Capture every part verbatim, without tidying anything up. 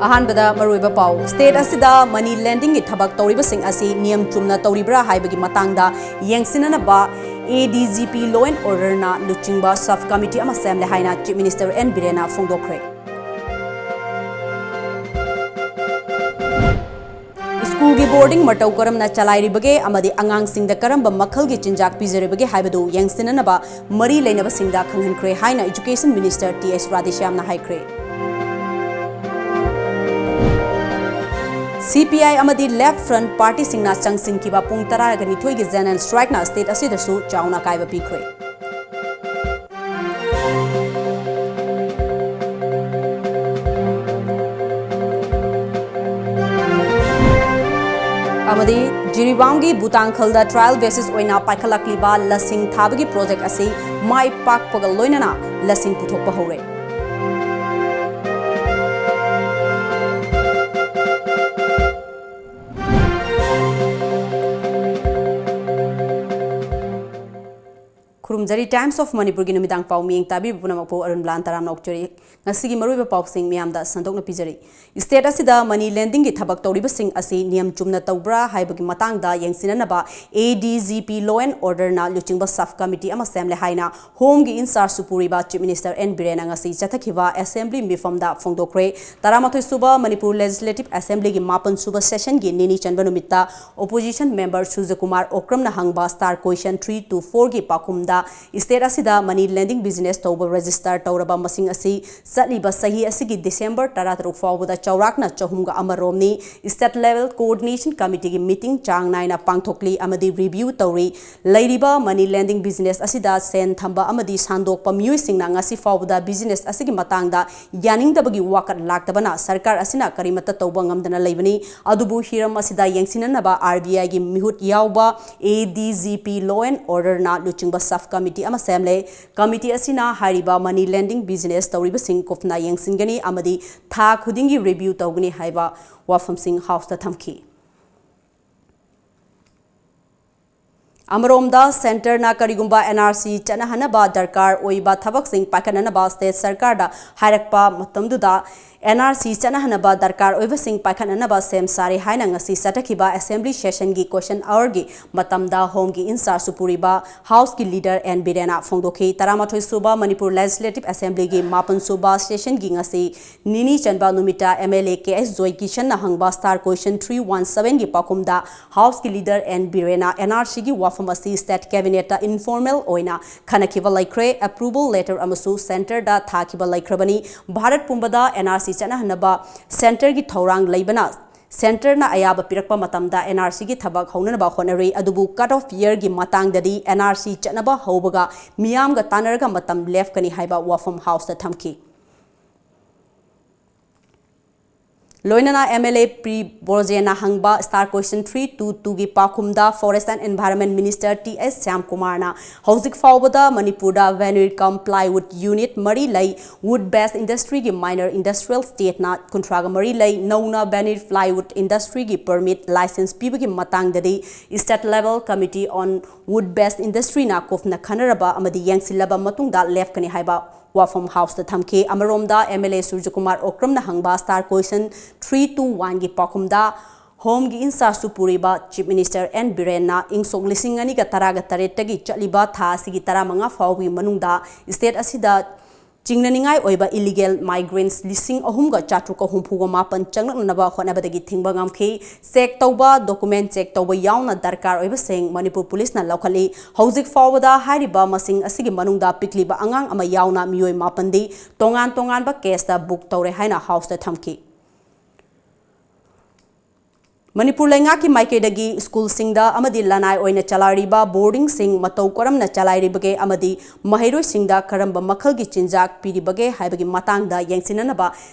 ꯑꯍꯥꯟꯕꯗ ꯃꯔꯨꯑꯣꯏꯕ ꯄꯥꯎ꯫ State ꯑꯁꯤꯗ money lendingꯒꯤ ꯊꯕꯛ ꯇꯧꯔꯤꯕꯁꯤꯡ ꯑꯁꯤ ꯅꯤꯌꯝ ꯆꯨꯝꯅ ꯇꯧꯔꯤꯕ꯭ꯔꯥ ꯍꯥꯏꯕꯒꯤ ꯃꯇꯥꯡꯗ ꯌꯦꯡꯁꯤꯟꯅꯅꯕ A D G P Law and Orderꯅ ꯂꯨꯆꯤꯡꯕ sub committee ꯑꯃ ꯁꯦꯝꯂꯦ ꯍꯥꯏꯅ Chief Minister N ꯕꯤꯔꯦꯟꯅ ꯐꯣꯡꯗꯣꯛꯈ꯭ꯔꯦ꯫ ꯁ꯭ꯀꯨꯜꯒꯤ boarding ꯃꯇꯧ ꯀꯔꯝꯅ ꯆꯂꯥꯏꯔꯤꯕꯒꯦ ꯑꯃꯗꯤ ꯑꯉꯥꯡꯁꯤꯡꯗ ꯀꯔꯝꯕ ꯃꯈꯜꯒꯤ ꯆꯤꯟꯖꯥꯛ ꯄꯤꯖꯔꯤꯕꯒꯦ ꯍꯥꯏꯕꯗꯨ ꯌꯦꯡꯁꯤꯟꯅꯅꯕ ꯃꯔꯤ ꯂꯩꯅꯕꯁꯤꯡꯗ ꯈꯪꯍꯟꯈ꯭ꯔꯦ ꯍꯥꯏꯅ Education Minister ꯇꯤ ꯑꯦꯁ ꯔꯥꯙꯦꯁ꯭ꯌꯥꯝꯅ ꯍꯥꯏꯈ꯭ꯔꯦ꯫ C P I ꯑꯃꯗꯤ Left Front partyꯁꯤꯡꯅ ꯆꯪꯁꯤꯟꯈꯤꯕ ꯄꯨꯡ ꯇꯔꯥꯒ ꯅꯤꯊꯣꯏꯒꯤ general strikeꯅ state ꯑꯁꯤꯗꯁꯨ ꯆꯥꯎꯅ ꯑꯀꯥꯏꯕ ꯄꯤꯈ꯭ꯔꯦ꯫ ꯑꯃꯗꯤ ꯖꯤꯔꯤꯕꯥꯝꯒꯤ ꯚꯨꯇꯥꯡꯈꯜꯗ trial basis ꯑꯣꯏꯅ ꯄꯥꯏꯈꯠꯂꯛꯂꯤꯕ ꯂꯁꯤꯡ ꯊꯥꯕꯒꯤ project ꯑꯁꯤ ꯃꯥꯏ ꯄꯥꯛꯄꯒ ꯂꯣꯏꯅꯅ ꯂꯁꯤꯡ ꯄꯨꯊꯣꯛꯄ ꯍꯧꯔꯦ꯫ ꯈꯨꯔꯨꯝꯖꯔꯤ꯫ Times of Manipurꯒꯤ ꯅꯨꯃꯤꯗꯥꯡ ꯄꯥꯎ ꯃꯤꯠꯌꯦꯡ ꯇꯥꯕꯤꯕ ꯄꯨꯝꯅꯃꯛꯄꯨ ꯑꯔꯨꯟꯕꯂꯥꯟ ꯇꯔꯥꯝꯅ ꯑꯣꯛꯆꯔꯤ꯫ ꯉꯁꯤꯒꯤ ꯃꯔꯨꯑꯣꯏꯕ ꯄꯥꯎꯁꯤꯡ ꯃꯤꯌꯥꯝꯗ ꯁꯟꯗꯣꯛꯅ ꯄꯤꯖꯔꯤ꯫ State ꯑꯁꯤꯗ money lendingꯒꯤ ꯊꯕꯛ ꯇꯧꯔꯤꯕꯁꯤꯡ ꯑꯁꯤ ꯅꯤꯌꯝ ꯆꯨꯝꯅ ꯇꯧꯕ꯭ꯔꯥ ꯍꯥꯏꯕꯒꯤ ꯃꯇꯥꯡꯗ ꯌꯦꯡꯁꯤꯟꯅꯅꯕ A D G P Law and Orderꯅ ꯂꯨꯆꯤꯡꯕ sub committee ꯑꯃ ꯁꯦꯝꯂꯦ ꯍꯥꯏꯅ Homeꯒꯤ in chargeꯁꯨ ꯄꯨꯔꯤꯕ Chief Minister N ꯕꯤꯔꯦꯟꯅ ꯉꯁꯤ ꯆꯠꯊꯈꯤꯕ assembly ꯃꯤꯐꯝꯗ ꯐꯣꯡꯗꯣꯛꯈ꯭ꯔꯦ꯫ ꯇꯔꯥꯃꯥꯊꯣꯏ ꯁꯨꯕ ꯃꯅꯤꯄꯨꯔ Legislative Assemblyꯒꯤ ꯃꯥꯄꯟ ꯁꯨꯕ sessionꯒꯤ ꯅꯤꯅꯤ ꯆꯟꯕ ꯅꯨꯃꯤꯠꯇ opposition member ꯁꯨꯔꯖꯀꯨꯃꯥꯔ ꯑꯣꯀ꯭ꯔꯝꯅ ꯍꯪꯕ star question three two fourꯒꯤ ꯄꯥꯎꯈꯨꯝꯗ state ꯑꯁꯤꯗ money lending business ꯇꯧꯕ register ꯇꯧꯔꯕ ꯃꯁꯤꯡ ꯑꯁꯤ ꯆꯠꯂꯤꯕ ꯆꯍꯤ ꯑꯁꯤꯒꯤ December ꯇꯔꯥꯇꯔꯨꯛ ꯐꯥꯎꯕꯗ ꯆꯥꯎꯔꯥꯛꯅ ꯆꯍꯨꯝꯒ ꯑꯃ ꯔꯣꯝꯅꯤ꯫ State Level Coordination Committeeꯒꯤ meeting ꯆꯥꯡ ꯅꯥꯏꯅ ꯄꯥꯡꯊꯣꯛꯂꯤ ꯑꯃꯗꯤ review ꯇꯧꯔꯤ꯫ ꯂꯩꯔꯤꯕ money lending business ꯑꯁꯤꯗ ꯁꯦꯟ ꯊꯝꯕ ꯑꯃꯗꯤ ꯁꯟꯗꯣꯛꯄ ꯃꯤꯑꯣꯏꯁꯤꯡꯅ ꯉꯁꯤ ꯐꯥꯎꯕꯗ business ꯑꯁꯤꯒꯤ ꯃꯇꯥꯡꯗ ꯌꯥꯅꯤꯡꯗꯕꯒꯤ ꯋꯥꯀꯠ ꯂꯥꯛꯇꯕꯅ ꯁꯔꯀꯥꯔ ꯑꯁꯤꯅ ꯀꯔꯤꯃꯠꯇ ꯇꯧꯕ ꯉꯝꯗꯅ ꯂꯩꯕꯅꯤ꯫ ꯑꯗꯨꯕꯨ ꯍꯤꯔꯝ ꯑꯁꯤꯗ ꯌꯦꯡꯁꯤꯟꯅꯅꯕ R B Iꯒꯤ ꯃꯤꯍꯨꯠ ꯌꯥꯎꯕ A D G P Law and Orderꯅ ꯂꯨꯆꯤꯡꯕ sub committee ꯑꯃ ꯁꯦꯝꯂꯦ꯫ Committee ꯑꯁꯤꯅ ꯍꯥꯏꯔꯤꯕ money lending business ꯇꯧꯔꯤꯕꯁꯤꯡ ꯀꯨꯞꯅ ꯌꯦꯡꯁꯤꯟꯒꯅꯤ ꯑꯃꯗꯤ ꯊꯥ ꯈꯨꯗꯤꯡꯒꯤ review ꯇꯧꯒꯅꯤ ꯍꯥꯏꯕ ꯋꯥꯐꯝꯁꯤꯡ Houseꯇ ꯊꯝꯈꯤ꯫ ꯑꯃꯔꯣꯝꯗ, centreꯅ ꯀꯔꯤꯒꯨꯝꯕ N R C ꯆꯠꯅꯍꯟꯅꯕ ꯗꯔꯀꯥꯔ ꯑꯣꯏꯕ ꯊꯕꯛꯁꯤꯡ ꯄꯥꯏꯈꯠꯅꯅꯕ state ꯁꯔꯀꯥꯔꯗ ꯍꯥꯏꯔꯛꯄ ꯃꯇꯝꯗꯨꯗ, NRC ꯆꯠꯅꯍꯟꯅꯕ ꯗꯔꯀꯥꯔ ꯑꯣꯏꯕꯁꯤꯡ ꯄꯥꯏꯈꯠꯅꯅꯕ ꯁꯦꯝ ꯁꯥꯔꯦ ꯍꯥꯏꯅ ꯉꯁꯤ ꯆꯠꯊꯈꯤꯕ Assembly Session ꯒꯤ Question Hour ꯒꯤ ꯃꯇꯝꯗ Home ꯒꯤ in-charge ꯁꯨ ꯄꯨꯔꯤꯕ House ꯀꯤ Leader N ꯕꯤꯔꯦꯟꯅ ꯐꯣꯡꯗꯣꯛꯈꯤ꯫ ꯇꯔꯥꯃꯥꯊꯣꯏ ꯁꯨꯕ ꯃꯅꯤꯄꯨꯔ Legislative Assembly ꯒꯤ ꯃꯥꯄꯟ ꯁꯨꯕ Session ꯒꯤ ꯉꯁꯤ ꯅꯤꯅꯤ ꯆꯟꯕ ꯅꯨꯃꯤꯠꯇ MLA ꯀꯦ ꯑꯦꯁ ꯖꯣꯏꯀꯤꯁꯟꯅ ꯍꯪꯕ Star Question three one seven ꯒꯤ ꯄꯥꯎꯈꯨꯝꯗ House ꯀꯤ Leader N ꯕꯤꯔꯦꯟꯅ NRC ꯒꯤ ꯋꯥꯐꯝ ꯑꯁꯤ State Cabinet ꯇ informal ꯑꯣꯏꯅ ꯈꯟꯅꯈꯤꯕ ꯂꯩꯈ꯭ꯔꯦ, approval letter ꯑꯃꯁꯨ Centre ꯗ ꯊꯥꯈꯤꯕ ꯂꯩꯈ꯭ꯔꯕꯅꯤ꯫ ꯚꯥꯔꯠ ꯄꯨꯝꯕꯗ NRC ꯆꯠꯅꯍꯟꯅꯕ Centre ꯒꯤ ꯊꯧꯔꯥꯡ ꯂꯩꯕꯅ, Centre ꯅ ꯑꯌꯥꯕ ꯄꯤꯔꯛꯄ ꯃꯇꯝꯗ NRC ꯒꯤ ꯊꯕꯛ ꯍꯧꯅꯅꯕ ꯍꯣꯠꯅꯔꯤ, ꯑꯗꯨꯕꯨ cut off year ꯒꯤ ꯃꯇꯥꯡꯗꯗꯤ NRC ꯆꯠꯅꯕ ꯍꯧꯕꯒ ꯃꯤꯌꯥꯝꯒ ꯇꯥꯟꯅꯔꯒ ꯃꯇꯝ ꯂꯦꯞꯀꯅꯤ ꯍꯥꯏꯕ ꯋꯥꯐꯝ House ꯇ ꯊꯝꯈꯤ꯫ ꯂꯣꯏꯅꯅ MLA ꯄꯤ ꯕ꯭ꯔꯣꯖꯦꯟꯅ ꯍꯪꯕ Star Question three two two ꯒꯤ ꯄꯥꯎꯈꯨꯝꯗ Forest and Environment Minister T S ꯁ꯭ꯌꯥꯝꯀꯨꯃꯥꯔꯅ ꯍꯧꯖꯤꯛ ꯐꯥꯎꯕꯗ ꯃꯅꯤꯄꯨꯔꯗ veneer cum plywood unit ꯃꯔꯤ ꯂꯩ꯫ Wood based industry ꯒꯤ minor industrial state ꯅ ꯀꯨꯟꯊ꯭ꯔꯥꯒ ꯃꯔꯤ ꯂꯩ꯫ ꯅꯧꯅ veneer plywood industry ꯒꯤ permit license ꯄꯤꯕꯒꯤ ꯃꯇꯥꯡꯗꯗꯤ State Level Committee on Wood Based Industry ꯅ ꯀꯨꯞꯅ ꯈꯟꯅꯔꯕ ꯑꯃꯗꯤ ꯌꯦꯡꯁꯤꯜꯂꯕ ꯃꯇꯨꯡꯗ ꯂꯦꯞꯀꯅꯤ ꯍꯥꯏꯕ ꯋꯥꯐꯝ House ꯇ ꯊꯝꯈꯤ꯫ ꯑꯃꯔꯣꯝꯗ MLA ꯁꯨꯔꯖꯀꯨꯃꯥꯔ ꯑꯣꯀ꯭ꯔꯝꯅ ꯍꯪꯕ Star Question three two one ꯒꯤ ꯄꯥꯎꯈꯨꯝꯗ Home ꯒꯤ in-charge ꯁꯨ ꯄꯨꯔꯤꯕ Chief Minister N ꯕꯤꯔꯦꯟꯅ ꯏꯪ ꯁꯣꯛ ꯂꯤꯁꯤꯡ ꯑꯅꯤꯒ ꯇꯔꯥꯒ ꯇꯔꯦꯠꯇꯒꯤ ꯆꯠꯂꯤꯕ ꯊꯥ ꯑꯁꯤꯒꯤ ꯇꯔꯥꯃꯉꯥ ꯐꯥꯎꯕꯒꯤ ꯃꯅꯨꯡꯗ state ꯑꯁꯤꯗ ꯆꯤꯡꯅꯅꯤꯡꯉꯥꯏ ꯑꯣꯏꯕ illegal migrants ꯂꯤꯁꯤꯡ ꯑꯍꯨꯝꯒ ꯆꯥꯇ꯭ꯔꯨꯛꯀ ꯍꯨꯝꯐꯨꯒ ꯃꯥꯄꯟ ꯆꯪꯂꯛꯅꯅꯕ ꯍꯣꯠꯅꯕꯗꯒꯤ ꯊꯤꯡꯕ ꯉꯝꯈꯤ꯫ Check ꯇꯧꯕ, document check ꯇꯧꯕ ꯌꯥꯎꯅ ꯗꯔꯀꯥꯔ ꯑꯣꯏꯕꯁꯤꯡ ꯃꯅꯤꯄꯨꯔ ꯄꯨꯂꯤꯁꯅ ꯂꯧꯈꯠꯂꯤ꯫ ꯍꯧꯖꯤꯛ ꯐꯥꯎꯕꯗ ꯍꯥꯏꯔꯤꯕ ꯃꯁꯤꯡ ꯑꯁꯤꯒꯤ ꯃꯅꯨꯡꯗ ꯄꯤꯛꯂꯤꯕ ꯑꯉꯥꯡ ꯑꯃ ꯌꯥꯎꯅ ꯃꯤꯑꯣꯏ ꯃꯥꯄꯟꯗꯤ ꯇꯣꯉꯥꯟ ꯇꯣꯉꯥꯟꯕ case ꯇ book ꯇꯧꯔꯦ ꯍꯥꯏꯅ House ꯇ ꯊꯝꯈꯤ꯫ ꯃꯅꯤꯄꯨꯔ ꯂꯩꯉꯥꯛꯀꯤ ꯃꯥꯏꯀꯩꯗꯒꯤ ꯁ꯭ꯀꯨꯜꯁꯤꯡꯗ ꯑꯃꯗꯤ ꯂꯅꯥꯏ ꯑꯣꯏꯅ ꯆꯂꯥꯏꯔꯤꯕ boarding ꯁꯤꯡ ꯃꯇꯧ ꯀꯔꯝꯅ ꯆꯂꯥꯏꯔꯤꯕꯒꯦ ꯑꯃꯗꯤ ꯃꯍꯩꯔꯣꯏꯁꯤꯡꯗ ꯀꯔꯝꯕ ꯃꯈꯜꯒꯤ ꯆꯤꯟꯖꯥꯛ ꯄꯤꯔꯤꯕꯒꯦ ꯍꯥꯏꯕꯒꯤ ꯃꯇꯥꯡꯗ ꯌꯦꯡꯁꯤꯟꯅꯅꯕ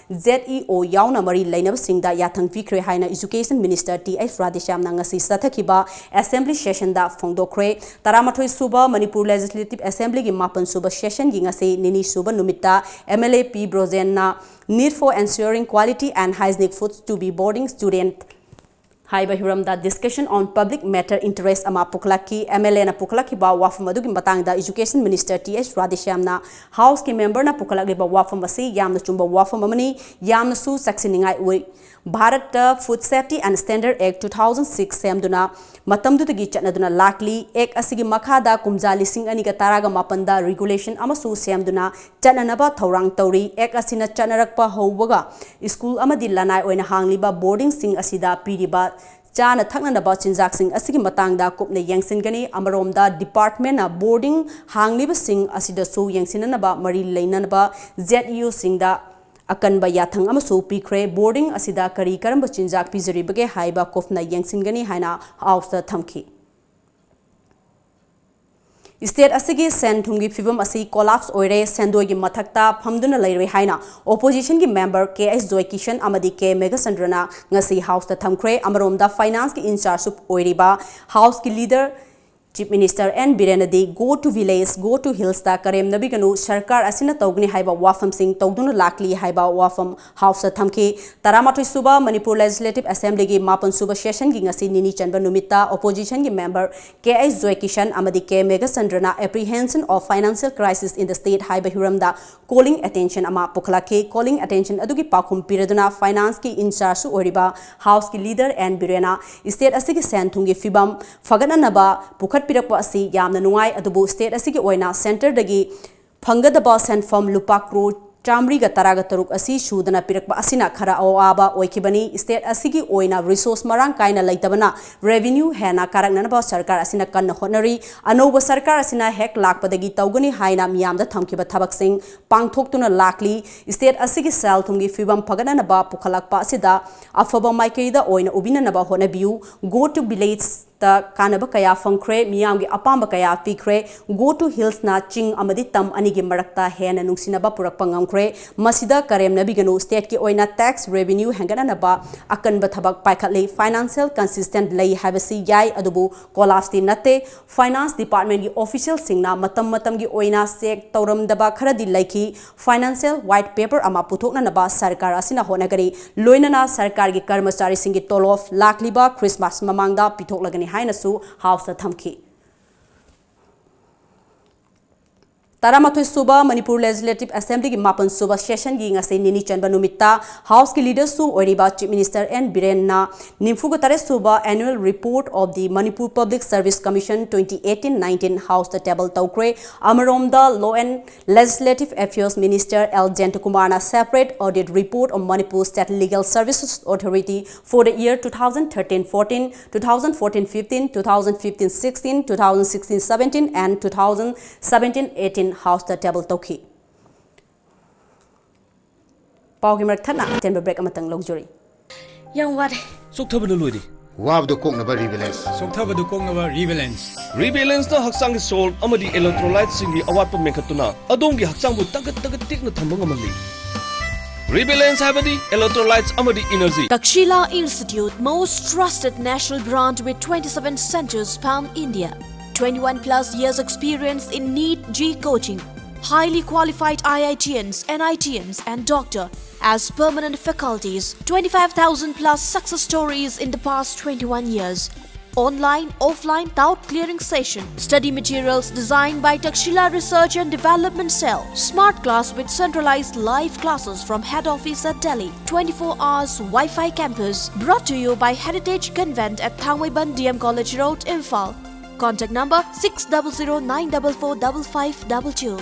Z E O ꯌꯥꯎꯅ ꯃꯔꯤ ꯂꯩꯅꯕꯁꯤꯡꯗ ꯌꯥꯊꯪ ꯄꯤꯈ꯭ꯔꯦ ꯍꯥꯏꯅ Education Minister ꯇꯤ ꯑꯩꯆ ꯔꯥꯙꯦꯁ꯭ꯌꯥꯝꯅ ꯉꯁꯤ ꯆꯠꯊꯈꯤꯕ Assembly Session ꯗ ꯐꯣꯡꯗꯣꯛꯈ꯭ꯔꯦ꯫ ꯇꯔꯥꯃꯥꯊꯣꯏ ꯁꯨꯕ ꯃꯅꯤꯄꯨꯔ Legislative Assembly ꯒꯤ ꯃꯥꯄꯟ ꯁꯨꯕ Session ꯒꯤ ꯉꯁꯤ ꯅꯤꯅꯤ ꯁꯨꯕ ꯅꯨꯃꯤꯠꯇ MLA P ꯕ꯭ꯔꯣꯖꯦꯟꯅ Need for ensuring quality and hygienic foods to be boarding student ꯍꯥꯏꯕ ꯍꯤꯔꯝꯗ discussion on public matter interest ꯑꯃ ꯄꯨꯈꯠꯂꯛꯈꯤ꯫ MLAꯅ ꯄꯨꯈꯠꯂꯛꯈꯤꯕ ꯋꯥꯐꯝ ꯑꯗꯨꯒꯤ ꯃꯇꯥꯡꯗ Education Minister T H Radheshyamꯅ Houseꯀꯤ memberꯅ ꯄꯨꯈꯠꯂꯛꯂꯤꯕ ꯋꯥꯐꯝ ꯑꯁꯤ ꯌꯥꯝꯅ ꯆꯨꯝꯕ ꯋꯥꯐꯝ ꯑꯃꯅꯤ, ꯌꯥꯝꯅꯁꯨ ꯆꯦꯛꯁꯤꯟꯅꯤꯡꯉꯥꯏ ꯑꯣꯏ꯫ ꯚꯥꯔꯠꯇ Food Safety and Standard Act two thousand six ꯁꯦꯝꯗꯨꯅ ꯃꯇꯝꯗꯨꯗꯒꯤ ꯆꯠꯅꯗꯨꯅ ꯂꯥꯛꯂꯤ꯫ Act ꯑꯁꯤꯒꯤ ꯃꯈꯥꯗ ꯀꯨꯝꯖꯥ ꯂꯤꯁꯤꯡ ꯑꯅꯤꯒ ꯇꯔꯥꯒ ꯃꯥꯄꯟꯗ regulation ꯑꯃꯁꯨ ꯁꯦꯝꯗꯨꯅ ꯆꯠꯅꯅꯕ ꯊꯧꯔꯥꯡ ꯇꯧꯔꯤ꯫ Act ꯑꯁꯤꯅ ꯆꯠꯅꯔꯛꯄ ꯍꯧꯕꯒ school ꯑꯃꯗꯤ ꯂꯅꯥꯏ ꯑꯣꯏꯅ ꯍꯥꯡꯂꯤꯕ boardingꯁꯤꯡ ꯑꯁꯤꯗ ꯄꯤꯔꯤꯕ ꯆꯥꯅ ꯊꯛꯅꯅꯕ ꯆꯤꯟꯖꯥꯛꯁꯤꯡ ꯑꯁꯤꯒꯤ ꯃꯇꯥꯡꯗ ꯀꯨꯞꯅ ꯌꯦꯡꯁꯤꯟꯒꯅꯤ꯫ ꯑꯃꯔꯣꯝꯗ departmentꯅ boarding ꯍꯥꯡꯂꯤꯕꯁꯤꯡ ꯑꯁꯤꯗꯁꯨ ꯌꯦꯡꯁꯤꯟꯅꯅꯕ ꯃꯔꯤ ꯂꯩꯅꯅꯕ ZEOꯁꯤꯡꯗ ꯑꯀꯟꯕ ꯌꯥꯊꯪ ꯑꯃꯁꯨ ꯄꯤꯈ꯭ꯔꯦ꯫ Boarding ꯑꯁꯤꯗ ꯀꯔꯤ ꯀꯔꯝꯕ ꯆꯤꯟꯖꯥꯛ ꯄꯤꯖꯔꯤꯕꯒꯦ ꯍꯥꯏꯕ ꯀꯨꯞꯅ ꯌꯦꯡꯁꯤꯟꯒꯅꯤ ꯍꯥꯏꯅ Houseꯇ ꯊꯝꯈꯤ꯫ State ꯑꯁꯤꯒꯤ ꯁꯦꯟ ꯊꯨꯝꯒꯤ ꯐꯤꯕꯝ ꯑꯁꯤ collapse ꯑꯣꯏꯔꯦ, ꯁꯦꯟꯗꯣꯏꯒꯤ ꯃꯊꯛꯇ ꯐꯝꯗꯨꯅ ꯂꯩꯔꯦ ꯍꯥꯏꯅ oppositionꯒꯤ member K H Joykisan ꯑꯃꯗꯤ K Meghachandraꯅ ꯉꯁꯤ Houseꯇ ꯊꯝꯈ꯭ꯔꯦ꯫ ꯑꯃꯔꯣꯝꯗ financeꯀꯤ in charge ꯑꯣꯏꯔꯤꯕ Houseꯀꯤ leader Chief Minister N Birenꯅꯗꯤ "Go to village, go to hillsꯇ ꯀꯔꯦꯝꯅꯕꯤꯒꯅꯨ, ꯁꯔꯀꯥꯔ ꯑꯁꯤꯅ ꯇꯧꯒꯅꯤ ꯍꯥꯏꯕ ꯋꯥꯐꯝꯁꯤꯡ ꯇꯧꯗꯨꯅ ꯂꯥꯛꯂꯤ" ꯍꯥꯏꯕ ꯋꯥꯐꯝ Houseꯇ ꯊꯝꯈꯤ꯫ ꯇꯔꯥꯃꯥꯊꯣꯏ ꯁꯨꯕ Manipur Legislative Assemblyꯒꯤ ꯃꯥꯄꯟ ꯁꯨꯕ sessionꯒꯤ ꯉꯁꯤ ꯅꯤꯅꯤ ꯆꯟꯕ ꯅꯨꯃꯤꯠꯇ oppositionꯒꯤ member K H Joykisan ꯑꯃꯗꯤ K Meghachandraꯅ "Apprehension of financial crisis in the state" ꯍꯥꯏꯕ ꯍꯤꯔꯝꯗ calling attention ꯑꯃ ꯄꯨꯈꯠꯂꯛꯈꯤ꯫ Calling attention ꯑꯗꯨꯒꯤ ꯄꯥꯎꯈꯨꯝ ꯄꯤꯔꯗꯨꯅ financeꯀꯤ in charge ꯑꯣꯏꯔꯤꯕ Houseꯀꯤ leader N Birenꯅ state ꯑꯁꯤꯒꯤ ꯁꯦꯟ ꯊꯨꯝꯒꯤ ꯐꯤꯕꯝ ꯐꯒꯠꯅꯅꯕ ꯄꯨꯈꯠꯄꯤꯔꯛꯄ ꯑꯁꯤ ꯌꯥꯝꯅ ꯅꯨꯡꯉꯥꯏ, ꯑꯗꯨꯕꯨ state ꯑꯁꯤꯒꯤ ꯑꯣꯏꯅ centreꯗꯒꯤ ꯐꯪꯒꯗꯕ ꯁꯦꯟꯐꯝ ꯂꯨꯄꯥ ꯀ꯭ꯔꯣꯔ ꯆꯥꯃꯔꯤꯒ ꯇꯔꯥꯒ ꯇꯔꯨꯛ ꯑꯁꯤ ꯁꯨꯗꯅ ꯄꯤꯔꯛꯄ ꯑꯁꯤꯅ ꯈꯔ ꯑꯋꯥꯕ ꯑꯣꯏꯈꯤꯕꯅꯤ꯫ State ꯑꯁꯤꯒꯤ ꯑꯣꯏꯅ resource ꯃꯔꯥꯡ ꯀꯥꯏꯅ ꯂꯩꯇꯕꯅ revenue ꯍꯦꯟꯅ ꯀꯥꯔꯛꯅꯅꯕ ꯁꯔꯀꯥꯔ ꯑꯁꯤꯅ ꯀꯟꯅ ꯍꯣꯠꯅꯔꯤ꯫ ꯑꯅꯧꯕ ꯁꯔꯀꯥꯔ ꯑꯁꯤꯅ ꯍꯦꯛ ꯂꯥꯛꯄꯗꯒꯤ ꯇꯧꯒꯅꯤ ꯍꯥꯏꯅ ꯃꯤꯌꯥꯝꯗ ꯊꯝꯈꯤꯕ ꯊꯕꯛꯁꯤꯡ ꯄꯥꯡꯊꯣꯛꯇꯨꯅ ꯂꯥꯛꯂꯤ꯫ State ꯑꯁꯤꯒꯤ ꯁꯦꯜ ꯊꯨꯝꯒꯤ ꯐꯤꯕꯝ ꯐꯒꯠꯅꯅꯕ ꯄꯨꯈꯠꯂꯛꯄ ꯑꯁꯤꯗ ꯑꯐꯕ ꯃꯥꯏꯀꯩꯗ ꯑꯣꯏꯅ ꯎꯕꯤꯅꯅꯕ ꯍꯣꯠꯅꯕꯤꯌꯨ꯫ Go to village ꯇ ꯀꯥꯟꯅꯕ ꯀꯌꯥ ꯐꯪꯈ꯭ꯔꯦ, ꯃꯤꯌꯥꯝꯒꯤ ꯑꯄꯥꯝꯕ ꯀꯌꯥ ꯄꯤꯈ꯭ꯔꯦ꯫ Go to Hillsꯅ ꯆꯤꯡ ꯑꯃꯗꯤ ꯇꯝ ꯑꯅꯤꯒꯤ ꯃꯔꯛꯇ ꯍꯦꯟꯅ ꯅꯨꯡꯁꯤꯅꯕ ꯄꯨꯔꯛꯄ ꯉꯝꯈ꯭ꯔꯦ꯫ ꯃꯁꯤꯗ ꯀꯔꯦꯝꯅꯕꯤꯒꯅꯨ, stateꯀꯤ ꯑꯣꯏꯅ tax revenue ꯍꯦꯟꯒꯠꯅꯅꯕ ꯑꯀꯟꯕ ꯊꯕꯛ ꯄꯥꯏꯈꯠꯂꯤ꯫ Financial consistent ꯂꯩ ꯍꯥꯏꯕꯁꯤ ꯌꯥꯏ, ꯑꯗꯨꯕꯨ collapseꯇꯤ ꯅꯠꯇꯦ꯫ Finance departmentꯀꯤ officialꯁꯤꯡꯅ ꯃꯇꯝ ꯃꯇꯝꯒꯤ ꯑꯣꯏꯅ check ꯇꯧꯔꯝꯗꯕ ꯈꯔꯗꯤ ꯂꯩꯈꯤ꯫ Financial white paper ꯑꯃ ꯄꯨꯊꯣꯛꯅꯅꯕ ꯁꯔꯀꯥꯔ ꯑꯁꯤꯅ ꯍꯣꯠꯅꯒꯅꯤ꯫ ꯂꯣꯏꯅꯅ ꯁꯔꯀꯥꯔꯒꯤ ꯀꯔꯃꯆꯥꯔꯤꯁꯤꯡꯒꯤ ꯇꯣꯂꯣꯞ ꯂꯥꯛꯂꯤꯕ Christmas ꯃꯃꯥꯡꯗ ꯄꯤꯊꯣꯛꯂꯒꯅꯤ ꯍꯥꯏꯅꯁꯨ Houseꯇ ꯊꯝꯈꯤ꯫ ꯇꯔꯥꯃꯥꯊꯣꯏ ꯁꯨꯕ ꯃꯅꯤꯄꯨꯔ Legislative Assemblyꯒꯤ ꯃꯥꯄꯟ ꯁꯨꯕ sessionꯒꯤ ꯉꯁꯤ ꯅꯤꯅꯤ ꯆꯟꯕ ꯅꯨꯃꯤꯠꯇ Houseꯀꯤ leaderꯁꯨ ꯑꯣꯏꯔꯤꯕ Chief Minister N ꯕꯤꯔꯦꯟꯅ ꯅꯤꯐꯨꯒ ꯇꯔꯦꯠ ꯁꯨꯕ Annual Report of the Manipur Public Service Commission twenty eighteen nineteen Houseꯇ table ꯇꯧꯈ꯭ꯔꯦ꯫ ꯑꯃꯔꯣꯝꯗ Law and Legislative Affairs Minister L ꯖꯌꯟꯇꯀꯨꯃꯥꯔꯅ separate audit report of Manipur State Legal Services Authority for the year two thousand thirteen fourteen, two thousand fourteen fifteen, two thousand fifteen sixteen, two thousand sixteen seventeen and two thousand seventeen eighteen Houseꯇ table ꯇꯧꯈꯤ꯫ ꯄꯥꯎꯒꯤ ꯃꯔꯛ ꯊꯠꯅ ꯑꯇꯦꯟꯕ break ꯑꯃꯇꯪ ꯂꯧꯖꯔꯤ꯫ ꯌꯥꯝ ꯋꯥꯔꯦ꯫ ꯆꯣꯛꯊꯕꯅ ꯂꯣꯏꯔꯦ꯫ ꯋꯥꯕꯗꯨ ꯀꯣꯛꯅꯕ Rebalance꯫ ꯆꯣꯛꯊꯕꯗꯨ ꯀꯣꯛꯅꯕ Rebalance꯫ Rebalanceꯅ ꯍꯛꯆꯥꯡꯒꯤ salt ꯑꯃꯗꯤ electrolyteꯁꯤꯡꯒꯤ ꯑꯋꯥꯠꯄ ꯃꯦꯟꯈꯠꯇꯨꯅ ꯑꯗꯣꯝꯒꯤ ꯍꯛꯆꯥꯡꯕꯨ ꯇꯒꯠ ꯇꯒꯠ ꯇꯦꯛꯅ ꯊꯝꯕ ꯉꯝꯍꯜꯂꯤ꯫ Rebalance ꯍꯥꯏꯕꯗꯤ electrolytes ꯑꯃꯗꯤ energy꯫ Takshila Institute, most trusted national brand with twenty-seven centers pan India. Twenty-one plus years experience in NEET J E E coaching. Highly qualified I I T Ns, N I T Ns, and doctor as permanent faculties. Twenty-five thousand plus success stories in the past twenty-one years. Online, offline, doubt clearing session. Study materials designed by Takshila Research and Development Cell. Smart class with centralized live classes from head office at Delhi. Twenty-four hours Wi-Fi campus. Brought to you by Heritage Convent at Thangmeiban D M College Road, Imphal. Contact number six double zero nine double four double five double two.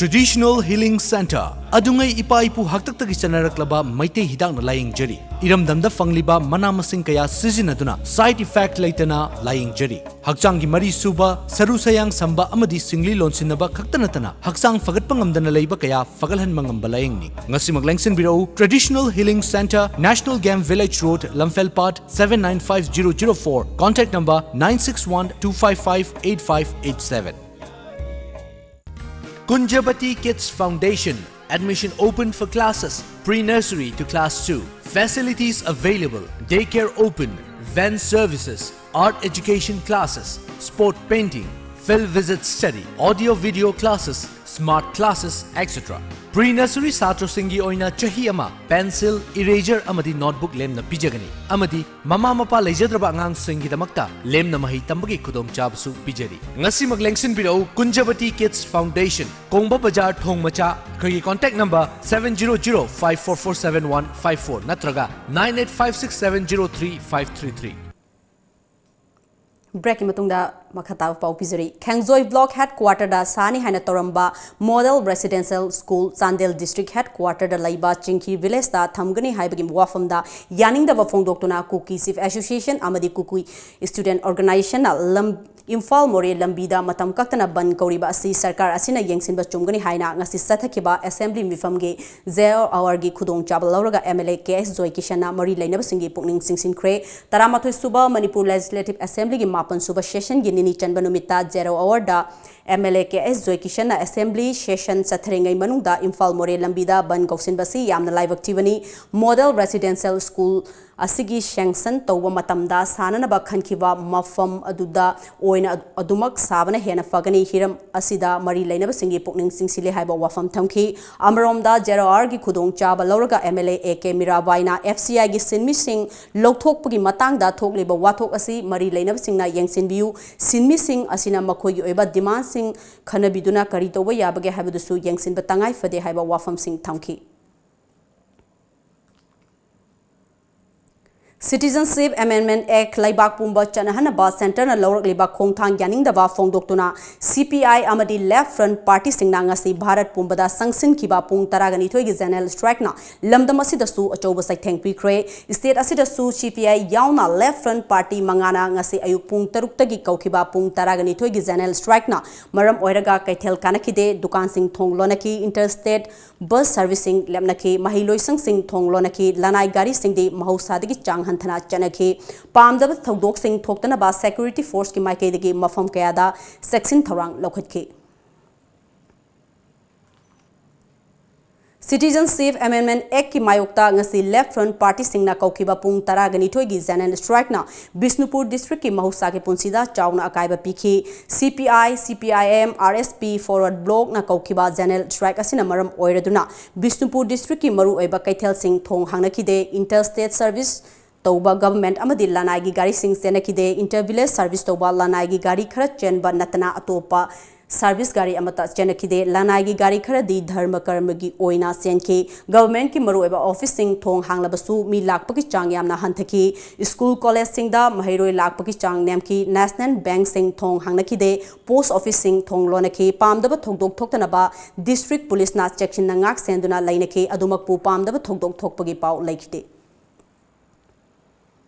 Traditional Healing Center, ꯑꯗꯨꯉꯩ ꯏꯄꯥ ꯏꯄꯨ ꯍꯥꯛꯇꯛꯇꯒꯤ ꯆꯠꯅꯔꯛꯂꯕ ꯃꯩꯇꯩ ꯍꯤꯗꯥꯛꯅ ꯂꯥꯌꯦꯡꯖꯔꯤ꯫ ꯏꯔꯝꯗꯝꯗ ꯐꯪꯂꯤꯕ ꯃꯅꯥ ꯃꯁꯤꯡ ꯀꯌꯥ ꯁꯤꯖꯤꯟꯅꯗꯨꯅ side effect ꯂꯩꯇꯅ ꯂꯥꯌꯦꯡꯖꯔꯤ꯫ ꯍꯛꯆꯥꯡꯒꯤ ꯃꯔꯤ ꯁꯨꯕ, ꯁꯔꯨ ꯁꯌꯥꯡ ꯁꯝꯕ ꯑꯃꯗꯤ ꯁꯤꯡꯂꯤ ꯂꯣꯟꯁꯤꯟꯅꯕ ꯈꯛꯇ ꯅꯠꯇꯅ ꯍꯛꯆꯥꯡ ꯐꯒꯠꯄ ꯉꯝꯗꯅ ꯂꯩꯕ ꯀꯌꯥ ꯐꯒꯠꯍꯟꯕ ꯉꯝꯕ ꯂꯥꯌꯦꯡꯅꯤ꯫ ꯉꯁꯤꯃꯛ ꯂꯦꯡꯁꯤꯟꯕꯤꯔꯛꯎ꯫ Traditional Healing Center, National Game Village Road, Lamphel Pat, seven nine five zero zero four. Contact number nine six one two five five eight five eight seven. Kunjavati Kids Foundation. Admission open for classes, pre-nursery to class two. Facilities available. Daycare open. Van services. Art education classes. Sport painting. Field visit study. Audio video classes. Smart classes, et cetera. Pre-nursery ꯁꯥꯇ꯭ꯔꯁꯤꯡꯒꯤ ꯑꯣꯏꯅ ꯆꯍꯤ ꯑꯃ pencil, eraser ꯑꯃꯗꯤ notebook ꯂꯦꯝꯅ ꯄꯤꯖꯒꯅꯤ꯫ ꯑꯃꯗꯤ ꯃꯃꯥ ꯃꯄꯥ ꯂꯩꯖꯗ꯭ꯔꯕ ꯑꯉꯥꯡꯁꯤꯡꯒꯤꯗꯃꯛꯇ ꯂꯦꯝꯅ ꯃꯍꯩ ꯇꯝꯕꯒꯤ ꯈꯨꯗꯣꯡꯆꯥꯕꯁꯨ ꯄꯤꯖꯔꯤ꯫ ꯉꯁꯤꯃꯛ ꯂꯦꯡꯁꯤꯟꯕꯤꯔꯛꯎ꯫ Kunjavati Kids Foundation, ꯀꯣꯡꯕ ꯕꯖꯥꯔ, ꯊꯣꯡ ꯃꯆꯥ꯫ ꯑꯩꯈꯣꯏꯒꯤ contact number seven zero zero five four four seven one five four ꯅꯠꯇ꯭ꯔꯒ nine eight five six seven zero three five three three꯫ Breakꯀꯤ ꯃꯇꯨꯡꯗ ꯃꯈꯥ ꯇꯥꯕ ꯄꯥꯎ ꯄꯤꯖꯔꯤ꯫ ꯈꯦꯡꯖꯣꯏ Block Headquarterꯗ ꯁꯥꯅꯤ ꯍꯥꯏꯅ ꯇꯧꯔꯝꯕ Model Residential School Chandel District Headquarterꯗ ꯂꯩꯕ ꯆꯤꯡꯈꯤ Villageꯇ ꯊꯝꯒꯅꯤ ꯍꯥꯏꯕꯒꯤ ꯋꯥꯐꯝꯗ ꯌꯥꯅꯤꯡꯗꯕ ꯐꯣꯡꯗꯣꯛꯇꯨꯅ Kuki Chief Association ꯑꯃꯗꯤ Kuki Student Organizationꯅ ꯂꯝ ꯏꯝꯐꯥꯜ ꯃꯣꯔꯦ ꯂꯝꯕꯤꯗ ꯃꯇꯝ ꯀꯛꯇꯅ ꯕꯟ ꯀꯧꯔꯤꯕ ꯑꯁꯤ ꯁꯔꯀꯥꯔ ꯑꯁꯤꯅ ꯌꯦꯡꯁꯤꯟꯕ ꯆꯨꯝꯒꯅꯤ ꯍꯥꯏꯅ ꯉꯁꯤ ꯆꯠꯊꯈꯤꯕ Assembly ꯃꯤꯐꯝꯒꯤ Zero Hourꯒꯤ ꯈꯨꯗꯣꯡꯆꯥꯕ ꯂꯧꯔꯒ MLA ꯀꯦ ꯑꯦꯁ ꯖꯣꯏꯀꯤꯁꯟꯅ ꯃꯔꯤ ꯂꯩꯅꯕꯁꯤꯡꯒꯤ ꯄꯨꯛꯅꯤꯡ ꯆꯤꯡꯁꯤꯟꯈ꯭ꯔꯦ꯫ ꯇꯔꯥꯃꯥꯊꯣꯏ ꯁꯨꯕ ꯃꯅꯤꯄꯨꯔ Legislative Assemblyꯒꯤ ꯃꯥꯄꯟ ꯁꯨꯕ sessionꯒꯤ ꯅꯤꯅꯤ ꯆꯟꯕ ꯅꯨꯃꯤꯠꯇ Zero Hourꯗ MLA ꯀꯦ ꯑꯦꯁ ꯖꯣꯏꯀꯤꯁꯟꯅ Assembly session ꯆꯠꯊꯔꯤꯉꯩ ꯃꯅꯨꯡꯗ ꯏꯝꯐꯥꯜ ꯃꯣꯔꯦ ꯂꯝꯕꯤꯗ ꯕꯟ ꯀꯧꯁꯤꯟꯕꯁꯤ ꯌꯥꯝꯅ ꯂꯥꯏꯕꯛ ꯊꯤꯕꯅꯤ꯫ Model Residential School ꯑꯁꯤꯒꯤ sanction ꯇꯧꯕ ꯃꯇꯝꯗ ꯁꯥꯅꯅꯕ ꯈꯟꯈꯤꯕ ꯃꯐꯝ ꯑꯗꯨꯗ ꯑꯣꯏꯅ ꯑꯗꯨꯃꯛ ꯁꯥꯕꯅ ꯍꯦꯟꯅ ꯐꯒꯅꯤ꯫ ꯍꯤꯔꯝ ꯑꯁꯤꯗ ꯃꯔꯤ ꯂꯩꯅꯕꯁꯤꯡꯒꯤ ꯄꯨꯛꯅꯤꯡ ꯆꯤꯡꯁꯤꯜꯂꯤ ꯍꯥꯏꯕ ꯋꯥꯐꯝ ꯊꯝꯈꯤ꯫ ꯑꯃꯔꯣꯝꯗ Zero Hourꯒꯤ ꯈꯨꯗꯣꯡꯆꯥꯕ ꯂꯧꯔꯒ MLA ꯑꯦ ꯀꯦ ꯃꯤꯔꯥꯕꯥꯏꯅ FCIꯒꯤ ꯁꯤꯟꯃꯤꯁꯤꯡ ꯂꯧꯊꯣꯛꯄꯒꯤ ꯃꯇꯥꯡꯗ ꯊꯣꯛꯂꯤꯕ ꯋꯥꯊꯣꯛ ꯑꯁꯤ ꯃꯔꯤ ꯂꯩꯅꯕꯁꯤꯡꯅ ꯌꯦꯡꯁꯤꯟꯕꯤꯌꯨ꯫ ꯁꯤꯟꯃꯤꯁꯤꯡ ꯑꯁꯤꯅ ꯃꯈꯣꯏꯒꯤ ꯑꯣꯏꯕ demandꯁꯤꯡ ꯈꯟꯅꯕꯤꯗꯨꯅ ꯀꯔꯤ ꯇꯧꯕ ꯌꯥꯕꯒꯦ ꯍꯥꯏꯕꯗꯨꯁꯨ ꯌꯦꯡꯁꯤꯟꯕ ꯇꯉꯥꯏ ꯐꯗꯦ ꯍꯥꯏꯕ ꯋꯥꯐꯝꯁꯤꯡ ꯊꯝꯈꯤ꯫ Citizenship Amendment Act ꯂꯩꯕꯥꯛ ꯄꯨꯝꯕ ꯆꯠꯅꯍꯟꯅꯕ centreꯅ ꯂꯧꯔꯛꯂꯤꯕ ꯈꯣꯡꯊꯥꯡ ꯌꯥꯅꯤꯡꯗꯕ ꯐꯣꯡꯗꯣꯛꯇꯨꯅ C P I ꯑꯃꯗꯤ Left Front partyꯁꯤꯡꯅ ꯉꯁꯤ ꯚꯥꯔꯠ ꯄꯨꯝꯕꯗ ꯆꯪꯁꯤꯟꯈꯤꯕ ꯄꯨꯡ ꯇꯔꯥꯒ ꯅꯤꯊꯣꯏꯒꯤ general strikeꯅ ꯂꯝꯗꯝ ꯑꯁꯤꯗꯁꯨ ꯑꯆꯧꯕ ꯆꯩꯊꯦꯡ ꯄꯤꯈ꯭ꯔꯦ꯫ State ꯑꯁꯤꯗꯁꯨ C P I ꯌꯥꯎꯅ Left Front party ꯃꯉꯥꯅ ꯉꯁꯤ ꯑꯌꯨꯛ ꯄꯨꯡ ꯇꯔꯨꯛꯇꯒꯤ ꯀꯧꯈꯤꯕ ꯄꯨꯡ ꯇꯔꯥꯒ ꯅꯤꯊꯣꯏꯒꯤ general strikeꯅ ꯃꯔꯝ ꯑꯣꯏꯔꯒ ꯀꯩꯊꯦꯜ ꯀꯥꯅꯈꯤꯗꯦ, ꯗꯨꯀꯥꯟꯁꯤꯡ ꯊꯣꯡ ꯂꯣꯟꯅꯈꯤ, interstate bus servicing ꯂꯦꯞꯅꯈꯤ, ꯃꯍꯩꯂꯣꯏꯁꯪꯁꯤꯡ ꯊꯣꯡ ꯂꯣꯟꯅꯈꯤ, ꯂꯅꯥꯏ ꯒꯥꯔꯤꯁꯤꯡꯗꯤ ꯃꯍꯧꯁꯥꯗꯒꯤ ꯆꯥꯡ ꯍꯟꯊꯅ ꯆꯠꯅꯈꯤ꯫ ꯄꯥꯝꯗꯕ ꯊꯧꯗꯣꯛꯁꯤꯡ ꯊꯣꯛꯇꯅꯕ security forceꯀꯤ ꯃꯥꯏꯀꯩꯗꯒꯤ ꯃꯐꯝ ꯀꯌꯥꯗ ꯆꯦꯛꯁꯤꯟ ꯊꯧꯔꯥꯡ ꯂꯧꯈꯠꯈꯤ꯫ Citizenship Amendment Actꯀꯤ ꯃꯥꯌꯣꯛꯇ ꯉꯁꯤ Left Front partyꯁꯤꯡꯅ ꯀꯧꯈꯤꯕ ꯄꯨꯡ ꯇꯔꯥꯒ ꯅꯤꯊꯣꯏꯒꯤ general strikeꯅ ꯕꯤꯁꯅꯨꯄꯨꯔ districtꯀꯤ ꯃꯍꯧꯁꯥꯒꯤ ꯄꯨꯟꯁꯤꯗ ꯆꯥꯎꯅ ꯑꯀꯥꯏꯕ ꯄꯤꯈꯤ꯫ C P I, C P I M, R S P, Forward Blocꯅ ꯀꯧꯈꯤꯕ general strike ꯑꯁꯤꯅ ꯃꯔꯝ ꯑꯣꯏꯔꯗꯨꯅ ꯕꯤꯁꯅꯨꯄꯨꯔ districtꯀꯤ ꯃꯔꯨꯑꯣꯏꯕ ꯀꯩꯊꯦꯜꯁꯤꯡ ꯊꯣꯡ ꯍꯥꯡꯅꯈꯤꯗꯦ, interstate service ꯇꯧꯕ government ꯑꯃꯗꯤ ꯂꯅꯥꯏꯒꯤ ꯒꯥꯔꯤꯁꯤꯡ ꯆꯦꯟꯅꯈꯤꯗꯦ꯫ Inter village service ꯇꯧꯕ ꯂꯅꯥꯏꯒꯤ ꯒꯥꯔꯤ ꯈꯔ ꯆꯦꯟꯕ ꯅꯠꯇꯅ ꯑꯇꯣꯞꯄ service ꯒꯥꯔꯤ ꯑꯃꯠꯇ ꯆꯦꯟꯅꯈꯤꯗꯦ꯫ ꯂꯅꯥꯏꯒꯤ ꯒꯥꯔꯤ ꯈꯔꯗꯤ ꯙꯔꯃ ꯀꯔꯃꯒꯤ ꯑꯣꯏꯅ ꯆꯦꯟꯈꯤ꯫ Governmentꯀꯤ ꯃꯔꯨꯑꯣꯏꯕ officeꯁꯤꯡ ꯊꯣꯡ ꯍꯥꯡꯂꯕꯁꯨ ꯃꯤ ꯂꯥꯛꯄꯒꯤ ꯆꯥꯡ ꯌꯥꯝꯅ ꯍꯟꯊꯈꯤ꯫ School collegeꯁꯤꯡꯗ ꯃꯍꯩꯔꯣꯏ ꯂꯥꯛꯄꯒꯤ ꯆꯥꯡ ꯅꯦꯝꯈꯤ꯫ National bankꯁꯤꯡ ꯊꯣꯡ ꯍꯥꯡꯅꯈꯤꯗꯦ꯫ Post officeꯁꯤꯡ ꯊꯣꯡ ꯂꯣꯟꯅꯈꯤ꯫ ꯄꯥꯝꯗꯕ ꯊꯧꯗꯣꯛ ꯊꯣꯛꯇꯅꯕ district policeꯅ ꯆꯦꯛꯁꯤꯟꯅ ꯉꯥꯛ ꯁꯦꯟꯗꯨꯅ ꯂꯩꯅꯈꯤ꯫ ꯑꯗꯨꯃꯛꯄꯨ ꯄꯥꯝꯗꯕ ꯊꯧꯗꯣꯛ ꯊꯣꯛꯄꯒꯤ ꯄꯥꯎ ꯂꯩꯈꯤꯗꯦ꯫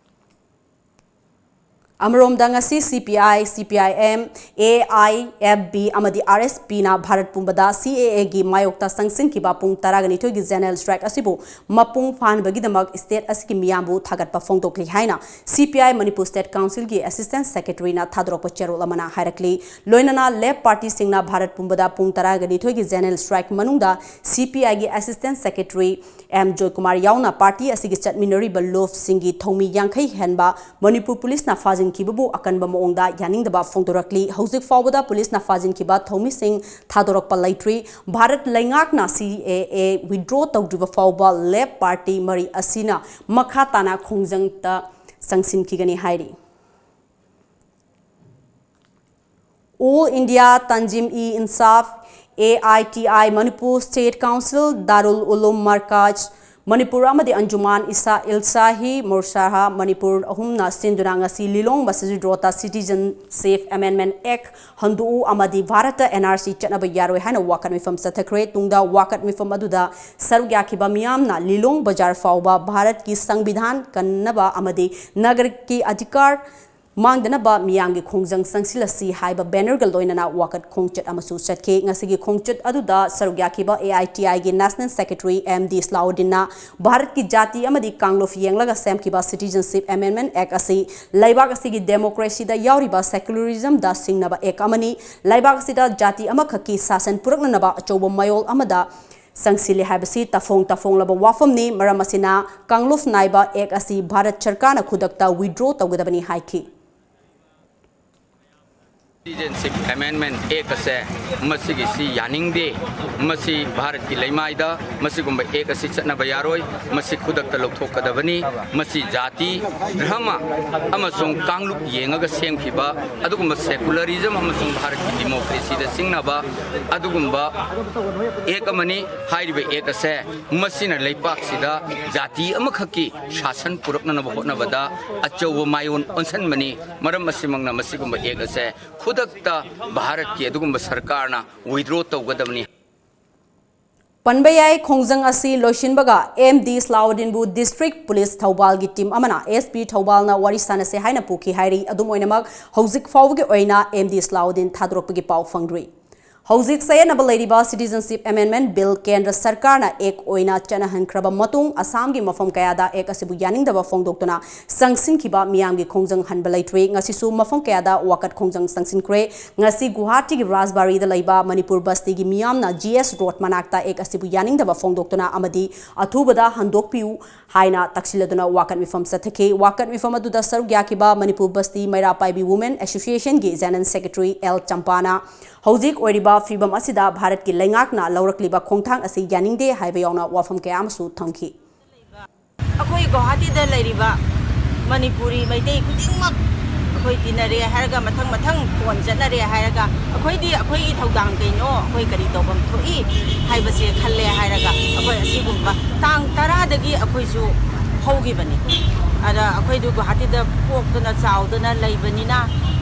ꯑꯃꯔꯣꯝꯗ ꯉꯁꯤ C P I, C P I M, A I F B ꯑꯃꯗꯤ R S Pꯅ ꯚꯥꯔꯠ ꯄꯨꯝꯕꯗ C A Aꯒꯤ ꯃꯥꯌꯣꯛꯇ ꯆꯪꯁꯤꯟꯈꯤꯕ ꯄꯨꯡ ꯇꯔꯥꯒ ꯅꯤꯊꯣꯏꯒꯤ general strike ꯑꯁꯤꯕꯨ ꯃꯄꯨꯡ ꯐꯥꯍꯟꯕꯒꯤꯗꯃꯛ state ꯑꯁꯤꯒꯤ ꯃꯤꯌꯥꯝꯕꯨ ꯊꯥꯒꯠꯄ ꯐꯣꯡꯗꯣꯛꯂꯤ ꯍꯥꯏꯅ C P I Manipur State Councilꯒꯤ Assistant Secretaryꯅ ꯊꯥꯗꯣꯔꯛꯄ ꯆꯦꯔꯣꯜ ꯑꯃꯅ ꯍꯥꯏꯔꯛꯂꯤ꯫ ꯂꯣꯏꯅꯅ Left partyꯁꯤꯡꯅ ꯚꯥꯔꯠ ꯄꯨꯝꯕꯗ ꯄꯨꯡ ꯇꯔꯥꯒ ꯅꯤꯊꯣꯏꯒꯤ general strike ꯃꯅꯨꯡꯗ C P Iꯒꯤ Assistant Secretary M Joykumar ꯌꯥꯎꯅ party ꯑꯁꯤꯒꯤ ꯆꯠꯃꯤꯟꯅꯔꯤꯕ ꯂꯣꯞꯁꯤꯡꯒꯤ ꯊꯧꯃꯤ ꯌꯥꯡꯈꯩ ꯍꯦꯟꯕ ꯃꯅꯤꯄꯨꯔ policeꯅ ꯐꯥꯖꯤꯟꯈꯤꯕꯕꯨ ꯑꯀꯟꯕ ꯃꯑꯣꯡꯗ ꯌꯥꯅꯤꯡꯗꯕ ꯐꯣꯡꯗꯣꯔꯛꯂꯤ꯫ ꯍꯧꯖꯤꯛ ꯐꯥꯎꯕꯗ policeꯅ ꯐꯥꯖꯤꯟꯈꯤꯕ ꯊꯧꯃꯤꯁꯤꯡ ꯊꯥꯗꯣꯔꯛꯄ ꯂꯩꯇ꯭ꯔꯤ꯫ ꯚꯥꯔꯠ ꯂꯩꯉꯥꯛꯅ C A A withdraw ꯇꯧꯗ꯭ꯔꯤꯕ ꯐꯥꯎꯕ Left party ꯃꯔꯤ ꯑꯁꯤꯅ ꯃꯈꯥ ꯇꯥꯅ ꯈꯣꯡꯖꯪꯗ ꯆꯪꯁꯤꯟꯈꯤꯒꯅꯤ ꯍꯥꯏꯔꯤ꯫ All India Tanzim-e-Insaf, A I T I, Manipur State Council, Darul Uloom Markaz, Manipur ꯑꯃꯗꯤ ꯑꯟꯖꯨꯃꯥꯟ ꯏꯁꯥ ꯏꯜꯁꯥꯍꯤ ꯃꯨꯔꯁꯥꯍꯥ ꯃꯅꯤꯄꯨꯔ ꯑꯍꯨꯝꯅ ꯁꯤꯟꯗꯨꯅ ꯉꯁꯤ ꯂꯤꯂꯣꯡ ꯃꯁꯖꯤꯗ ꯔꯣꯗꯇ Citizenship Amendment Act ꯍꯟꯗꯣꯛꯎ ꯑꯃꯗꯤ ꯚꯥꯔꯠꯇ N R C ꯆꯠꯅꯕ ꯌꯥꯔꯣꯏ ꯍꯥꯏꯅ ꯋꯥꯀꯠ ꯃꯤꯐꯝ ꯆꯠꯊꯈ꯭ꯔꯦ꯫ ꯇꯨꯡꯗ ꯋꯥꯀꯠ ꯃꯤꯐꯝ ꯑꯗꯨꯗ ꯁꯔꯨꯛ ꯌꯥꯈꯤꯕ ꯃꯤꯌꯥꯝꯅ ꯂꯤꯂꯣꯡ ꯕꯖꯥꯔ ꯐꯥꯎꯕ ꯚꯥꯔꯠꯀꯤ ꯁꯪꯕꯤꯙꯥꯟ ꯀꯟꯅꯕ ꯑꯃꯗꯤ ꯅꯥꯒꯔꯤꯛꯀꯤ ꯑꯙꯤꯀꯥꯔ ꯃꯥꯡꯗꯅꯕ ꯃꯤꯌꯥꯝꯒꯤ ꯈꯣꯡꯖꯪ ꯆꯪꯁꯤꯜꯂꯁꯤ ꯍꯥꯏꯕ bannerꯒ ꯂꯣꯏꯅꯅ ꯋꯥꯀꯠ ꯈꯣꯡꯆꯠ ꯑꯃꯁꯨ ꯆꯠꯈꯤ꯫ ꯉꯁꯤꯒꯤ ꯈꯣꯡꯆꯠ ꯑꯗꯨꯗ ꯁꯔꯨꯛ ꯌꯥꯈꯤꯕ A I T Iꯒꯤ National Secretary M D ꯁꯂꯥꯎꯗꯤꯟꯅ ꯚꯥꯔꯠꯀꯤ ꯖꯥꯇꯤ ꯑꯃꯗꯤ ꯀꯥꯡꯂꯨꯞ ꯌꯦꯡꯂꯒ ꯁꯦꯝꯈꯤꯕ Citizenship Amendment Act ꯑꯁꯤ ꯂꯩꯕꯥꯛ ꯑꯁꯤꯒꯤ democracyꯗ ꯌꯥꯎꯔꯤꯕ secularismꯗ ꯁꯤꯡꯅꯕ act ꯑꯃꯅꯤ꯫ ꯂꯩꯕꯥꯛ ꯑꯁꯤꯗ ꯖꯥꯇꯤ ꯑꯃꯈꯛꯀꯤ ꯁꯥꯁꯟ ꯄꯨꯔꯛꯅꯅꯕ ꯑꯆꯧꯕ ꯃꯌꯣꯜ ꯑꯃꯗ ꯆꯪꯁꯤꯜꯂꯤ ꯍꯥꯏꯕꯁꯤ ꯇꯐꯣꯡ ꯇꯐꯣꯡꯂꯕ ꯋꯥꯐꯝꯅꯤ꯫ ꯃꯔꯝ ꯑꯁꯤꯅ ꯀꯥꯡꯂꯨꯞ ꯅꯥꯏꯕ act ꯑꯁꯤ ꯚꯥꯔꯠ ꯁꯔꯀꯥꯔꯅ ꯈꯨꯗꯛꯇ withdraw ꯇꯧꯒꯗꯕꯅꯤ ꯍꯥꯏꯈꯤ꯫ Citizenship Amendment Act ꯑꯁꯦ ꯃꯁꯤꯒꯤꯁꯤ ꯌꯥꯅꯤꯡꯗꯦ꯫ ꯃꯁꯤ ꯚꯥꯔꯠꯀꯤ ꯂꯩꯃꯥꯏꯗ ꯃꯁꯤꯒꯨꯝꯕ act ꯑꯁꯤ ꯆꯠꯅꯕ ꯌꯥꯔꯣꯏ꯫ ꯃꯁꯤ ꯈꯨꯗꯛꯇ ꯂꯧꯊꯣꯛꯀꯗꯕꯅꯤ꯫ ꯃꯁꯤ ꯖꯥꯇꯤ, ꯙꯔꯃ ꯑꯃꯁꯨꯡ ꯀꯥꯡꯂꯨꯞ ꯌꯦꯡꯉꯒ ꯁꯦꯝꯈꯤꯕ ꯑꯗꯨꯒꯨꯝꯕ secularism ꯑꯃꯁꯨꯡ ꯚꯥꯔꯠꯀꯤ democracyꯗ ꯁꯤꯡꯅꯕ ꯑꯗꯨꯒꯨꯝꯕ act ꯑꯃꯅꯤ꯫ ꯍꯥꯏꯔꯤꯕ act ꯑꯁꯦ ꯃꯁꯤꯅ ꯂꯩꯄꯥꯛꯁꯤꯗ ꯖꯥꯇꯤ ꯑꯃꯈꯛꯀꯤ ꯁꯥꯁꯟ ꯄꯨꯔꯛꯅꯅꯕ ꯍꯣꯠꯅꯕꯗ ꯑꯆꯧꯕ ꯃꯥꯏꯑꯣꯟ ꯑꯣꯟꯁꯟꯕꯅꯤ꯫ ꯃꯔꯝ ꯑꯁꯤꯃꯛꯅ ꯃꯁꯤꯒꯨꯝꯕ act ꯑꯁꯦ ꯈꯨꯗꯛꯇ ꯚꯥꯔꯠꯀꯤ ꯑꯗꯨꯒꯨꯝꯕ ꯁꯔꯀꯥꯔꯅ withdraw ꯇꯧꯒꯗꯕꯅꯤ꯫ ꯄꯟꯕ ꯌꯥꯏ, ꯈꯣꯡꯖꯪ ꯑꯁꯤ ꯂꯣꯏꯁꯤꯟꯕꯒ M D ꯁꯂꯥꯎꯗꯤꯟꯕꯨ District Police ꯊꯧꯕꯥꯜꯒꯤ team ꯑꯃꯅ S P ꯊꯧꯕꯥꯜꯅ ꯋꯥꯔꯤ ꯁꯥꯟꯅꯁꯦ ꯍꯥꯏꯅ ꯄꯨꯈꯤ ꯍꯥꯏꯔꯤ꯫ ꯑꯗꯨꯝ ꯑꯣꯏꯅꯃꯛ, ꯍꯧꯖꯤꯛ ꯐꯥꯎꯕꯒꯤ ꯑꯣꯏꯅ M D ꯁꯂꯥꯎꯗꯤꯟ ꯊꯥꯗꯣꯔꯛꯄꯒꯤ ꯄꯥꯎ ꯐꯪꯗ꯭ꯔꯤ꯫ ꯍꯧꯖꯤꯛ ꯆꯌꯦꯠꯅꯕ ꯂꯩꯔꯤꯕ Citizenship Amendment Bill ꯀꯦꯟꯗ꯭ꯔ ꯁꯔꯀꯥꯔꯅ act ꯑꯣꯏꯅ ꯆꯠꯅꯍꯟꯈ꯭ꯔꯕ ꯃꯇꯨꯡ, ꯑꯁꯥꯝꯒꯤ ꯃꯐꯝ ꯀꯌꯥꯗ act ꯑꯁꯤꯕꯨ ꯌꯥꯅꯤꯡꯗꯕ ꯐꯣꯡꯗꯣꯛꯇꯨꯅ ꯆꯪꯁꯤꯟꯈꯤꯕ ꯃꯤꯌꯥꯝꯒꯤ ꯈꯣꯡꯖꯪ ꯍꯟꯕ ꯂꯩꯇ꯭ꯔꯤ꯫ ꯉꯁꯤꯁꯨ ꯃꯐꯝ ꯀꯌꯥꯗ ꯋꯥꯀꯠ ꯈꯣꯡꯖꯪ ꯆꯪꯁꯤꯟꯈ꯭ꯔꯦ꯫ ꯉꯁꯤ ꯒꯨꯋꯥꯍꯥꯇꯤꯒꯤ ꯔꯥꯖꯕꯥꯔꯤꯗ ꯂꯩꯕ ꯃꯅꯤꯄꯨꯔ ꯕꯁꯇꯤꯒꯤ ꯃꯤꯌꯥꯝꯅ G S Road ꯃꯅꯥꯛꯇ act ꯑꯁꯤꯕꯨ ꯌꯥꯅꯤꯡꯗꯕ ꯐꯣꯡꯗꯣꯛꯇꯨꯅ ꯑꯃꯗꯤ ꯑꯊꯨꯕꯗ ꯍꯟꯗꯣꯛꯄꯤꯌꯨ ꯍꯥꯏꯅ ꯇꯛꯁꯤꯜꯂꯗꯨꯅ ꯋꯥꯀꯠ ꯃꯤꯐꯝ ꯆꯠꯊꯈꯤ꯫ ꯋꯥꯀꯠ ꯃꯤꯐꯝ ꯑꯗꯨꯗ ꯁꯔꯨꯛ ꯌꯥꯈꯤꯕ ꯃꯅꯤꯄꯨꯔ ꯕꯁꯇꯤ ꯃꯩꯔꯥ ꯄꯥꯏꯕꯤ Women Associationꯒꯤ General Secretary L ꯆꯝꯄꯥꯅ ꯍꯧꯖꯤꯛ ꯑꯣꯏꯔꯤꯕ ꯐꯤꯕꯝ ꯑꯁꯤꯗ ꯚꯥꯔꯠꯀꯤ ꯂꯩꯉꯥꯛꯅ ꯂꯧꯔꯛꯂꯤꯕ ꯈꯣꯡꯊꯥꯡ ꯑꯁꯤ ꯌꯥꯅꯤꯡꯗꯦ ꯍꯥꯏꯕ ꯌꯥꯎꯅ ꯋꯥꯐꯝ ꯀꯌꯥ ꯑꯃꯁꯨ ꯊꯝꯈꯤ꯫ ꯑꯩꯈꯣꯏ ꯒꯨꯋꯥꯍꯥꯇꯤꯗ ꯂꯩꯔꯤꯕ ꯃꯅꯤꯄꯨꯔꯤ ꯃꯩꯇꯩ ꯈꯨꯗꯤꯡꯃꯛ ꯑꯩꯈꯣꯏ ꯇꯤꯟꯅꯔꯦ ꯍꯥꯏꯔꯒ ꯃꯊꯪ ꯃꯊꯪ ꯐꯣꯟ ꯆꯠꯅꯔꯦ ꯍꯥꯏꯔꯒ ꯑꯩꯈꯣꯏꯗꯤ ꯑꯩꯈꯣꯏꯒꯤ ꯊꯧꯗꯥꯡ ꯀꯩꯅꯣ, ꯑꯩꯈꯣꯏ ꯀꯔꯤ ꯇꯧꯐꯝ ꯊꯣꯛꯏ ꯍꯥꯏꯕꯁꯦ ꯈꯜꯂꯦ ꯍꯥꯏꯔꯒ ꯑꯩꯈꯣꯏ ꯑꯁꯤꯒꯨꯝꯕ ꯇꯥꯡ ꯇꯔꯥꯗꯒꯤ ꯑꯩꯈꯣꯏꯁꯨ ꯍꯧꯈꯤꯕꯅꯤ꯫ ꯑꯗ ꯑꯩꯈꯣꯏꯗꯨ ꯒꯨꯋꯥꯍꯥꯇꯤꯗ ꯄꯣꯛꯇꯅ ꯆꯥꯎꯗꯅ ꯂꯩꯕꯅꯤꯅ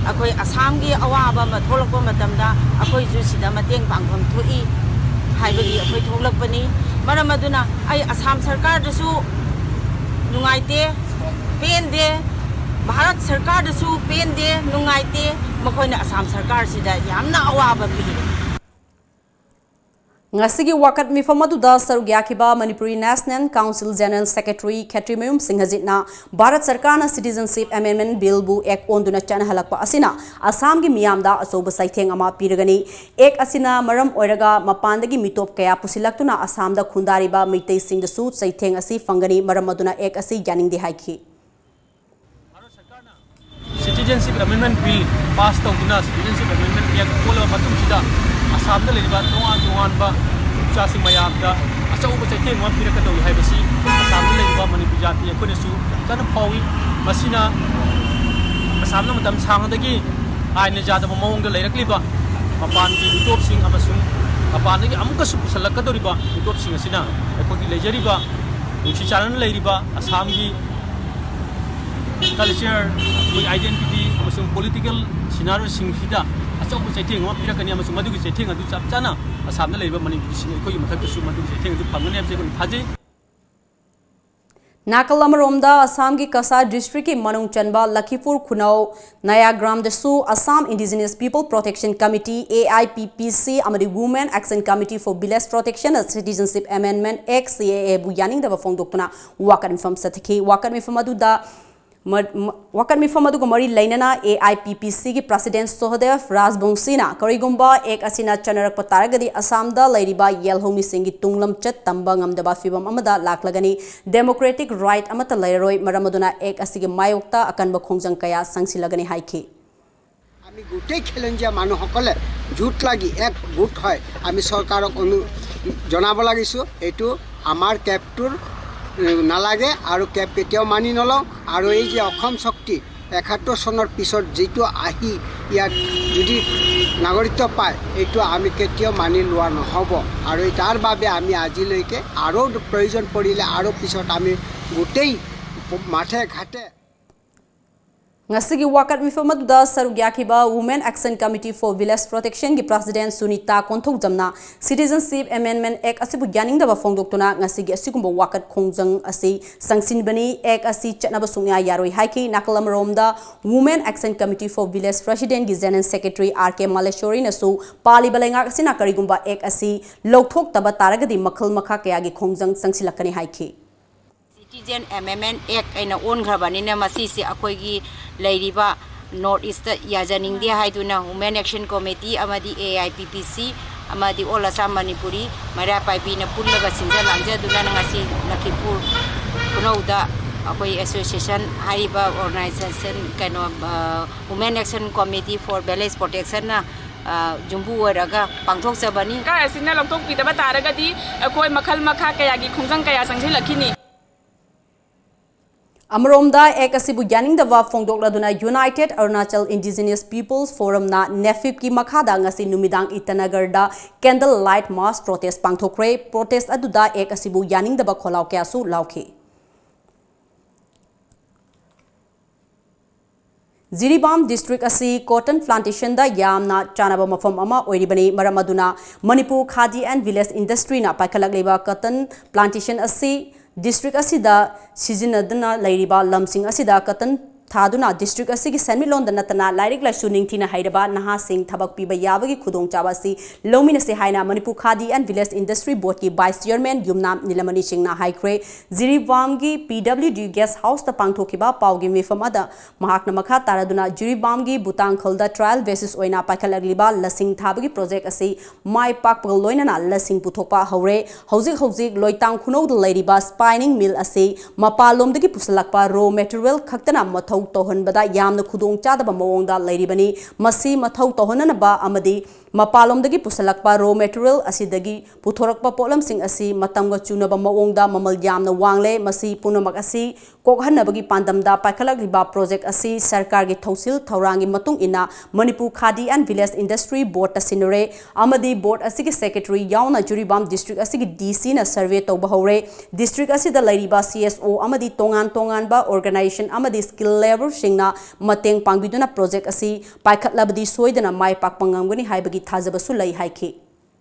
ꯑꯩꯈꯣꯏ ꯑꯁꯥꯝꯒꯤ ꯑꯋꯥꯕ ꯑꯃ ꯊꯣꯛꯂꯛꯄ ꯃꯇꯝꯗ ꯑꯩꯈꯣꯏꯁꯨ ꯁꯤꯗ ꯃꯇꯦꯡ ꯄꯥꯡꯐꯝ ꯊꯣꯛꯏ ꯍꯥꯏꯕꯒꯤ ꯑꯩꯈꯣꯏ ꯊꯣꯛꯂꯛꯄꯅꯤ꯫ ꯃꯔꯝ ꯑꯗꯨꯅ ꯑꯩ ꯑꯁꯥꯝ ꯁꯔꯀꯥꯔꯗꯁꯨ ꯅꯨꯡꯉꯥꯏꯇꯦ, ꯄꯦꯟꯗꯦ, ꯚꯥꯔꯠ ꯁꯔꯀꯥꯔꯗꯁꯨ ꯄꯦꯟꯗꯦ, ꯅꯨꯡꯉꯥꯏꯇꯦ꯫ ꯃꯈꯣꯏꯅ ꯑꯁꯥꯝ ꯁꯔꯀꯥꯔꯁꯤꯗ ꯌꯥꯝꯅ ꯑꯋꯥꯕ ꯄꯤꯔꯦ꯫ ꯉꯁꯤꯒꯤ ꯋꯥꯀꯠ ꯃꯤꯐꯝ ꯑꯗꯨꯗ ꯁꯔꯨꯛ ꯌꯥꯈꯤꯕ Manipuri national council general secretary ꯈꯦꯇ꯭ꯔꯤꯃꯌꯨꯝ ꯁꯤꯡꯍꯖꯤꯠꯅ ꯚꯥꯔꯠ ꯁꯔꯀꯥꯔꯅ ꯁꯤꯇꯤꯖꯟꯁꯤꯞ ꯑꯦꯃꯦꯟꯗꯃꯦꯟꯠ ꯕꯤꯜꯕꯨ ꯑꯦꯛ ꯑꯣꯟꯗꯨꯅ ꯆꯠꯅꯍꯜꯂꯛꯄ ꯑꯁꯤꯅ ꯑꯁꯥꯝꯒꯤ ꯃꯤꯌꯥꯝꯗ ꯑꯆꯧꯕ ꯆꯩꯊꯦꯡ ꯑꯃ ꯄꯤꯔꯒꯅꯤ꯫ ꯑꯦꯛ ꯑꯁꯤꯅ ꯃꯔꯝ ꯑꯣꯏꯔꯒ ꯃꯄꯥꯟꯗꯒꯤ ꯃꯤꯇꯣꯞ ꯀꯌꯥ ꯄꯨꯁꯤꯜꯂꯛꯇꯨꯅ ꯑꯁꯥꯝꯗ ꯈꯨꯟꯗꯥꯔꯤꯕ ꯃꯩꯇꯩꯁꯤꯡꯗꯁꯨ ꯆꯩꯊꯦꯡ ꯑꯁꯤ ꯐꯪꯒꯅꯤ꯫ ꯃꯔꯝ ꯑꯗꯨꯅ ꯑꯦꯛ ꯑꯁꯤ ꯌꯥꯅꯤꯡꯗꯦ ꯍꯥꯏꯈꯤ꯫ ꯚꯥꯔꯠ ꯁꯔꯀꯥꯔꯅ ꯁꯤꯇꯤꯖꯦꯟꯁꯤꯞ ꯑꯦꯃꯦꯟꯗꯃꯦꯟꯠ ꯕꯤꯜ ꯄꯥꯁ ꯇꯧꯗꯨꯅ ꯁꯤꯇꯤꯖꯦꯟꯁꯤꯞ ꯑꯦꯃꯦꯟꯗꯃꯦꯟꯠ ꯑꯦꯛ ꯑꯣꯜꯂꯕ ꯃꯇꯨꯡꯁꯤꯗ ꯑꯁꯥꯝꯗ ꯂꯩꯔꯤꯕ ꯇꯣꯉꯥꯟ ꯇꯣꯉꯥꯟꯕ ꯐꯨꯔꯨꯞ ꯆꯥꯁꯤꯡ ꯃꯌꯥꯝꯗ ꯑꯆꯧꯕ ꯆꯩꯊꯦꯡ ꯑꯃ ꯄꯤꯔꯛꯀꯗꯧꯔꯤ ꯍꯥꯏꯕꯁꯤ ꯑꯁꯥꯝꯗ ꯂꯩꯔꯤꯕ ꯃꯅꯤꯄꯨꯔ ꯖꯥꯇꯤ ꯑꯩꯈꯣꯏꯅꯁꯨ ꯌꯥꯝ ꯀꯟꯅ ꯐꯥꯎꯏ꯫ ꯃꯁꯤꯅ ꯑꯁꯥꯝꯅ ꯃꯇꯝ ꯁꯥꯡꯅꯗꯒꯤ ꯑꯥꯏꯟꯅ ꯌꯥꯗꯕ ꯃꯑꯣꯡꯗ ꯂꯩꯔꯛꯂꯤꯕ ꯃꯄꯥꯟꯒꯤ ꯃꯤꯇꯣꯞꯁꯤꯡ ꯑꯃꯁꯨꯡ ꯃꯄꯥꯟꯗꯒꯤ ꯑꯃꯨꯛꯀꯁꯨ ꯄꯨꯁꯜꯂꯛꯀꯗꯧꯔꯤꯕ ꯃꯤꯇꯣꯞꯁꯤꯡ ꯑꯁꯤꯅ ꯑꯩꯈꯣꯏꯒꯤ ꯂꯩꯖꯔꯤꯕ ꯅꯨꯡꯁꯤ ꯆꯥꯟꯅꯅ ꯂꯩꯔꯤꯕ ꯑꯁꯥꯝꯒꯤ ꯀꯜꯆꯔ, ꯑꯩꯈꯣꯏ ꯑꯥꯏꯗꯦꯟꯇꯤꯇꯤ ꯑꯃꯁꯨꯡ ꯄꯣꯂꯤꯇꯤꯀꯦꯜ ꯁꯤꯅꯥꯔꯤꯑꯣꯁꯤꯡꯁꯤꯗ ꯑꯆꯧꯕ ꯆꯩꯊꯦꯡ ꯑꯃ ꯄꯤꯔꯛꯀꯅꯤ ꯑꯃꯁꯨꯡ ꯃꯗꯨꯒꯤ ꯆꯩꯊꯦꯡ ꯑꯗꯨ ꯆꯞ ꯆꯥꯅ ꯑꯁꯥꯝꯗ ꯂꯩꯔꯤꯕ ꯃꯅꯤꯄꯨꯔꯤꯁꯤꯡ ꯑꯩꯈꯣꯏꯒꯤ ꯃꯊꯛꯇꯁꯨ ꯃꯗꯨꯒꯤ ꯆꯩꯊꯦꯡ ꯑꯗꯨ ꯐꯪꯒꯅꯤ ꯍꯥꯏꯕꯁꯤ ꯑꯩꯈꯣꯏꯅ ꯊꯥꯖꯩ꯫ ꯅꯥꯀꯜ ꯑꯃꯔꯣꯝꯗ ꯑꯁꯥꯝꯒꯤ ꯀꯁꯥꯔ ꯗꯤꯁꯇ꯭ꯔꯤꯛꯀꯤ ꯃꯅꯨꯡ ꯆꯟꯕ ꯂꯈꯤꯄꯨꯔ ꯈꯨꯅꯧ ꯅꯌꯥꯒ꯭ꯔꯥꯝꯗꯁꯨ Assam Indigenous People Protection Committee, A I P P C, ꯑꯃꯗꯤ Women Action Committee for Village Protection ꯅ Citizenship Amendment Act, C A A, ꯕꯨ ꯌꯥꯅꯤꯡꯗꯕ ꯐꯣꯡꯗꯣꯛꯇꯨꯅ ꯋꯥꯀꯠ ꯃꯤꯐꯝ ꯆꯠꯊꯈꯤ꯫ ꯋꯥꯀꯠ ꯃꯤꯐꯝ ꯑꯗꯨꯗ ꯃ-, ꯃ-, ꯋꯥꯀꯠ ꯃꯤꯐꯝ ꯑꯗꯨꯒ ꯃꯔꯤ ꯂꯩꯅꯅ A I P P C ꯒꯤ president ꯁꯣꯍꯗꯦꯕ ꯔꯥꯖꯕꯣꯡꯁꯤꯅ ꯀꯔꯤꯒꯨꯝꯕ ꯑꯦꯛ ꯑꯁꯤꯅ ꯆꯠꯅꯔꯛꯄ ꯇꯥꯔꯒꯗꯤ ꯑꯁꯥꯝꯗ ꯂꯩꯔꯤꯕ ꯌꯦꯜꯍꯧꯃꯤꯁꯤꯡꯒꯤ ꯇꯨꯡꯂꯝꯆꯠ ꯇꯝꯕ ꯉꯝꯗꯕ ꯐꯤꯚꯝ ꯑꯃꯗ ꯂꯥꯛꯂꯒꯅꯤ, democratic right ꯑꯃꯠꯇ ꯂꯩꯔꯔꯣꯏ, ꯃꯔꯝ ꯑꯗꯨꯅ ꯑꯦꯛ ꯑꯁꯤꯒꯤ ꯃꯥꯌꯣꯛꯇ ꯑꯀꯟꯕ ꯈꯣꯡꯖꯪ ꯀꯌꯥ ꯆꯪꯁꯤꯜꯂꯒꯅꯤ ꯍꯥꯏꯈꯤ꯫ আমি গোটেই খিলঞ্জীয়া মানুহসকলে জোঁট লাগি এক গোট হয় আমি চৰকাৰক অনু-, জনাব লাগিছোঁ, এইটো আমাৰ কেবটোৰ, এ, নালাগে আৰু কেব কেতিয়াও মানি নলওঁ। আৰু এই যে অসম চুক্তি, একাত্তৰ চনৰ পিছত যিটো আহি ইয়াত যদি নাগৰিকত্ব পায়, এইটো আমি কেতিয়াও মানি লোৱা নহ'ব। আৰু এই তাৰ বাবে আমি আজিলৈকে আৰু প্ৰয়োজন পৰিলে আৰু পিছত আমি গোটেই মাঠে ঘাটে Ngasigi wakat mifam aduda saruk yakiba Women Action Committee for Village Protection gi President Sunita Konthok Jamna Citizenship Amendment Act asibu yaning daba fongdok tuna ngasigi asikumba wakat khongjang asi sangsin bani Act asi chatna basung ya yaroi haiki nakalam romda Women Action Committee for Village President gi General Secretary R K Maleshwari nasu pali balengak asina karigumba Act asi lokthok taba taragadi makhal makha kaya gi khongjang sangsilakani haiki. Citizen Amendment Act ꯑꯩꯅ ꯑꯣꯟꯈ꯭ꯔꯕꯅꯤꯅ ꯃꯁꯤꯁꯦ ꯑꯩꯈꯣꯏꯒꯤ ꯂꯩꯔꯤꯕ North East ꯌꯥꯖꯅꯤꯡꯗꯦ ꯍꯥꯏꯗꯨꯅ Women Action Committee ꯑꯃꯗꯤ A I P P C ꯑꯃꯗꯤ All Assam Manipuri ꯃꯩꯔꯥ ꯄꯥꯏꯕꯤꯅ ꯄꯨꯜꯂꯒ ꯁꯤꯟꯖ ꯂꯥꯡꯖꯗꯨꯅ ꯉꯁꯤ ꯂꯈꯤꯄꯨꯔ ꯈꯨꯅꯧꯗ ꯑꯩꯈꯣꯏ association ꯍꯥꯏꯔꯤꯕ organization ꯀꯩꯅꯣ Women Action Committee for Village Protectionꯅ ꯌꯨꯝꯕꯨ ꯑꯣꯏꯔꯒ ꯄꯥꯡꯊꯣꯛꯆꯕꯅꯤ꯫ ꯀꯥ ꯑꯁꯤꯅ ꯂꯧꯊꯣꯛꯄꯤꯗꯕ ꯇꯥꯔꯒꯗꯤ ꯑꯩꯈꯣꯏ ꯃꯈꯜ ꯃꯈꯥ ꯀꯌꯥꯒꯤ ꯈꯣꯡꯖꯪ ꯀꯌꯥ ꯆꯪꯁꯤꯜꯂꯛꯈꯤꯅꯤ꯫ ꯑꯃꯔꯣꯝꯗ Act ꯑꯁꯤꯕꯨ ꯌꯥꯅꯤꯡꯗꯕ ꯐꯣꯡꯗꯣꯛꯂꯗꯨꯅ United Arunachal Indigenous Peoples Forumꯅ NAFIPꯀꯤ ꯃꯈꯥꯗ ꯉꯁꯤ ꯅꯨꯃꯤꯗꯥꯡ ꯏꯇꯥꯅꯒꯔꯗ candle light mass protest ꯄꯥꯡꯊꯣꯛꯈ꯭ꯔꯦ꯫ Protest ꯑꯗꯨꯗ Act ꯑꯁꯤꯕꯨ ꯌꯥꯅꯤꯡꯗꯕ ꯈꯣꯜꯂꯥꯎ ꯀꯌꯥꯁꯨ ꯂꯥꯎꯈꯤ꯫ ꯖꯤꯔꯤꯕꯥꯝ district ꯑꯁꯤ cotton plantationꯗ ꯌꯥꯝꯅ ꯆꯥꯅꯕ ꯃꯐꯝ ꯑꯃ ꯑꯣꯏꯔꯤꯕꯅꯤ꯫ ꯃꯔꯝ ꯑꯗꯨꯅ Manipur Khadi and Village Industryꯅ ꯄꯥꯏꯈꯠꯂꯛꯂꯤꯕ cotton plantation ꯑꯁꯤ district ꯑꯁꯤꯗ ꯁꯤꯖꯤꯟꯅꯗꯨꯅ ꯂꯩꯔꯤꯕ ꯂꯝꯁꯤꯡ ꯑꯁꯤꯗ cotton ꯊꯥꯗꯨꯅ district ꯑꯁꯤꯒꯤ ꯁꯦꯟꯃꯤꯠꯂꯣꯟꯗ ꯅꯠꯇꯅ ꯂꯥꯏꯔꯤꯛ ꯂꯥꯏꯁꯨ ꯅꯤꯡꯊꯤꯅ ꯍꯩꯔꯕ ꯅꯍꯥꯁꯤꯡ ꯊꯕꯛ ꯄꯤꯕ ꯌꯥꯕꯒꯤ ꯈꯨꯗꯣꯡꯆꯥꯕ ꯑꯁꯤ ꯂꯧꯃꯤꯟꯅꯁꯤ ꯍꯥꯏꯅ Manipur Khadi and Village Industry Boardꯀꯤ vice chairman ꯌꯨꯝꯅꯥꯝ ꯅꯤꯂꯃꯅꯤ ꯁꯤꯡꯅ ꯍꯥꯏꯈ꯭ꯔꯦ꯫ ꯖꯤꯔꯤꯕꯥꯝꯒꯤ P W D guest houseꯇ ꯄꯥꯡꯊꯣꯛꯈꯤꯕ ꯄꯥꯎꯒꯤ ꯃꯤꯐꯝ ꯑꯗꯨꯗ ꯃꯍꯥꯛꯅ ꯃꯈꯥ ꯇꯥꯔꯗꯨꯅ ꯖꯤꯔꯤꯕꯥꯝꯒꯤ ꯕꯨꯇꯥꯡꯈꯜꯗ trial basis ꯑꯣꯏꯅ ꯄꯥꯏꯈꯠꯂꯛꯂꯤꯕ ꯂꯁꯤꯡ ꯊꯥꯕꯒꯤ project ꯑꯁꯤ ꯃꯥꯏ ꯄꯥꯛꯄꯒ ꯂꯣꯏꯅꯅ ꯂꯁꯤꯡ ꯄꯨꯊꯣꯛꯄ ꯍꯧꯔꯦ꯫ ꯍꯧꯖꯤꯛ ꯍꯧꯖꯤꯛ ꯂꯣꯏꯇꯥꯡ ꯈꯨꯅꯧꯗ ꯂꯩꯔꯤꯕ spinning mill ꯑꯁꯤ ꯃꯄꯥꯟꯂꯣꯝꯗꯒꯤ ꯄꯨꯁꯤꯜꯂꯛꯄ raw material ꯈꯛꯇꯅ ꯃꯊꯧ ꯇꯧꯍꯟꯕꯗ ꯌꯥꯝꯅ ꯈꯨꯗꯣꯡꯆꯥꯗꯕ ꯃꯑꯣꯡꯗ ꯂꯩꯔꯤꯕꯅꯤ꯫ ꯃꯁꯤ ꯃꯊꯧ ꯇꯧꯍꯟꯅꯅꯕ ꯑꯃꯗꯤ ꯃꯄꯥꯟꯂꯣꯝꯗꯒꯤ ꯄꯨꯁꯜꯂꯛꯄ raw material ꯑꯁꯤꯗꯒꯤ ꯄꯨꯊꯣꯔꯛꯄ ꯄꯣꯠꯂꯝꯁꯤꯡ ꯑꯁꯤ ꯃꯇꯝꯒ ꯆꯨꯅꯕ ꯃꯑꯣꯡꯗ ꯃꯃꯜ ꯌꯥꯝꯅ ꯋꯥꯡꯂꯦ꯫ ꯃꯁꯤ ꯄꯨꯝꯅꯃꯛ ꯑꯁꯤ ꯀꯣꯛꯍꯟꯅꯕꯒꯤ ꯄꯥꯟꯗꯝꯗ ꯄꯥꯏꯈꯠꯂꯛꯂꯤꯕ project ꯑꯁꯤ ꯁꯔꯀꯥꯔꯒꯤ ꯊꯧꯁꯤꯜ ꯊꯧꯔꯥꯡꯒꯤ ꯃꯇꯨꯡ ꯏꯟꯅ Manipur Khadi and Village Industry Board ꯇ ꯁꯤꯟꯅꯔꯦ ꯑꯃꯗꯤ board ꯑꯁꯤꯒꯤ secretary ꯌꯥꯎꯅ ꯖꯤꯔꯤꯕꯥꯝ district ꯑꯁꯤꯒꯤ D C ꯅ survey ꯇꯧꯕ ꯍꯧꯔꯦ꯫ District ꯑꯁꯤꯗ ꯂꯩꯔꯤꯕ C S O ꯑꯃꯗꯤ ꯇꯣꯉꯥꯟ ꯇꯣꯉꯥꯟꯕ organization ꯑꯃꯗꯤ skill labour ꯁꯤꯡꯅ ꯃꯇꯦꯡ ꯄꯥꯡꯕꯤꯗꯨꯅ project ꯑꯁꯤ ꯄꯥꯏꯈꯠꯂꯕꯗꯤ ꯁꯣꯏꯗꯅ ꯃꯥꯏ ꯄꯥꯛꯄ ꯉꯝꯒꯅꯤ ꯍꯥꯏꯕꯒꯤ ꯊꯥꯖꯕꯁꯨ ꯂꯩ ꯍꯥꯏꯈꯤ꯫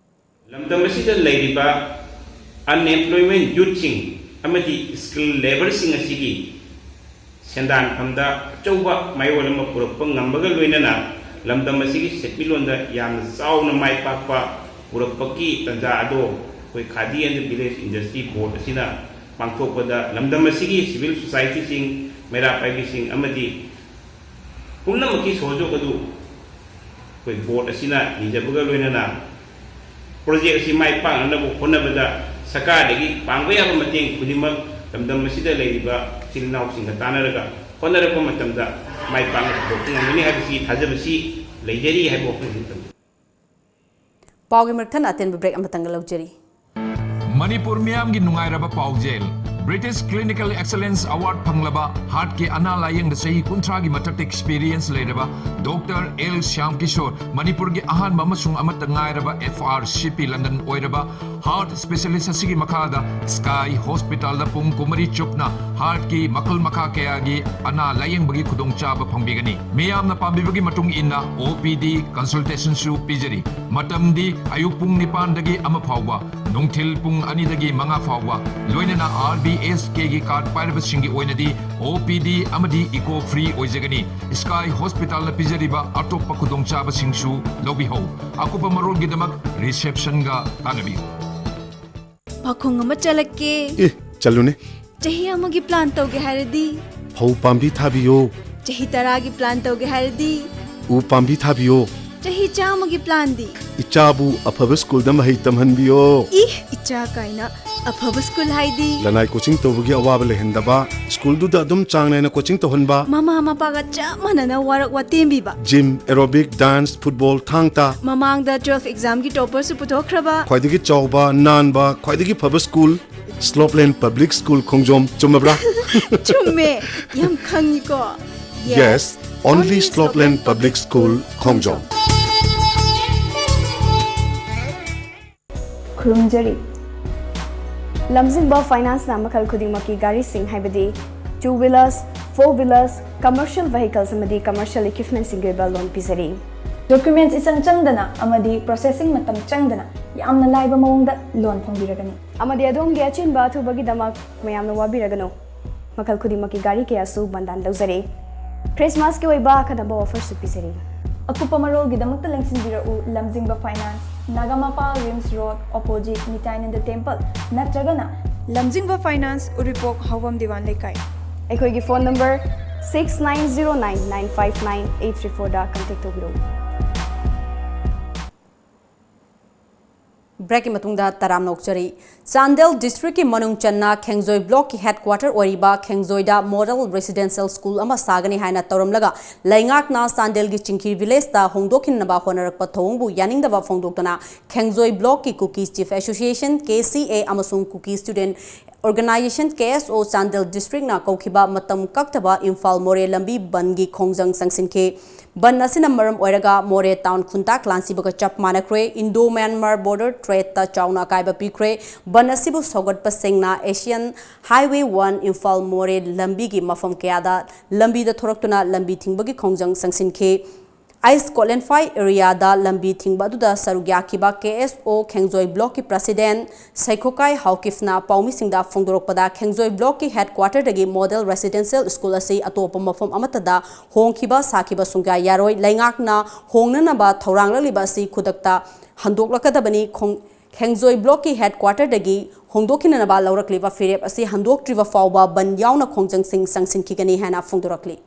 ꯂꯝꯗꯝ ꯑꯁꯤꯗ ꯂꯩꯔꯤꯕ unemployment youth ꯁꯤꯡ ꯑꯃꯗꯤ skill labour ꯁꯤꯡ ꯑꯁꯤꯒꯤ ꯁꯦꯟꯗꯥꯟꯐꯝꯗ ꯑꯆꯧꯕ ꯃꯌꯣꯜ ꯑꯃ ꯄꯨꯔꯛꯄ ꯉꯝꯕꯒ ꯂꯣꯏꯅꯅ ꯂꯝꯗꯝ ꯑꯁꯤꯒꯤ ꯁꯦꯟꯃꯤꯠꯂꯣꯟꯗ ꯌꯥꯝꯅ ꯆꯥꯎꯅ ꯃꯥꯏ ꯄꯥꯛꯄ ꯄꯨꯔꯛꯄꯒꯤ ꯇꯥꯟꯖꯥ ꯑꯗꯣ ꯑꯩꯈꯣꯏ Khadi and Village Industry Board ꯑꯁꯤꯅ ꯄꯥꯡꯊꯣꯛꯄꯗ ꯂꯝꯗꯝ ꯑꯁꯤꯒꯤ civil society ꯁꯤꯡ, ꯃꯩꯔꯥ ꯄꯥꯏꯕꯤꯁꯤꯡ ꯑꯃꯗꯤ ꯄꯨꯝꯅꯃꯛꯀꯤ ꯁꯍꯌꯣꯒ ꯑꯗꯨ ꯑꯩꯈꯣꯏ board ꯑꯁꯤꯅ ꯅꯤꯖꯕꯒ ꯂꯣꯏꯅꯅ project ꯑꯁꯤ ꯃꯥꯏ ꯄꯥꯛꯅꯅꯕ ꯍꯣꯠꯅꯕꯗ ꯁꯔꯀꯥꯔꯗꯒꯤ ꯄꯥꯡꯕ ꯌꯥꯕ ꯃꯇꯦꯡ ꯈꯨꯗꯤꯡꯃꯛ ꯂꯝꯗꯝ ꯑꯁꯤꯗ ꯂꯩꯔꯤꯕ ꯏꯆꯤꯜ ꯏꯅꯥꯎꯁꯤꯡꯒ ꯇꯥꯟꯅꯔꯒ ꯍꯣꯠꯅꯔꯛꯄ ꯃꯇꯝꯗ ꯃꯥꯏ ꯄꯥꯛꯅ ꯄꯨꯊꯣꯛꯄ ꯉꯝꯒꯅꯤ ꯍꯥꯏꯕꯁꯤ ꯊꯥꯖꯕꯁꯤ ꯂꯩꯖꯔꯤ ꯍꯥꯏꯕ ꯋꯥꯐꯝꯁꯤ ꯊꯝꯖꯩ꯫ ꯄꯥꯎꯒꯤ ꯃꯔꯛ ꯊꯠꯅ ꯑꯇꯦꯟꯕ break ꯑꯃꯇꯪꯒ ꯂꯧꯖꯔꯤ꯫ ꯃꯅꯤꯄꯨꯔ ꯃꯤꯌꯥꯝꯒꯤ ꯅꯨꯡꯉꯥꯏꯔꯕ ꯄꯥꯎꯖꯦꯜ꯫ British Clinical Excellence Award ꯐꯪꯂꯕ heart ꯀꯤ ꯑꯅꯥ ꯂꯥꯌꯦꯡꯗ ꯆꯍꯤ ꯀꯨꯟꯊ꯭ꯔꯥꯒꯤ ꯃꯊꯛꯇ experience ꯂꯩꯔꯕ Doctor L ꯁ꯭ꯌꯥꯝ ꯀꯤꯁꯣꯔ, ꯃꯅꯤꯄꯨꯔꯒꯤ ꯑꯍꯥꯟꯕ ꯑꯃꯁꯨꯡ ꯑꯃꯠꯇ ꯉꯥꯏꯔꯕ F R C P London ꯑꯣꯏꯔꯕ heart specialist ꯑꯁꯤꯒꯤ ꯃꯈꯥꯗ Sky Hospital ꯗ ꯄꯨꯡ ꯀꯨꯟꯃꯔꯤ ꯆꯨꯞꯅ heart ꯀꯤ ꯃꯈꯜ ꯃꯈꯥ ꯀꯌꯥꯒꯤ ꯑꯅꯥ ꯂꯥꯌꯦꯡꯕꯒꯤ ꯈꯨꯗꯣꯡꯆꯥꯕ ꯐꯪꯕꯤꯒꯅꯤ꯫ ꯃꯤꯌꯥꯝꯅ ꯄꯥꯝꯕꯤꯕꯒꯤ ꯃꯇꯨꯡ ꯏꯟꯅ O P D consultation ꯁꯨ ꯄꯤꯖꯔꯤ꯫ ꯃꯇꯝꯗꯤ ꯑꯌꯨꯛ ꯄꯨꯡ ꯅꯤꯄꯥꯟꯗꯒꯤ ꯑꯃ ꯐꯥꯎꯕ, ꯅꯨꯡꯊꯤꯜ ꯄꯨꯡ ꯑꯅꯤꯗꯒꯤ ꯃꯉꯥ ꯐꯥꯎꯕ, ꯂꯣꯏꯅꯅ R B S K ꯒꯤ card ꯄꯥꯏꯔꯕꯁꯤꯡꯒꯤ ꯑꯣꯏꯅꯗꯤ O P D ꯑꯃꯗꯤ echo free ꯑꯣꯏꯖꯒꯅꯤ꯫ Sky Hospital ꯅ ꯄꯤꯖꯔꯤꯕ ꯑꯇꯣꯞꯄ ꯈꯨꯗꯣꯡꯆꯥꯕꯁꯤꯡꯁꯨ ꯂꯧꯕꯤꯍꯧ꯫ ꯑꯀꯨꯞꯄ ꯃꯔꯣꯜꯒꯤꯗꯃꯛ reception ꯒ ꯇꯥꯟꯅꯕꯤꯌꯨ꯫ ꯄꯥꯈꯣꯡ ꯑꯃ ꯆꯠꯂꯛꯀꯦ꯫ ꯑꯦ, ꯆꯠꯂꯨꯅꯦ꯫ ꯆꯍꯤ ꯑꯃꯒꯤ plan ꯇꯧꯒꯦ ꯍꯥꯏꯔꯗꯤ? ꯐꯧ ꯄꯥꯝꯕꯤ ꯊꯥꯕꯤꯌꯣ꯫ ꯆꯍꯤ ꯇꯔꯥꯒꯤ plan ꯇꯧꯒꯦ ꯍꯥꯏꯔꯗꯤ? ꯎ ꯄꯥꯝꯕꯤ ꯊꯥꯕꯤꯌꯣ꯫ ꯆꯍꯤ ꯆꯥꯝꯃꯒꯤ ꯄ꯭ꯂꯥꯟꯗꯤ? ꯏꯆꯥꯕꯨ ꯑꯐꯕ ꯁ꯭ꯀꯨꯜꯗ ꯃꯍꯩ ꯇꯝꯍꯟꯕꯤꯌꯣ꯫ ꯏ, ꯏꯆꯥ ꯀꯥꯏꯅ꯫ ꯑꯐꯕ ꯁ꯭ꯀꯨꯜ ꯍꯥꯏꯗꯤ? ꯂꯅꯥꯏ ꯀꯣꯆꯤꯡ ꯇꯧꯕꯒꯤ ꯑꯋꯥꯕ ꯂꯩꯍꯟꯗꯕ, ꯁ꯭ꯀꯨꯜꯗꯨꯗ ꯑꯗꯨꯝ ꯆꯥꯡ ꯅꯥꯏꯅ ꯀꯣꯆꯤꯡ ꯇꯧꯍꯟꯕ, ꯃꯃꯥ ꯃꯄꯥꯒ ꯆꯞ ꯃꯥꯟꯅꯅ ꯋꯥꯔꯛ ꯋꯥꯇꯦꯝꯕꯤꯕ꯫ ꯖꯤꯝ, ꯑꯦꯔꯣꯕꯤꯛ, ꯗꯥꯟꯁ, ꯐꯨꯠꯕꯣꯜ, ꯊꯥꯡ ꯇꯥ, ꯃꯃꯥꯡꯗ ꯇꯨꯋꯦꯜꯐ ꯑꯦꯛꯖꯥꯝꯒꯤ ꯇꯣꯄꯔꯁꯨ ꯄꯨꯊꯣꯛꯈ꯭ꯔꯕ꯫ ꯈ꯭ꯋꯥꯏꯗꯒꯤ ꯆꯥꯎꯕ, ꯅꯥꯟꯕ, ꯈ꯭ꯋꯥꯏꯗꯒꯤ ꯐꯕ ꯁ꯭ꯀꯨꯜ, ꯁ꯭ꯂꯣꯞꯂꯦꯟ ꯄꯕ꯭ꯂꯤꯛ ꯁ꯭ꯀꯨꯜ ꯈꯣꯡꯖꯣꯝ꯫ ꯆꯨꯝꯃꯕ꯭ꯔꯥ? ꯆꯨꯝꯃꯦ, ꯌꯥꯝ ꯈꯪꯉꯤꯀꯣ꯫ Yes, only Slopeland Public School, ꯈꯣꯡꯖꯣꯝ꯫ ꯈꯨꯔꯨꯝꯖꯔꯤ꯫ ꯂꯝꯖꯤꯡꯕ ꯐꯥꯏꯅꯥꯟꯁꯅ ꯃꯈꯜ ꯈꯨꯗꯤꯡꯃꯛꯀꯤ ꯒꯥꯔꯤꯁꯤꯡ, ꯍꯥꯏꯕꯗꯤ two wheelers, four wheelers, commercial vehicles ꯑꯃꯗꯤ commercial equipmentꯁꯤꯡꯒꯤ ꯑꯣꯏꯕ ꯂꯣꯟ ꯄꯤꯖꯔꯤ꯫ Documents ꯏꯆꯪ ꯆꯪꯗꯅ ꯑꯃꯗꯤ processing ꯃꯇꯝ ꯆꯪꯗꯅ ꯌꯥꯝꯅ ꯂꯥꯏꯕ ꯃꯑꯣꯡꯗ ꯂꯣꯟ ꯐꯪꯕꯤꯔꯒꯅꯤ꯫ ꯑꯃꯗꯤ ꯑꯗꯣꯝꯒꯤ ꯑꯆꯤꯟꯕ ꯑꯊꯨꯕꯒꯤꯗꯃꯛ ꯃꯌꯥꯝꯅ ꯋꯥꯕꯤꯔꯒꯅꯨ꯫ ꯃꯈꯜ ꯈꯨꯗꯤꯡꯃꯛꯀꯤ ꯒꯥꯔꯤ ꯀꯌꯥꯁꯨ ꯕꯟꯗꯥꯟ ꯂꯧꯖꯔꯤ꯫ ꯈ꯭ꯔꯤꯁꯃꯥꯁꯀꯤ ꯑꯣꯏꯕ ꯑꯈꯟꯅꯕ ꯑꯣꯐꯔꯁꯨ ꯄꯤꯖꯔꯤ꯫ ꯑꯀꯨꯞꯄ ꯃꯔꯣꯜꯒꯤꯗꯃꯛꯇ ꯂꯦꯡꯁꯤꯟꯕꯤꯔꯛꯎ, Lamjingba finance, Nagamapal RIMS road, opposite ꯅꯤꯇꯥꯏꯅꯟꯗ ꯇꯦꯝꯄꯜ, ꯅꯠꯇ꯭ꯔꯒꯅ ꯂꯝꯖꯤꯡꯕ ꯐꯥꯏꯅꯥꯟꯁ, ꯎꯔꯤꯄꯣꯛ, ꯍꯥꯎꯕꯝ ꯗꯤꯋꯥꯟ ꯂꯩꯀꯥꯏ꯫ ꯑꯩꯈꯣꯏꯒꯤ phone number six nine zero nine nine five nine eight three fourꯗ ꯀꯟꯇꯦꯛ ꯇꯧꯕꯤꯔꯛꯎ꯫ ꯕ꯭ꯔꯦꯛꯀꯤ ꯃꯇꯨꯡꯗ ꯇꯔꯥꯝꯅ ꯑꯣꯛꯆꯔꯤ꯫ ꯆꯥꯟꯗꯦꯜ ꯗꯤꯁꯇ꯭ꯔꯤꯛꯀꯤ ꯃꯅꯨꯡ ꯆꯟꯅ ꯈꯦꯡꯖꯣꯏ ꯕ꯭ꯂꯣꯛꯀꯤ ꯍꯦꯗꯀ꯭ꯋꯥꯇꯔ ꯑꯣꯏꯔꯤꯕ ꯈꯦꯡꯖꯣꯏꯗ ꯃꯣꯗꯦꯜ ꯔꯦꯁꯤꯗꯦꯟꯁꯤꯌꯦꯜ ꯁ꯭ꯀꯨꯜ ꯑꯃ ꯁꯥꯒꯅꯤ ꯍꯥꯏꯅ ꯇꯧꯔꯝꯂꯒ, ꯂꯩꯉꯥꯛꯅ ꯆꯥꯟꯗꯦꯜꯒꯤ ꯆꯤꯡꯈꯤ ꯚꯤꯂꯦꯖꯇ ꯍꯣꯡꯗꯣꯛꯈꯤꯅꯕ ꯍꯣꯠꯅꯔꯛꯄ ꯊꯧꯑꯣꯡꯕꯨ ꯌꯥꯅꯤꯡꯗꯕ ꯐꯣꯡꯗꯣꯛꯇꯨꯅ, ꯈꯦꯡꯖꯣꯏ ꯕ꯭ꯂꯣꯛꯀꯤ ꯀꯨꯀꯤ ꯆꯤꯐ ꯑꯦꯁꯣꯁꯤꯌꯦꯁꯟ, ꯀꯦ ꯁꯤ ꯑꯦ, ꯑꯃꯁꯨꯡ ꯀꯨꯀꯤ ꯁ꯭ꯇꯨꯗꯦꯟꯠ ꯑꯣꯔꯒꯅꯥꯏꯖꯦꯁꯟ, ꯀꯦ ꯑꯦꯁ ꯑꯣ, ꯆꯥꯟꯗꯦꯜ ꯗꯤꯁꯇ꯭ꯔꯤꯛꯅ ꯀꯧꯈꯤꯕ ꯃꯇꯝ ꯀꯛꯇꯕ ꯏꯝꯐꯥꯜ ꯃꯣꯔꯦ ꯂꯝꯕꯤ ꯕꯟꯒꯤ ꯈꯣꯡꯖꯪ ꯆꯪꯁꯤꯟꯈꯤ꯫ ꯕꯟ ꯑꯁꯤꯅ ꯃꯔꯝ ꯑꯣꯏꯔꯒ ꯃꯣꯔꯦ ꯇꯥꯎꯟ ꯈꯨꯟꯇꯥꯛ ꯂꯥꯟꯁꯤꯕꯒ ꯆꯞ ꯃꯥꯟꯅꯈ꯭ꯔꯦ꯫ ꯏꯟꯗꯣ ꯃ꯭ꯌꯥꯟꯃꯥꯔ ꯕꯣꯔꯗꯔ ꯇ꯭ꯔꯦꯗꯇ ꯆꯥꯎꯅ ꯑꯀꯥꯏꯕ ꯄꯤꯈ꯭ꯔꯦ꯫ ꯕꯟ ꯑꯁꯤꯕꯨ ꯁꯧꯒꯠꯄꯁꯤꯡꯅ ꯑꯦꯁꯤꯌꯥꯟ ꯍꯥꯏꯋꯦ ꯋꯥꯟ ꯏꯝꯐꯥꯜ ꯃꯣꯔꯦ ꯂꯝꯕꯤꯒꯤ ꯃꯐꯝ ꯀꯌꯥꯗ ꯂꯝꯕꯤꯗ ꯊꯣꯔꯛꯇꯨꯅ ꯂꯝꯕꯤ ꯊꯤꯡꯕꯒꯤ ꯈꯣꯡꯖꯪ ꯆꯪꯁꯤꯟꯈꯤ꯫ ꯑꯩꯁ ꯀꯣꯂꯦꯟꯐꯥꯏ ꯑꯦꯔꯤꯌꯥꯗ ꯂꯝꯕꯤ ꯊꯤꯡꯕ ꯑꯗꯨꯗ ꯁꯔꯨꯛ ꯌꯥꯈꯤꯕ ꯀꯦ ꯑꯦꯁ ꯑꯣ ꯈꯦꯡꯖꯣꯏ ꯕ꯭ꯂꯣꯛꯀꯤ ꯄ꯭ꯔꯁꯤꯗꯦꯟꯠ ꯁꯩꯈꯣꯀꯥꯏ ꯍꯥꯎꯀꯤꯐꯅ ꯄꯥꯎꯃꯤꯁꯤꯡꯗ ꯐꯣꯡꯗꯣꯔꯛꯄꯗ, ꯈꯦꯡꯖꯣꯏ ꯕ꯭ꯂꯣꯛꯀꯤ ꯍꯦꯗꯀ꯭ꯋꯥꯇꯔꯗꯒꯤ ꯃꯣꯗꯦꯜ ꯔꯦꯁꯤꯗꯦꯟꯁꯤꯌꯦꯜ ꯁ꯭ꯀꯨꯜ ꯑꯁꯤ ꯑꯇꯣꯞꯄ ꯃꯐꯝ ꯑꯃꯠꯇꯗ ꯍꯣꯡꯈꯤꯕ ꯁꯥꯈꯤꯕ ꯁꯨꯡꯌꯥ ꯌꯥꯔꯣꯏ꯫ ꯂꯩꯉꯥꯛꯅ ꯍꯣꯡꯅꯅꯕ ꯊꯧꯔꯥꯡꯂꯛꯂꯤꯕ ꯑꯁꯤ ꯈꯨꯗꯛꯇ ꯍꯟꯗꯣꯛꯂꯛꯀꯗꯕꯅꯤ꯫ ꯈꯣꯡ-, ꯈꯦꯡꯖꯣꯏ ꯕ꯭ꯂꯣꯛꯀꯤ ꯍꯦꯗꯀ꯭ꯋꯥꯇꯔꯗꯒꯤ ꯍꯣꯡꯗꯣꯛꯈꯤꯅꯅꯕ ꯂꯧꯔꯛꯂꯤꯕ ꯐꯤꯔꯦꯞ ꯑꯁꯤ ꯍꯟꯗꯣꯛꯇ꯭ꯔꯤꯕ ꯐꯥꯎꯕ ꯕꯟ ꯌꯥꯎꯅ ꯈꯣꯡꯖꯪꯁꯤꯡ ꯆꯪꯁꯤꯟꯈꯤꯒꯅꯤ ꯍꯥꯏꯅ ꯐꯣꯡꯗꯣꯔꯛꯂꯤ꯫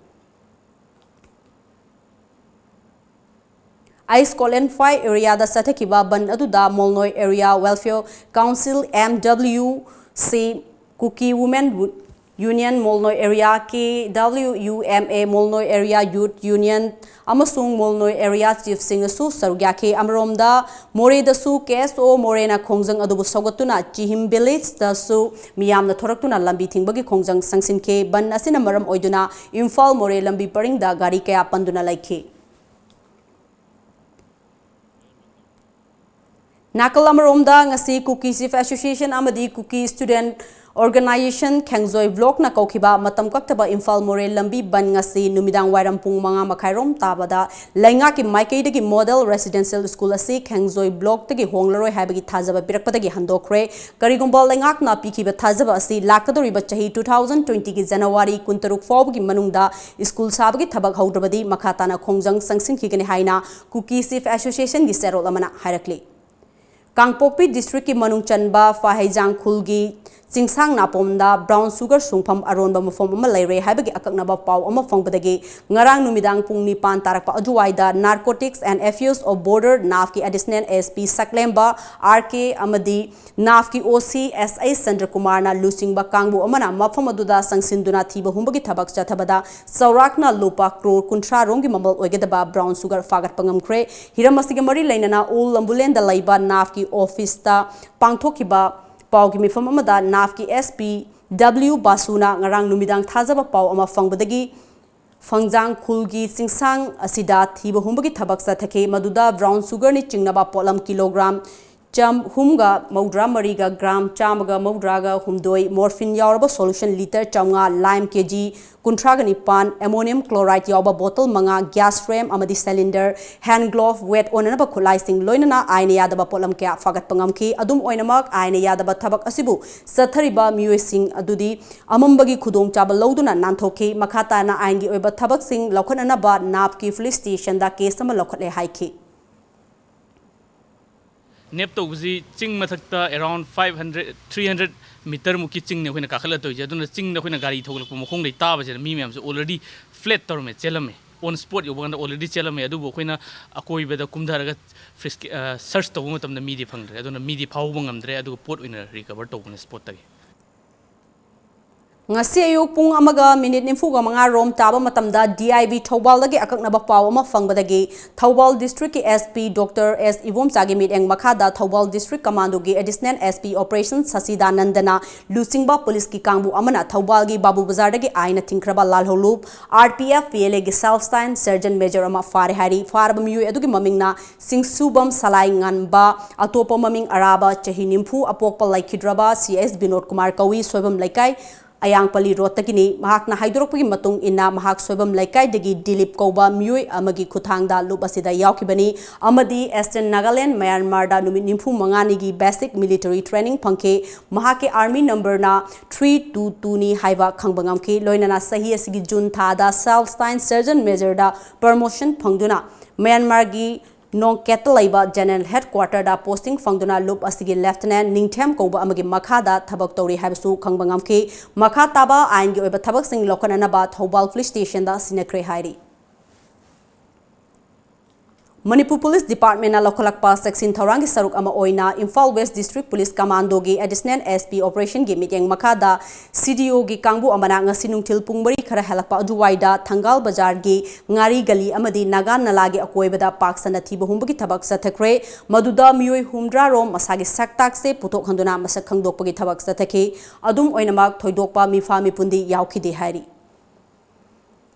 ꯑꯥꯏꯁ ꯀꯣꯂꯦꯟꯐꯥꯏ ꯑꯦꯔꯤꯌꯥꯗ ꯆꯠꯊꯈꯤꯕ ꯕꯟ ꯑꯗꯨꯗ Molnoi area welfare council, M W C, Kuki women union Molnoi area, K W U M A Molnoi area youth union ꯑꯃꯁꯨꯡ ꯃꯣꯜꯅꯣꯏ ꯑꯦꯔꯤꯌꯥ ꯆꯤꯐꯁꯤꯡꯅꯁꯨ ꯁꯔꯨꯛ ꯌꯥꯈꯤ꯫ ꯑꯃꯔꯣꯝꯗ ꯃꯣꯔꯦꯗꯁꯨ ꯀꯦ ꯑꯦꯁ ꯑꯣ ꯃꯣꯔꯦꯅ ꯈꯣꯡꯖꯪ ꯑꯗꯨꯕꯨ ꯁꯧꯒꯠꯇꯨꯅ ꯆꯤꯍꯤꯝ ꯚꯤꯂꯦꯖꯇꯁꯨ ꯃꯤꯌꯥꯝꯅ ꯊꯣꯔꯛꯇꯨꯅ ꯂꯝꯕꯤ ꯊꯤꯡꯕꯒꯤ ꯈꯣꯡꯖꯪ ꯆꯪꯁꯤꯟꯈꯤ꯫ ꯕꯟ ꯑꯁꯤꯅ ꯃꯔꯝ ꯑꯣꯏꯗꯨꯅ ꯏꯝꯐꯥꯜ ꯃꯣꯔꯦ ꯂꯝꯕꯤ ꯄꯔꯤꯡꯗ ꯒꯥꯔꯤ ꯀꯌꯥ ꯄꯟꯗꯨꯅ ꯂꯩꯈꯤ꯫ ꯅꯥꯀꯜ ꯑꯃꯔꯣꯝꯗ, ꯉꯁꯤ ꯀꯨꯀꯤ ꯆꯤꯐ ꯑꯦꯁꯣꯁꯤꯌꯦꯁꯟ ꯑꯃꯗꯤ ꯀꯨꯀꯤ ꯁ꯭ꯇꯨꯗꯦꯟꯠ ꯑꯣꯔꯒꯅꯥꯏꯖꯦꯁꯟ ꯈꯦꯡꯖꯣꯏ ꯕ꯭ꯂꯣꯛꯅ ꯀꯧꯈꯤꯕ ꯃꯇꯝ ꯀꯛꯇꯕ ꯏꯝꯐꯥꯜ ꯃꯣꯔꯦ ꯂꯝꯕꯤ ꯕꯟ ꯉꯁꯤ ꯅꯨꯃꯤꯗꯥꯡ ꯋꯥꯏꯔꯝ ꯄꯨꯡ ꯃꯉꯥ ꯃꯈꯥꯏꯔꯣꯝ ꯇꯥꯕꯗ ꯂꯩꯉꯥꯛꯀꯤ ꯃꯥꯏꯀꯩꯗꯒꯤ ꯃꯣꯗꯦꯜ ꯔꯦꯁꯤꯗꯦꯟꯁꯤꯌꯦꯜ ꯁ꯭ꯀꯨꯜ ꯑꯁꯤ ꯈꯦꯡꯖꯣꯏ ꯕ꯭ꯂꯣꯛꯇꯒꯤ ꯍꯣꯡꯂꯔꯣꯏ ꯍꯥꯏꯕꯒꯤ ꯊꯥꯖꯕ ꯄꯤꯔꯛꯄꯗꯒꯤ ꯍꯟꯗꯣꯛꯈ꯭ꯔꯦ꯫ ꯀꯔꯤꯒꯨꯝꯕ ꯂꯩꯉꯥꯛꯅ ꯄꯤꯈꯤꯕ ꯊꯥꯖꯕ ꯑꯁꯤ ꯂꯥꯛꯀꯗꯧꯔꯤꯕ ꯆꯍꯤ two thousand twenty ꯒꯤ ꯖꯅꯋꯥꯔꯤ ꯀꯨꯟꯇꯔꯨꯛ ꯐꯥꯎꯕꯒꯤ ꯃꯅꯨꯡꯗ ꯁ꯭ꯀꯨꯜ ꯁꯥꯕꯒꯤ ꯊꯕꯛ ꯍꯧꯗ꯭ꯔꯕꯗꯤ ꯃꯈꯥ ꯇꯥꯅ ꯈꯣꯡꯖꯪ ꯆꯪꯁꯤꯟꯈꯤꯒꯅꯤ ꯍꯥꯏꯅ ꯀꯨꯀꯤ ꯆꯤꯐ ꯑꯦꯁꯣꯁꯤꯌꯦꯁꯟꯒꯤ ꯆꯦꯔꯣꯜ ꯑꯃꯅ ꯍꯥꯏꯔꯛꯂꯤ꯫ ꯀꯥꯡꯄꯣꯛꯄꯤ ꯗꯤꯁꯇ꯭ꯔꯤꯛꯀꯤ ꯃꯅꯨꯡ ꯆꯟꯕ ꯐꯥꯍꯩꯖꯥꯡ ꯈꯨꯜꯒꯤ ꯆꯤꯡꯁꯥꯡ ꯅꯥꯄꯣꯝꯗ ꯕ꯭ꯔꯥꯎꯟ ꯁꯨꯒꯔ ꯁꯨꯡꯐꯝ ꯑꯔꯣꯟꯕ ꯃꯐꯝ ꯑꯃ ꯂꯩꯔꯦ ꯍꯥꯏꯕꯒꯤ ꯑꯀꯛꯅꯕ ꯄꯥꯎ ꯑꯃ ꯐꯪꯕꯗꯒꯤ ꯉꯔꯥꯡ ꯅꯨꯃꯤꯗꯥꯡ ꯄꯨꯡ ꯅꯤꯄꯥꯟ ꯇꯥꯔꯛꯄ ꯑꯗꯨꯋꯥꯏꯗ Narcotics and Affairs of Border, ꯅꯥꯐꯀꯤ ꯑꯦꯗꯤꯁꯅꯦꯜ ꯑꯦꯁ ꯄꯤ ꯁꯛꯂꯦꯝꯕ ꯑꯥꯔ ꯀꯦ ꯑꯃꯗꯤ ꯅꯥꯐꯀꯤ ꯑꯣ ꯁꯤ ꯑꯦꯁ ꯑꯩ ꯆꯟꯗ꯭ꯔꯀꯨꯃꯥꯔꯅ ꯂꯨꯆꯤꯡꯕ ꯀꯥꯡꯕꯨ ꯑꯃꯅ ꯃꯐꯝ ꯑꯗꯨꯗ ꯆꯪꯁꯤꯟꯗꯨꯅ ꯊꯤꯕ ꯍꯨꯝꯕꯒꯤ ꯊꯕꯛ ꯆꯠꯊꯕꯗ ꯆꯥꯎꯔꯥꯛꯅ ꯂꯨꯄꯥ ꯀ꯭ꯔꯣꯔ ꯀꯨꯟꯊ꯭ꯔꯥ ꯔꯣꯝꯒꯤ ꯃꯃꯜ ꯑꯣꯏꯒꯗꯕ ꯕ꯭ꯔꯥꯎꯟ ꯁꯨꯒꯔ ꯐꯥꯒꯠꯄ ꯉꯝꯈ꯭ꯔꯦ꯫ ꯍꯤꯔꯝ ꯑꯁꯤꯒ ꯃꯔꯤ ꯂꯩꯅꯅ ꯑꯣꯜ ꯂꯝꯕꯨꯂꯦꯟꯗ ꯂꯩꯕ ꯅꯥꯐꯀꯤ ꯑꯣꯐꯤꯁꯇ ꯄꯥꯡꯊꯣꯛꯈꯤꯕ ꯄꯥꯎꯒꯤ ꯃꯤꯐꯝ ꯑꯃꯗ ꯅꯥꯐꯀꯤ ꯑꯦꯁ ꯄꯤ ꯗꯕ꯭ꯂꯤꯌꯨ ꯕꯥꯁꯨꯅ ꯉꯔꯥꯡ ꯅꯨꯃꯤꯗꯥꯡ ꯊꯥꯖꯕ ꯄꯥꯎ ꯑꯃ ꯐꯪꯕꯗꯒꯤ ꯐꯪꯖꯥꯡ ꯈꯨꯜꯒꯤ ꯆꯤꯡꯁꯥꯡ ꯑꯁꯤꯗ ꯊꯤꯕ ꯍꯨꯝꯕꯒꯤ ꯊꯕꯛ ꯆꯠꯊꯈꯤ꯫ ꯃꯗꯨꯗ ꯕ꯭ꯔꯥꯎꯟ ꯁꯨꯒꯔꯅꯤ ꯆꯤꯡꯅꯕ ꯄꯣꯠꯂꯝ ꯀꯤꯂꯣꯒ꯭ꯔꯥꯝ ꯆꯍꯨꯝꯒ ꯃꯧꯗ꯭ꯔꯥ ꯃꯔꯤꯒ ꯒ꯭ꯔꯥꯝ ꯆꯥꯝꯃꯒ ꯃꯧꯗ꯭ꯔꯥꯒ ꯍꯨꯝꯗꯣꯏ, ꯃꯣꯔꯐꯤꯟ ꯌꯥꯎꯔꯕ ꯁꯣꯂꯨꯁꯟ ꯂꯤꯇꯔ ꯆꯥꯝꯃꯉꯥ, ꯂꯥꯏꯝ ꯀꯦ ꯖꯤ ꯀꯨꯟꯊ꯭ꯔꯥꯒ ꯅꯤꯄꯥꯟ, ꯑꯦꯃꯣꯅꯤꯌꯝ ꯀ꯭ꯂꯣꯔꯥꯏꯗ ꯌꯥꯎꯕ ꯕꯣꯇꯜ ꯃꯉꯥ, ꯒ꯭ꯌꯥꯁ ꯐ꯭ꯔꯦꯝ ꯑꯃꯗꯤ ꯁꯤꯂꯤꯟꯗꯔ, ꯍꯦꯟ ꯒ꯭ꯂꯣꯚ, ꯋꯦꯠ ꯑꯣꯟꯅꯅꯕ ꯈꯨꯠꯂꯥꯏꯁꯤꯡ, ꯂꯣꯏꯅꯅ ꯑꯥꯏꯟꯅ ꯌꯥꯗꯕ ꯄꯣꯠꯂꯝ ꯀꯌꯥ ꯐꯥꯒꯠꯄ ꯉꯝꯈꯤ꯫ ꯑꯗꯨꯝ ꯑꯣꯏꯅꯃꯛ, ꯑꯥꯏꯟꯅ ꯌꯥꯗꯕ ꯊꯕꯛ ꯑꯁꯤꯕꯨ ꯆꯠꯊꯔꯤꯕ ꯃꯤꯑꯣꯏꯁꯤꯡ ꯑꯗꯨꯗꯤ ꯑꯃꯝꯕꯒꯤ ꯈꯨꯗꯣꯡꯆꯥꯕ ꯂꯧꯗꯨꯅ ꯅꯥꯟꯊꯣꯛꯈꯤ꯫ ꯃꯈꯥ ꯇꯥꯅ ꯑꯥꯏꯟꯒꯤ ꯑꯣꯏꯕ ꯊꯕꯛꯁꯤꯡ ꯂꯧꯈꯠꯅꯅꯕ ꯅꯥꯞꯀꯤ ꯄꯨꯂꯤꯁ ꯁ꯭ꯇꯦꯁꯟꯗ ꯀꯦꯁ ꯑꯃ ꯂꯧꯈꯠꯂꯦ ꯍꯥꯏꯈꯤ꯫ ꯅꯦꯞ ꯇꯧꯕꯁꯤ ꯆꯤꯡ ꯃꯊꯛꯇ around five hundred, three hundred meter ꯃꯨꯛꯀꯤ ꯆꯤꯡꯅꯤ ꯑꯩꯈꯣꯏꯅ ꯀꯥꯈꯠꯂ ꯇꯧꯔꯤꯁꯦ꯫ ꯑꯗꯨꯅ ꯆꯤꯡꯗ ꯑꯩꯈꯣꯏꯅ ꯒꯥꯔꯤ ꯊꯧꯒꯠꯂꯛꯄ ꯃꯈꯣꯡꯗꯩ ꯇꯥꯕꯁꯤꯗ ꯃꯤ ꯃꯌꯥꯝꯁꯦ already flat ꯇꯧꯔꯝꯃꯦ, ꯆꯦꯜꯂꯝꯃꯦ꯫ On spot ꯌꯧꯕ ꯀꯥꯟꯗ already ꯆꯦꯜꯂꯝꯃꯦ, ꯑꯗꯨꯕꯨ ꯑꯩꯈꯣꯏꯅ ꯑꯀꯣꯏꯕꯗ ꯀꯨꯝꯊꯔꯒ ꯐ꯭ꯔꯤꯁꯀꯤ search ꯇꯧꯕ ꯃꯇꯝꯗ ꯃꯤꯗꯤ ꯐꯪꯗ꯭ꯔꯦ꯫ ꯑꯗꯨꯅ ꯃꯤꯗꯤ ꯐꯥꯍꯧꯕ ꯉꯝꯗ꯭ꯔꯦ, ꯑꯗꯨꯒ ꯄꯣꯠ ꯑꯣꯏꯅ recover ꯇꯧꯕꯅꯦ spot ꯇꯒꯤ꯫ ꯉꯁꯤ ꯑꯌꯨꯛ ꯄꯨꯡ ꯑꯃꯒ ꯃꯤꯅꯤꯠ ꯅꯤꯐꯨꯒ ꯃꯉꯥ ꯔꯣꯝ ꯇꯥꯕ ꯃꯇꯝꯗ D I B ꯊꯧꯕꯥꯜꯗꯒꯤ ꯑꯀꯛꯅꯕ ꯄꯥꯎ ꯑꯃ ꯐꯪꯕꯗꯒꯤ ꯊꯧꯕꯥꯜ district ꯀꯤ S P Doctor S ꯏꯕꯣꯝꯆꯥꯒꯤ ꯃꯤꯠꯌꯦꯡ ꯃꯈꯥꯗ ꯊꯧꯕꯥꯜ district commando ꯒꯤ additional S P operation ꯁꯁꯤꯗꯥꯅꯟꯗꯅ ꯂꯨꯆꯤꯡꯕ ꯄꯨꯂꯤꯁꯀꯤ ꯀꯥꯡꯕꯨ ꯑꯃꯅ ꯊꯧꯕꯥꯜꯒꯤ ꯕꯥꯕꯨ ꯕꯖꯥꯔꯗꯒꯤ ꯑꯥꯏꯟꯅ ꯊꯤꯡꯈ꯭ꯔꯕ ꯂꯥꯜꯍꯧꯂꯨꯞ R P F P L A ꯒꯤ South Stine Sergeant Major ꯑꯃ ꯐꯥꯔꯦ ꯍꯥꯏꯔꯤ꯫ ꯐꯥꯔꯕ ꯃꯤꯑꯣꯏ ꯑꯗꯨꯒꯤ ꯃꯃꯤꯡꯅ ꯁꯤꯡꯁꯨꯕꯝ ꯁꯂꯥꯏ ꯉꯥꯟꯕ, ꯑꯇꯣꯞꯄ ꯃꯃꯤꯡ ꯑꯔꯥꯕ, ꯆꯍꯤ ꯅꯤꯐꯨ, ꯑꯄꯣꯛꯄ ꯂꯩꯈꯤꯗ꯭ꯔꯕ C S ꯕꯤꯅꯣꯗ ꯀꯨꯃꯥꯔ ꯀꯧꯏ, ꯁꯣꯏꯕꯝ ꯂꯩꯀꯥꯏ, ꯑꯌꯥꯡꯄꯜꯂꯤ ꯔꯣꯗꯇꯒꯤꯅꯤ꯫ ꯃꯍꯥꯛꯅ ꯍꯥꯏꯗꯣꯔꯛꯄꯒꯤ ꯃꯇꯨꯡ ꯏꯟꯅ, ꯃꯍꯥꯛ ꯁꯣꯏꯕꯝ ꯂꯩꯀꯥꯏꯗꯒꯤ ꯗꯤꯂꯤꯞ ꯀꯧꯕ ꯃꯤꯑꯣꯏ ꯑꯃꯒꯤ ꯈꯨꯠꯊꯥꯡꯗ ꯂꯨꯞ ꯑꯁꯤꯗ ꯌꯥꯎꯈꯤꯕꯅꯤ ꯑꯃꯗꯤ Eastern Nagaland, Myanmar ꯗ ꯅꯨꯃꯤꯠ ꯅꯤꯐꯨ ꯃꯉꯥꯅꯤꯒꯤ basic military training ꯐꯪꯈꯤ꯫ ꯃꯍꯥꯛꯀꯤ army number ꯅ three two two ꯅꯤ ꯍꯥꯏꯕ ꯈꯪꯕ ꯉꯝꯈꯤ꯫ ꯂꯣꯏꯅꯅ ꯆꯍꯤ ꯑꯁꯤꯒꯤ ꯖꯨꯟ ꯊꯥꯗ South Stine Sergeant Major ꯗ promotion ꯐꯪꯗꯨꯅ ꯃ꯭ꯌꯥꯟꯃꯥꯔꯒꯤ ꯅꯣꯡꯀꯦꯠꯇ ꯂꯩꯕ general headquarter ꯗ posting ꯐꯪꯗꯨꯅ ꯂꯨꯞ ꯑꯁꯤꯒꯤ lieutenant ꯅꯤꯡꯊꯦꯝ ꯀꯧꯕ ꯑꯃꯒꯤ ꯃꯈꯥꯗ ꯊꯕꯛ ꯇꯧꯔꯤ ꯍꯥꯏꯕꯁꯨ ꯈꯪꯕ ꯉꯝꯈꯤ꯫ ꯃꯈꯥ ꯇꯥꯕ ꯑꯥꯏꯟꯒꯤ ꯑꯣꯏꯕ ꯊꯕꯛꯁꯤꯡ ꯂꯧꯈꯠꯅꯅꯕ ꯊꯧꯕꯥꯜ police station ꯗ ꯁꯤꯟꯅꯈ꯭ꯔꯦ ꯍꯥꯏꯔꯤ꯫ ꯃꯅꯤꯄꯨꯔ Police Department ꯅ ꯂꯧꯈꯠꯂꯛꯄ ꯆꯦꯛꯁꯤꯟ ꯊꯧꯔꯥꯡꯒꯤ ꯁꯔꯨꯛ ꯑꯃ ꯑꯣꯏꯅ Imphal West District Police Commando ꯒꯤ additional S P operation ꯒꯤ ꯃꯤꯠꯌꯦꯡ ꯃꯈꯥꯗ C D O ꯒꯤ ꯀꯥꯡꯕꯨ ꯑꯃꯅ ꯉꯁꯤ ꯅꯨꯡꯊꯤꯜ ꯄꯨꯡ ꯃꯔꯤ ꯈꯔ ꯍꯦꯜꯂꯛꯄ ꯑꯗꯨꯋꯥꯏꯗ ꯊꯪꯒꯥꯜ ꯕꯖꯥꯔꯒꯤ ꯉꯥꯔꯤ ꯒꯂꯤ ꯑꯃꯗꯤ ꯅꯥꯒꯥ ꯅꯂꯥꯒꯤ ꯑꯀꯣꯏꯕꯗ ꯄꯥꯛ ꯁꯟꯅ ꯊꯤꯕ ꯍꯨꯝꯕꯒꯤ ꯊꯕꯛ ꯆꯠꯊꯈ꯭ꯔꯦ꯫ ꯃꯗꯨꯗ ꯃꯤꯑꯣꯏ ꯍꯨꯝꯗ꯭ꯔꯥ ꯔꯣꯝ ꯃꯁꯥꯒꯤ ꯁꯛꯇꯥꯛꯁꯦ ꯄꯨꯊꯣꯛꯍꯟꯗꯨꯅ ꯃꯁꯛ ꯈꯪꯗꯣꯛꯄꯒꯤ ꯊꯕꯛ ꯆꯠꯊꯈꯤ꯫ ꯑꯗꯨꯝ ꯑꯣꯏꯅꯃꯛ, ꯊꯣꯏꯗꯣꯛꯄ ꯃꯤꯐꯥ ꯃꯤꯄꯨꯟꯗꯤ ꯌꯥꯎꯈꯤꯗꯦ ꯍꯥꯏꯔꯤ꯫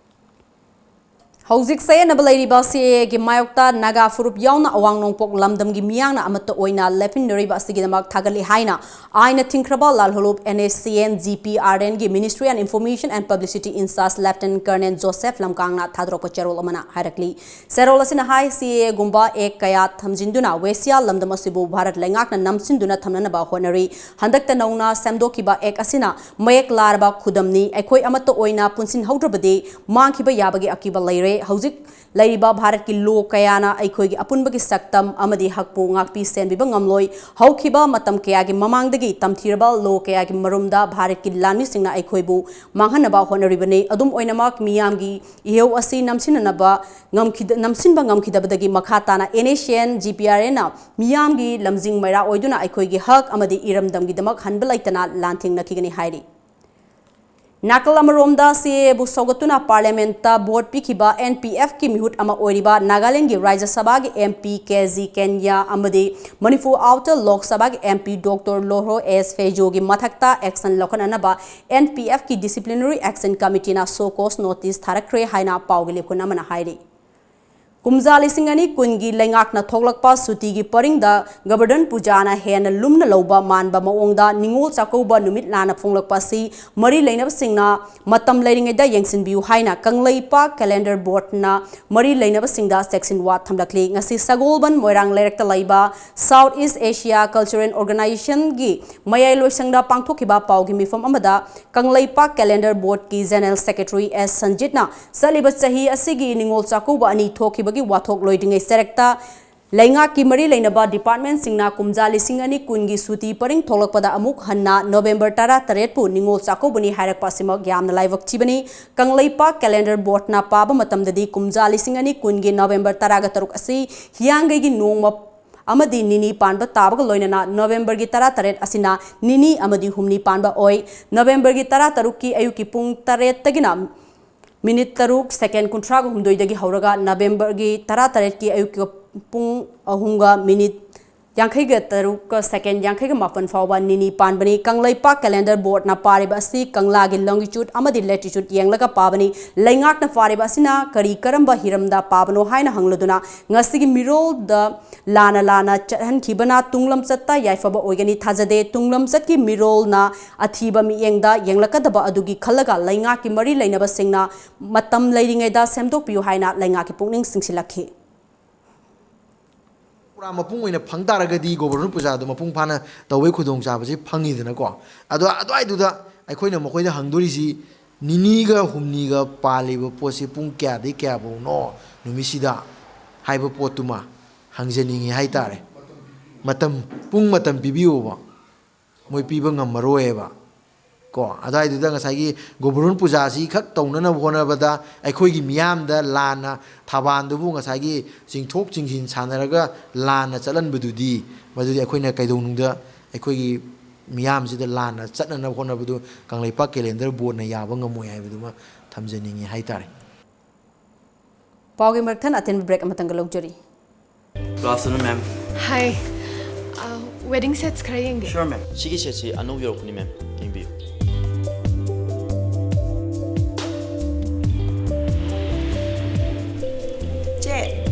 ꯍꯧꯖꯤꯛ ꯆꯌꯦꯠꯅꯕ ꯂꯩꯔꯤꯕ C A A ꯒꯤ ꯃꯥꯌꯣꯛꯇ ꯅꯥꯒꯥ ꯐꯨꯔꯨꯞ ꯌꯥꯎꯅ ꯑꯋꯥꯡ ꯅꯣꯡꯄꯣꯛ ꯂꯝꯗꯝꯒꯤ ꯃꯤꯌꯥꯝꯅ ꯑꯃꯠꯇ ꯑꯣꯏꯅ ꯂꯦꯞꯃꯤꯟꯅꯔꯤꯕ ꯑꯁꯤꯒꯤꯗꯃꯛ ꯊꯥꯒꯠꯂꯤ ꯍꯥꯏꯅ ꯑꯥꯏꯟꯅ ꯊꯤꯡꯈ꯭ꯔꯕ ꯂꯥꯜꯍꯧꯂꯨꯞ N S C N G P R N ꯒꯤ Ministry and Information and Publicity in-charge Lieutenant Colonel Joseph ꯂꯝꯀꯥꯡꯅ ꯊꯥꯗꯣꯔꯛꯄ ꯆꯦꯔꯣꯜ ꯑꯃꯅ ꯍꯥꯏꯔꯛꯂꯤ꯫ ꯆꯦꯔꯣꯜ ꯑꯁꯤꯅ ꯍꯥꯏ, C A A ꯒꯨꯝꯕ act ꯀꯌꯥ ꯊꯝꯖꯤꯟꯗꯨꯅ ꯋꯦꯁꯤꯌꯥ ꯂꯝꯗꯝ ꯑꯁꯤꯕꯨ ꯚꯥꯔꯠ ꯂꯩꯉꯥꯛꯅ ꯅꯝꯁꯤꯟꯗꯨꯅ ꯊꯝꯅꯅꯕ ꯍꯣꯠꯅꯔꯤ꯫ ꯍꯟꯗꯛꯇ ꯅꯧꯅ ꯁꯦꯝꯗꯣꯛꯈꯤꯕ act ꯑꯁꯤꯅ ꯃꯌꯦꯛ ꯂꯥꯔꯕ ꯈꯨꯗꯝꯅꯤ꯫ ꯑꯩꯈꯣꯏ ꯑꯃꯠꯇ ꯑꯣꯏꯅ ꯄꯨꯟꯁꯤꯟꯍꯧꯗ꯭ꯔꯕꯗꯤ ꯃꯥꯡꯈꯤꯕ ꯌꯥꯕꯒꯤ ꯑꯀꯤꯕ ꯂꯩꯔꯦ꯫ ꯍꯧꯖꯤꯛ ꯂꯩꯔꯤꯕ ꯚꯥꯔꯠꯀꯤ ꯂꯣ ꯀꯌꯥꯅ ꯑꯩꯈꯣꯏꯒꯤ ꯑꯄꯨꯟꯕꯒꯤ ꯁꯛꯇꯝ ꯑꯃꯗꯤ ꯍꯛꯄꯨ ꯉꯥꯛꯄꯤ ꯁꯦꯟꯕꯤꯕ ꯉꯝꯂꯣꯏ꯫ ꯍꯧꯈꯤꯕ ꯃꯇꯝ ꯀꯌꯥꯒꯤ ꯃꯃꯥꯡꯗꯒꯤ ꯇꯝꯊꯤꯔꯕ ꯂꯣ ꯀꯌꯥꯒꯤ ꯃꯔꯨꯝꯗ ꯚꯥꯔꯠꯀꯤ ꯂꯥꯟꯃꯤꯁꯤꯡꯅ ꯑꯩꯈꯣꯏꯕꯨ ꯃꯥꯡꯍꯟꯅꯕ ꯍꯣꯠꯅꯔꯤꯕꯅꯤ꯫ ꯑꯗꯨꯝ ꯑꯣꯏꯅꯃꯛ, ꯃꯤꯌꯥꯝꯒꯤ ꯏꯍꯧ ꯑꯁꯤ ꯅꯝꯁꯤꯟꯅꯅꯕ ꯉꯝꯈꯤꯗꯅ ꯅꯝꯁꯤꯟꯕ ꯉꯝꯈꯤꯗꯕꯗꯒꯤ ꯃꯈꯥ ꯇꯥꯅ NSCN GPRNꯅ ꯃꯤꯌꯥꯝꯒꯤ ꯂꯝꯖꯤꯡ ꯃꯩꯔꯥ ꯑꯣꯏꯗꯨꯅ ꯑꯩꯈꯣꯏꯒꯤ ꯍꯛ ꯑꯃꯗꯤ ꯏꯔꯝꯗꯝꯒꯤꯗꯃꯛ ꯍꯟꯕ ꯂꯩꯇꯅ ꯂꯥꯟꯊꯦꯡꯅꯈꯤꯒꯅꯤ ꯍꯥꯏꯔꯤ꯫ ꯅꯥꯀꯜ ꯑꯃꯔꯣꯝꯗ CAAꯕꯨ ꯁꯧꯒꯠꯇꯨꯅ Parliamentꯇ vote ꯄꯤꯈꯤꯕ NPFꯀꯤ ꯃꯤꯍꯨꯠ ꯑꯃ ꯑꯣꯏꯔꯤꯕ ꯅꯥꯒꯥꯂꯦꯟꯒꯤ ꯔꯥꯖ꯭ꯌ ꯁꯚꯥꯒꯤ MP KG ꯀꯦꯟꯌꯥ ꯑꯃꯗꯤ ꯃꯅꯤꯄꯨꯔ Outer ꯂꯣꯛ ꯁꯚꯥꯒꯤ MP Doctor ꯂꯣꯍꯣ ꯑꯦꯁ ꯐꯦꯖꯣꯒꯤ ꯃꯊꯛꯇ action ꯂꯧꯈꯠꯅꯅꯕ NPFꯀꯤ Disciplinary Action Committeeꯅ show cause notice ꯊꯥꯔꯛꯈ꯭ꯔꯦ ꯍꯥꯏꯅ ꯄꯥꯎꯒꯤ ꯂꯤꯈꯨꯟ ꯑꯃꯅ ꯍꯥꯏꯔꯤ꯫ ꯀꯨꯝꯖꯥ ꯂꯤꯁꯤꯡ ꯑꯅꯤ ꯀꯨꯟꯒꯤ ꯂꯩꯉꯥꯛꯅ ꯊꯣꯛꯂꯛꯄ ꯁꯨꯇꯤꯒꯤ ꯄꯔꯤꯡꯗ ꯒꯕꯔꯗꯟ ꯄꯨꯖꯥꯅ ꯍꯦꯟꯅ ꯂꯨꯝꯅ ꯂꯧꯕ ꯃꯥꯟꯕ ꯃꯑꯣꯡꯗ ꯅꯤꯉꯣꯜ ꯆꯥꯛꯀꯧꯕ ꯅꯨꯃꯤꯠ ꯂꯥꯟꯅ ꯐꯣꯡꯂꯛꯄ ꯑꯁꯤ ꯃꯔꯤ ꯂꯩꯅꯕꯁꯤꯡꯅ ꯃꯇꯝ ꯂꯩꯔꯤꯉꯩꯗ ꯌꯦꯡꯁꯤꯟꯕꯤꯌꯨ ꯍꯥꯏꯅ ꯀꯪꯂꯩꯄꯥꯛ Calendar Boardꯅ ꯃꯔꯤ ꯂꯩꯅꯕꯁꯤꯡꯗ ꯆꯦꯛꯁꯤꯟꯋꯥ ꯊꯝꯂꯛꯂꯤ꯫ ꯉꯁꯤ ꯁꯒꯣꯜꯕꯟ ꯃꯣꯏꯔꯥꯡ ꯂꯩꯔꯛꯇ ꯂꯩꯕ South East Asia Cultural Organizationꯒꯤ ꯃꯌꯥꯏ ꯂꯣꯏꯁꯪꯗ ꯄꯥꯡꯊꯣꯛꯈꯤꯕ ꯄꯥꯎꯒꯤ ꯃꯤꯐꯝ ꯑꯃꯗ ꯀꯪꯂꯩꯄꯥꯛ Calendar Boardꯀꯤ General Secretary ꯑꯦꯁ ꯁꯟꯖꯤꯠꯅ ꯆꯠꯂꯤꯕ ꯆꯍꯤ ꯑꯁꯤꯒꯤ ꯅꯤꯉꯣꯜ ꯆꯥꯛꯀꯧꯕ ꯑꯅꯤ ꯊꯣꯛꯈꯤꯕꯒꯤ ꯋꯥꯊꯣꯛ ꯂꯣꯏꯗ꯭ꯔꯤꯉꯩ ꯆꯔꯛꯇ ꯂꯩꯉꯥꯛꯀꯤ ꯃꯔꯤ ꯂꯩꯅꯕ departmentꯁꯤꯡꯅ ꯀꯨꯝꯖꯥ ꯂꯤꯁꯤꯡ ꯑꯅꯤ ꯀꯨꯟꯒꯤ ꯁꯨꯇꯤ ꯄꯔꯤꯡ ꯊꯣꯛꯂꯛꯄꯗ ꯑꯃꯨꯛ ꯍꯟꯅ November ꯇꯔꯥ ꯇꯔꯦꯠꯄꯨ ꯅꯤꯉꯣꯜ ꯆꯥꯛꯀꯧꯕꯅꯤ ꯍꯥꯏꯔꯛꯄ ꯑꯁꯤꯃꯛ ꯌꯥꯝꯅ ꯂꯥꯏꯕꯛ ꯊꯤꯕꯅꯤ꯫ ꯀꯪꯂꯩꯄꯥꯛ Calendar Boardꯅ ꯄꯥꯕ ꯃꯇꯝꯗꯗꯤ ꯀꯨꯝꯖꯥ ꯂꯤꯁꯤꯡ ꯑꯅꯤ ꯀꯨꯟꯒꯤ November ꯇꯔꯥꯒ ꯇꯔꯨꯛ ꯑꯁꯤ ꯍꯤꯌꯥꯡꯒꯩꯒꯤ ꯅꯣꯡꯃ ꯑꯃꯗꯤ ꯅꯤꯅꯤ ꯄꯥꯟꯕ ꯇꯥꯕꯒ ꯂꯣꯏꯅꯅ Novemberꯒꯤ ꯇꯔꯥ ꯇꯔꯦꯠ ꯑꯁꯤꯅ ꯅꯤꯅꯤ ꯑꯃꯗꯤ ꯍꯨꯝꯅꯤ ꯄꯥꯟꯕ ꯑꯣꯏ꯫ Novemberꯒꯤ ꯇꯔꯥ ꯇꯔꯨꯛꯀꯤ ꯑꯌꯨꯛꯀꯤ ꯄꯨꯡ ꯇꯔꯦꯠꯇꯒꯤꯅ minute ꯇꯔꯨꯛ second ꯀꯨꯟꯊ꯭ꯔꯥꯒ ꯍꯨꯝꯗꯣꯏꯗꯒꯤ ꯍꯧꯔꯒ Novemberꯒꯤ ꯇꯔꯥ ꯇꯔꯦꯠꯀꯤ ꯑꯌꯨꯛꯀꯤ ꯄꯨꯡ ꯑꯍꯨꯝꯒ minute ꯌꯥꯡꯈꯩꯒ ꯇꯔꯨꯛꯀ second ꯌꯥꯡꯈꯩꯒ ꯃꯥꯄꯟ ꯐꯥꯎꯕ ꯅꯤꯅꯤ ꯄꯥꯟꯕꯅꯤ꯫ ꯀꯪꯂꯩꯄꯥꯛ Calendar Boardꯅ ꯄꯥꯔꯤꯕ ꯑꯁꯤ ꯀꯪꯂꯥꯒꯤ longitude ꯑꯃꯗꯤ latitude ꯌꯦꯡꯂꯒ ꯄꯥꯕꯅꯤ꯫ ꯂꯩꯉꯥꯛꯅ ꯄꯥꯔꯤꯕ ꯑꯁꯤꯅ ꯀꯔꯤ ꯀꯔꯝꯕ ꯍꯤꯔꯝꯗ ꯄꯥꯕꯅꯣ ꯍꯥꯏꯅ ꯍꯪꯂꯗꯨꯅ ꯉꯁꯤꯒꯤ ꯃꯤꯔꯣꯜꯗ ꯂꯥꯟꯅ ꯂꯥꯟꯅ ꯆꯠꯍꯟꯈꯤꯕꯅ ꯇꯨꯡꯂꯝꯆꯠꯇ ꯌꯥꯏꯐꯕ ꯑꯣꯏꯒꯅꯤ ꯊꯥꯖꯗꯦ꯫ ꯇꯨꯡꯂꯝꯆꯠꯀꯤ ꯃꯤꯔꯣꯜꯅ ꯑꯊꯤꯕ ꯃꯤꯠꯌꯦꯡꯗ ꯌꯦꯡꯂꯛꯀꯗꯕ ꯑꯗꯨꯒꯤ ꯈꯜꯂꯒ ꯂꯩꯉꯥꯛꯀꯤ ꯃꯔꯤ ꯂꯩꯅꯕꯁꯤꯡꯅ ꯃꯇꯝ ꯂꯩꯔꯤꯉꯩꯗ ꯁꯦꯝꯗꯣꯛꯄꯤꯌꯨ ꯍꯥꯏꯅ ꯂꯩꯉꯥꯛꯀꯤ ꯄꯨꯛꯅꯤꯡ ꯆꯤꯡꯁꯤꯜꯂꯛꯈꯤ꯫ ꯄꯨꯔꯥ ꯃꯄꯨꯡ ꯑꯣꯏꯅ ꯐꯪ ꯇꯥꯔꯒꯗꯤ ꯒꯣꯕꯔꯙꯟ ꯄꯨꯖꯥꯗꯣ ꯃꯄꯨꯡ ꯐꯥꯅ ꯇꯧꯕꯩ ꯈꯨꯗꯣꯡꯆꯥꯕꯁꯤ ꯐꯪꯉꯤꯗꯅꯀꯣ꯫ ꯑꯗꯣ ꯑꯗꯨꯋꯥꯏꯗꯨꯗ ꯑꯩꯈꯣꯏꯅ ꯃꯈꯣꯏꯗ ꯍꯪꯗꯣꯔꯤꯁꯤ, ꯅꯤꯅꯤꯒ ꯍꯨꯝꯅꯤꯒ ꯄꯥꯜꯂꯤꯕ ꯄꯣꯠꯁꯤ ꯄꯨꯡ ꯀꯌꯥꯗꯒꯤ ꯀꯌꯥꯐꯧꯅꯣ ꯅꯨꯃꯤꯠꯁꯤꯗ ꯍꯥꯏꯕ ꯄꯣꯠꯇꯨꯃ ꯍꯪꯖꯅꯤꯡꯉꯤ ꯍꯥꯏꯇꯥꯔꯦ꯫ ꯃꯇꯝ, ꯄꯨꯡ ꯃꯇꯝ ꯄꯤꯕꯤꯌꯣꯕ꯫ ꯃꯣꯏ ꯄꯤꯕ ꯉꯝꯃꯔꯣꯏꯕ꯫ ꯀꯣ, ꯑꯗꯨꯋꯥꯏꯗꯨꯗ ꯉꯁꯥꯏꯒꯤ ꯒꯣꯕꯔꯙꯟ ꯄꯨꯖꯥꯁꯤ ꯈꯛ ꯇꯧꯅꯅꯕ ꯍꯣꯠꯅꯕꯗ ꯑꯩꯈꯣꯏꯒꯤ ꯃꯤꯌꯥꯝꯗ ꯂꯥꯟꯅ, ꯊꯧꯕꯥꯜꯗꯨꯕꯨ ꯉꯁꯥꯏꯒꯤ ꯆꯤꯡꯊꯣꯛ ꯆꯤꯡꯁꯤꯟ ꯁꯥꯟꯅꯔꯒ ꯂꯥꯟꯅ ꯆꯠꯍꯟꯕꯗꯨꯗꯤ, ꯃꯗꯨꯗꯤ ꯑꯩꯈꯣꯏꯅ ꯀꯩꯗꯧꯅꯨꯡꯗ ꯑꯩꯈꯣꯏꯒꯤ ꯃꯤꯌꯥꯝꯁꯤꯗ ꯂꯥꯟꯅ ꯆꯠꯅꯅꯕ ꯍꯣꯠꯅꯕꯗꯨ ꯀꯪꯂꯩꯄꯥꯛ calendar boardꯅ ꯌꯥꯕ ꯉꯝꯃꯣꯏ ꯍꯥꯏꯕꯗꯨꯃ ꯊꯝꯖꯅꯤꯡꯉꯤ ꯍꯥꯏꯇꯥꯔꯦ꯫ ꯄꯥꯎꯒꯤ ꯃꯔꯛ ꯊꯠꯅ ꯑꯇꯦꯟꯕ break ꯑꯃꯇꯪꯒ ꯂꯧꯖꯔꯤ꯫ Good afternoon, ma'am. Hi. Uh, wedding sets ꯈꯔ ꯌꯦꯡꯒꯦ꯫ Sure, ma'am. ꯁꯤꯒꯤ setꯁꯤ ꯑꯅꯧꯕ ꯌꯧꯔꯛꯄꯅꯤ, ma'am. ꯌꯦꯡꯕꯤꯌꯨ꯫ ꯆꯦ,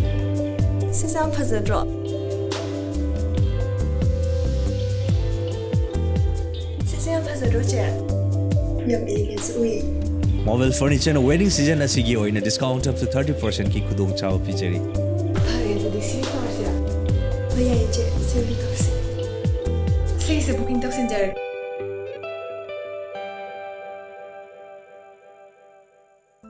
ꯁꯤꯁꯦ ꯌꯥꯝ ꯐꯖꯗ꯭ꯔꯣ? ꯁꯤꯁꯦ ꯌꯥꯝ ꯐꯖꯗ꯭ꯔꯣ, ꯆꯦ? ꯌꯥꯝ ꯏꯪꯉꯦ, ꯁꯤ ꯎꯏ꯫ Marvel Furnitureꯅ wedding season ꯑꯁꯤꯒꯤ ꯑꯣꯏꯅ discount up to thirty percentꯀꯤ ꯈꯨꯗꯣꯡꯆꯥꯕ ꯄꯤꯖꯔꯤ꯫ ꯐꯔꯦ, ꯑꯗꯨꯗꯤ ꯁꯤ ꯇꯧꯔꯁꯤꯔꯥ? ꯍꯣꯏ, ꯌꯥꯏꯌꯦ, ꯆꯦ꯫ ꯁꯤ ꯑꯣꯏꯅ ꯇꯧꯁꯦ꯫ ꯁꯤꯒꯤꯁꯦ booking ꯇꯧꯁꯤꯟꯖꯔꯒꯦ꯫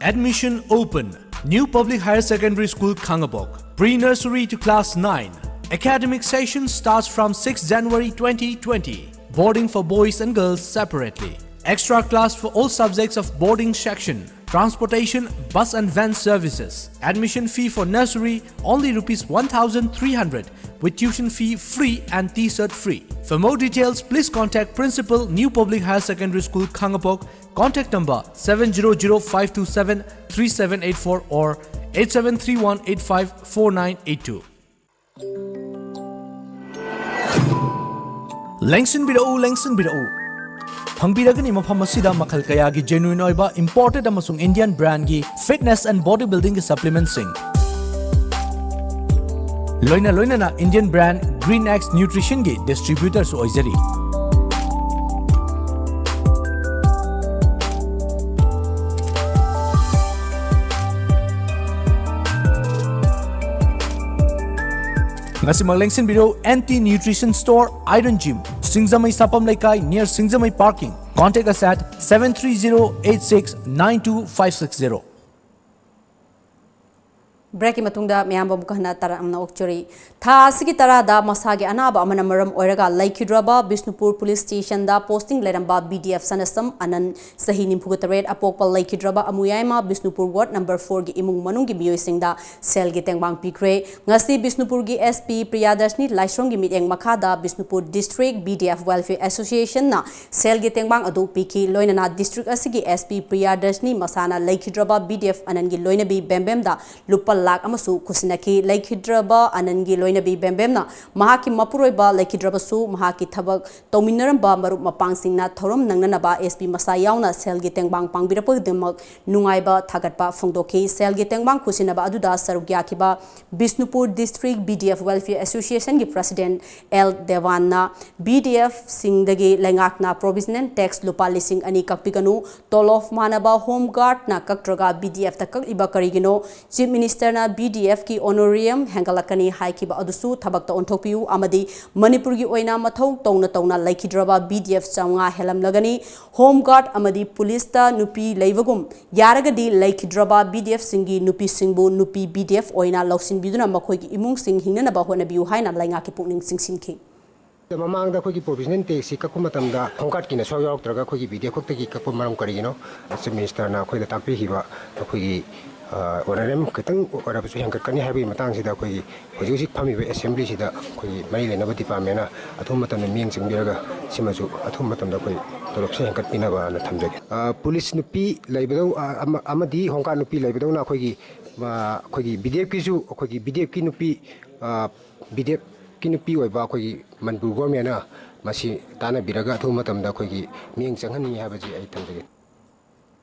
Admission open. New Public Higher Secondary School, Khangabok. Pre-nursery to class nine. Academic session starts from sixth January twenty twenty. Boarding for boys and girls separately. Extra class for all subjects of boarding section. Transportation, bus and van services. Admission fee for nursery only rupees one thousand three hundred, with tuition fee free and T-shirt free. For more details, please contact Principal, New Public Higher Secondary School, Khangapok. Contact number seven zero zero five two seven three seven eight four or eight seven three one eight five four nine eight two. ꯂꯦꯡꯁꯤꯟꯕꯤꯔꯛꯎ, ꯂꯦꯡꯁꯤꯟꯕꯤꯔꯛꯎ꯫ ꯐꯪꯕꯤꯔꯒꯅꯤ ꯃꯐꯝ ꯑꯁꯤꯗ ꯃꯈꯜ ꯀꯌꯥꯒꯤ genuine ꯑꯣꯏꯕ imported ꯑꯃꯁꯨꯡ Indian brandꯒꯤ fitness and body buildingꯒꯤ supplementꯁꯤꯡ, ꯂꯣꯏꯅ ꯂꯣꯏꯅꯅ Indian brand Green X Nutritionꯒꯤ distributorꯁꯨ ꯑꯣꯏꯖꯔꯤ꯫ ꯉꯁꯤꯃꯛ ꯂꯦꯡꯁꯤꯟꯕꯤꯔꯣ, N T Nutrition Store, Iron Gym, ꯁꯤꯡꯖꯃꯩ ꯁꯥꯄꯝ ꯂꯩꯀꯥꯏ, near Singjamei parking꯫ Contact us at seven three zero eight six nine two five six zero. ꯕ꯭ꯔꯦꯛꯀꯤ ꯃꯇꯨꯡꯗ ꯃꯌꯥꯝꯕꯨ ꯑꯃꯨꯛ ꯍꯟꯅ ꯇꯔꯥꯝꯅ ꯑꯣꯛꯆꯔꯤ꯫ ꯊꯥ ꯑꯁꯤꯒꯤ ꯇꯔꯥꯗ ꯃꯁꯥꯒꯤ ꯑꯅꯥꯕ ꯑꯃꯅ ꯃꯔꯝ ꯑꯣꯏꯔꯒ ꯂꯩꯈꯤꯗ꯭ꯔꯕ ꯕꯤꯁꯅꯨꯄꯨꯔ ꯄꯨꯂꯤꯁ ꯁ꯭ꯇꯦꯁꯟꯗ ꯄꯣꯁꯇꯤꯡ ꯂꯩꯔꯝꯕ ꯕꯤ ꯗꯤ ꯑꯦꯐ ꯁꯅꯁꯝ ꯑꯅꯟ, ꯆꯍꯤ ꯅꯤꯐꯨꯒ ꯇꯔꯦꯠ, ꯑꯄꯣꯛꯄ ꯂꯩꯈꯤꯗ꯭ꯔꯕ ꯑꯃꯨꯌꯥꯏꯃ ꯕꯤꯁꯅꯨꯄꯨꯔ ꯋꯥꯔꯗ ꯅꯝꯕꯔ ꯐꯣꯔꯒꯤ ꯏꯃꯨꯡ ꯃꯅꯨꯡꯒꯤ ꯃꯤꯑꯣꯏꯁꯤꯡꯗ ꯁꯦꯜꯒꯤ ꯇꯦꯡꯕꯥꯡ ꯄꯤꯈ꯭ꯔꯦ꯫ ꯉꯁꯤ ꯕꯤꯁꯅꯨꯄꯨꯔꯒꯤ ꯑꯦꯁ ꯄꯤ ꯄ꯭ꯔꯤꯌꯥꯗꯔꯁꯅꯤ ꯂꯥꯏꯁ꯭ꯔꯝꯒꯤ ꯃꯤꯠꯌꯦꯡ ꯃꯈꯥꯗ Bishnupur district B D F welfare ꯑꯦꯁꯣꯁꯤꯌꯦꯁꯟꯅ ꯁꯦꯜꯒꯤ ꯇꯦꯡꯕꯥꯡ ꯑꯗꯨ ꯄꯤꯈꯤ꯫ ꯂꯣꯏꯅꯅ ꯗꯤꯁꯇ꯭ꯔꯤꯛ ꯑꯁꯤꯒꯤ ꯑꯦꯁ ꯄꯤ ꯄ꯭ꯔꯤꯌꯥꯗꯔꯁꯅꯤ ꯃꯁꯥꯅ ꯂꯩꯈꯤꯗ꯭ꯔꯕ ꯕꯤ ꯗꯤ ꯑꯦꯐ ꯑꯅꯟꯒꯤ ꯂꯣꯏꯅꯕꯤ ꯕꯦꯝꯕꯦꯝꯗ ꯂꯨꯄꯥ ꯂꯥꯈ ꯑꯃꯁꯨ ꯈꯨꯠꯁꯤꯟꯅꯈꯤ꯫ ꯂꯩꯈꯤꯗ꯭ꯔꯕ ꯑꯅꯟꯒꯤ ꯂꯣꯏꯅꯕꯤ ꯕꯦꯝꯕꯦꯝꯅ ꯃꯍꯥꯛꯀꯤ ꯃꯄꯨꯔꯣꯏꯕ ꯂꯩꯈꯤꯗ꯭ꯔꯕꯁꯨ ꯃꯍꯥꯛꯀꯤ ꯊꯕꯛ ꯇꯧꯃꯤꯟꯅꯔꯝꯕ ꯃꯔꯨꯞ ꯃꯄꯥꯡꯁꯤꯡꯅ ꯊꯧꯔꯝ ꯅꯪꯅꯅꯕ ꯑꯦꯁ ꯄꯤ ꯃꯁꯥ ꯌꯥꯎꯅ ꯁꯦꯜꯒꯤ ꯇꯦꯡꯕꯥꯡ ꯄꯥꯡꯕꯤꯔꯛꯄꯒꯤꯗꯃꯛ ꯅꯨꯡꯉꯥꯏꯕ ꯊꯥꯒꯠꯄ ꯐꯣꯡꯗꯣꯛꯈꯤ꯫ ꯁꯦꯜꯒꯤ ꯇꯦꯡꯕꯥꯡ ꯈꯨꯠꯁꯤꯟꯅꯕ ꯑꯗꯨꯗ ꯁꯔꯨꯛ ꯌꯥꯈꯤꯕ Bishnupur district B D F welfare ꯑꯦꯁꯣꯁꯤꯌꯦꯁꯟꯒꯤ ꯄ꯭ꯔꯁꯤꯗꯦꯟꯠ ꯑꯦꯜ ꯗꯦꯋꯥꯟꯅ ꯕꯤ ꯗꯤ ꯑꯦꯐꯁꯤꯡꯗꯒꯤ ꯂꯩꯉꯥꯛꯅ ꯄ꯭ꯔꯣꯚꯤꯖꯅꯦꯜ ꯇꯦꯛꯁ ꯂꯨꯄꯥ ꯂꯤꯁꯤꯡ ꯑꯅꯤ ꯀꯛꯄꯤꯒꯅꯨ, ꯇꯣꯂꯣꯞ ꯃꯥꯟꯅꯕ ꯍꯣꯝ ꯒꯥꯔꯗꯅ ꯀꯛꯇ꯭ꯔꯒ ꯕꯤ ꯗꯤ ꯑꯦꯐꯇ ꯀꯛꯂꯤꯕ ꯀꯔꯤꯒꯤꯅꯣ? ꯆꯤꯐ ꯃꯤꯅꯤꯁꯇꯔꯅ ꯕꯤ ꯗꯤ ꯑꯦꯐꯀꯤ ꯑꯣꯅꯣꯔꯤꯌꯝ ꯍꯦꯟꯒꯠꯂꯛꯀꯅꯤ ꯍꯥꯏꯈꯤꯕ ꯑꯗꯨꯁꯨ ꯊꯕꯛꯇ ꯑꯣꯟꯊꯣꯛꯄꯤꯌꯨ ꯑꯃꯗꯤ ꯃꯅꯤꯄꯨꯔꯒꯤ ꯑꯣꯏꯅ ꯃꯊꯧ ꯇꯧꯅ ꯇꯧꯅ ꯂꯩꯈꯤꯗ꯭ꯔꯕ ꯕꯤ ꯗꯤ ꯑꯦꯐ ꯆꯥꯝꯃꯉꯥ ꯍꯦꯜꯂꯝꯂꯒꯅꯤ꯫ ꯍꯣꯝ ꯒꯥꯔꯗ ꯑꯃꯗꯤ ꯄꯨꯂꯤꯁꯇ ꯅꯨꯄꯤ ꯂꯩꯕꯒꯨꯝ ꯌꯥꯔꯒꯗꯤ ꯂꯩꯈꯤꯗ꯭ꯔꯕ ꯕꯤ ꯗꯤ ꯑꯦꯐꯁꯤꯡꯒꯤ ꯅꯨꯄꯤꯁꯤꯡꯕꯨ ꯅꯨꯄꯤ ꯕꯤ ꯗꯤ ꯑꯦꯐ ꯑꯣꯏꯅ ꯂꯧꯁꯤꯟꯕꯤꯗꯨꯅ ꯃꯈꯣꯏꯒꯤ ꯏꯃꯨꯡꯁꯤꯡ ꯍꯤꯡꯅꯅꯕ ꯍꯣꯠꯅꯕꯤꯌꯨ ꯍꯥꯏꯅ ꯂꯩꯉꯥꯛꯀꯤ ꯄꯨꯛꯅꯤꯡ ꯆꯤꯡꯁꯤꯟꯈꯤ꯫ ꯃꯃꯥꯡꯗ ꯑꯩꯈꯣꯏꯒꯤ ꯄ꯭ꯔꯣꯚꯤꯖꯅꯦꯜ ꯇꯦꯛꯁꯁꯤ ꯀꯛꯄ ꯃꯇꯝꯗ ꯍꯣꯝ ꯒꯥꯔꯗꯀꯤꯅ ꯁꯔꯨꯛ ꯌꯥꯎꯔꯛꯇ꯭ꯔꯒ ꯑꯩꯈꯣꯏꯒꯤ ꯕꯤ ꯗꯤ ꯑꯦꯐ ꯈꯛꯇꯒꯤ ꯀꯛꯄ ꯃꯔꯝ ꯀꯔꯤꯒꯤꯅꯣ? ꯆꯤꯐ ꯃꯤꯅꯤꯁꯇꯔꯅ ꯑꯩꯈꯣꯏꯗ ꯇꯥꯛꯄꯤꯈꯤꯕ ꯑꯩꯈꯣꯏꯒꯤ ꯑꯣꯅꯔꯦꯝ ꯈꯤꯇꯪ ꯑꯣꯏꯔꯕꯁꯨ ꯍꯦꯟꯒꯠꯀꯅꯤ ꯍꯥꯏꯕꯒꯤ ꯃꯇꯥꯡꯁꯤꯗ ꯑꯩꯈꯣꯏꯒꯤ ꯍꯧꯖꯤꯛ ꯍꯧꯖꯤꯛ ꯐꯝꯃꯤꯕ ꯑꯦꯁꯦꯝꯕ꯭ꯂꯤꯁꯤꯗ ꯑꯩꯈꯣꯏꯒꯤ ꯃꯔꯤ ꯂꯩꯅꯕ ꯗꯤꯄꯥꯔꯠꯃꯦꯟꯅ ꯑꯊꯨꯕ ꯃꯇꯝꯗ ꯃꯤꯠꯌꯦꯡ ꯆꯪꯕꯤꯔꯒ ꯁꯤꯃꯁꯨ ꯑꯊꯨꯕ ꯃꯇꯝꯗ ꯑꯩꯈꯣꯏ ꯇꯣꯂꯣꯞꯁꯦ ꯍꯦꯟꯒꯠꯄꯤꯅꯕꯅ ꯊꯝꯖꯒꯦ꯫ ꯄꯨꯂꯤꯁ ꯅꯨꯄꯤ ꯂꯩꯕꯗꯧ ꯑꯃꯗꯤ ꯍꯣꯝ ꯒꯥꯔꯗ ꯅꯨꯄꯤ ꯂꯩꯕꯗꯧꯅ ꯑꯩꯈꯣꯏꯒꯤ ꯑꯩꯈꯣꯏꯒꯤ ꯕꯤ ꯗꯤ ꯑꯦꯐꯀꯤꯁꯨ ꯑꯩꯈꯣꯏꯒꯤ ꯕꯤ ꯗꯤ ꯑꯦꯐꯀꯤ ꯅꯨꯄꯤ ꯕꯤ ꯗꯤ ꯑꯦꯐꯀꯤ ꯅꯨꯄꯤ ꯑꯣꯏꯕ ꯑꯩꯈꯣꯏꯒꯤ ꯃꯅꯤꯄꯨꯔ ꯒꯣꯔꯃꯦꯟꯅ ꯃꯁꯤ ꯇꯥꯟꯅꯕꯤꯔꯒ ꯑꯊꯨꯕ ꯃꯇꯝꯗ ꯑꯩꯈꯣꯏꯒꯤ ꯃꯤꯠꯌꯦꯡ ꯆꯪꯍꯟꯅꯤꯡꯉꯤ ꯍꯥꯏꯕꯁꯤ ꯑꯩ ꯊꯝꯖꯒꯦ꯫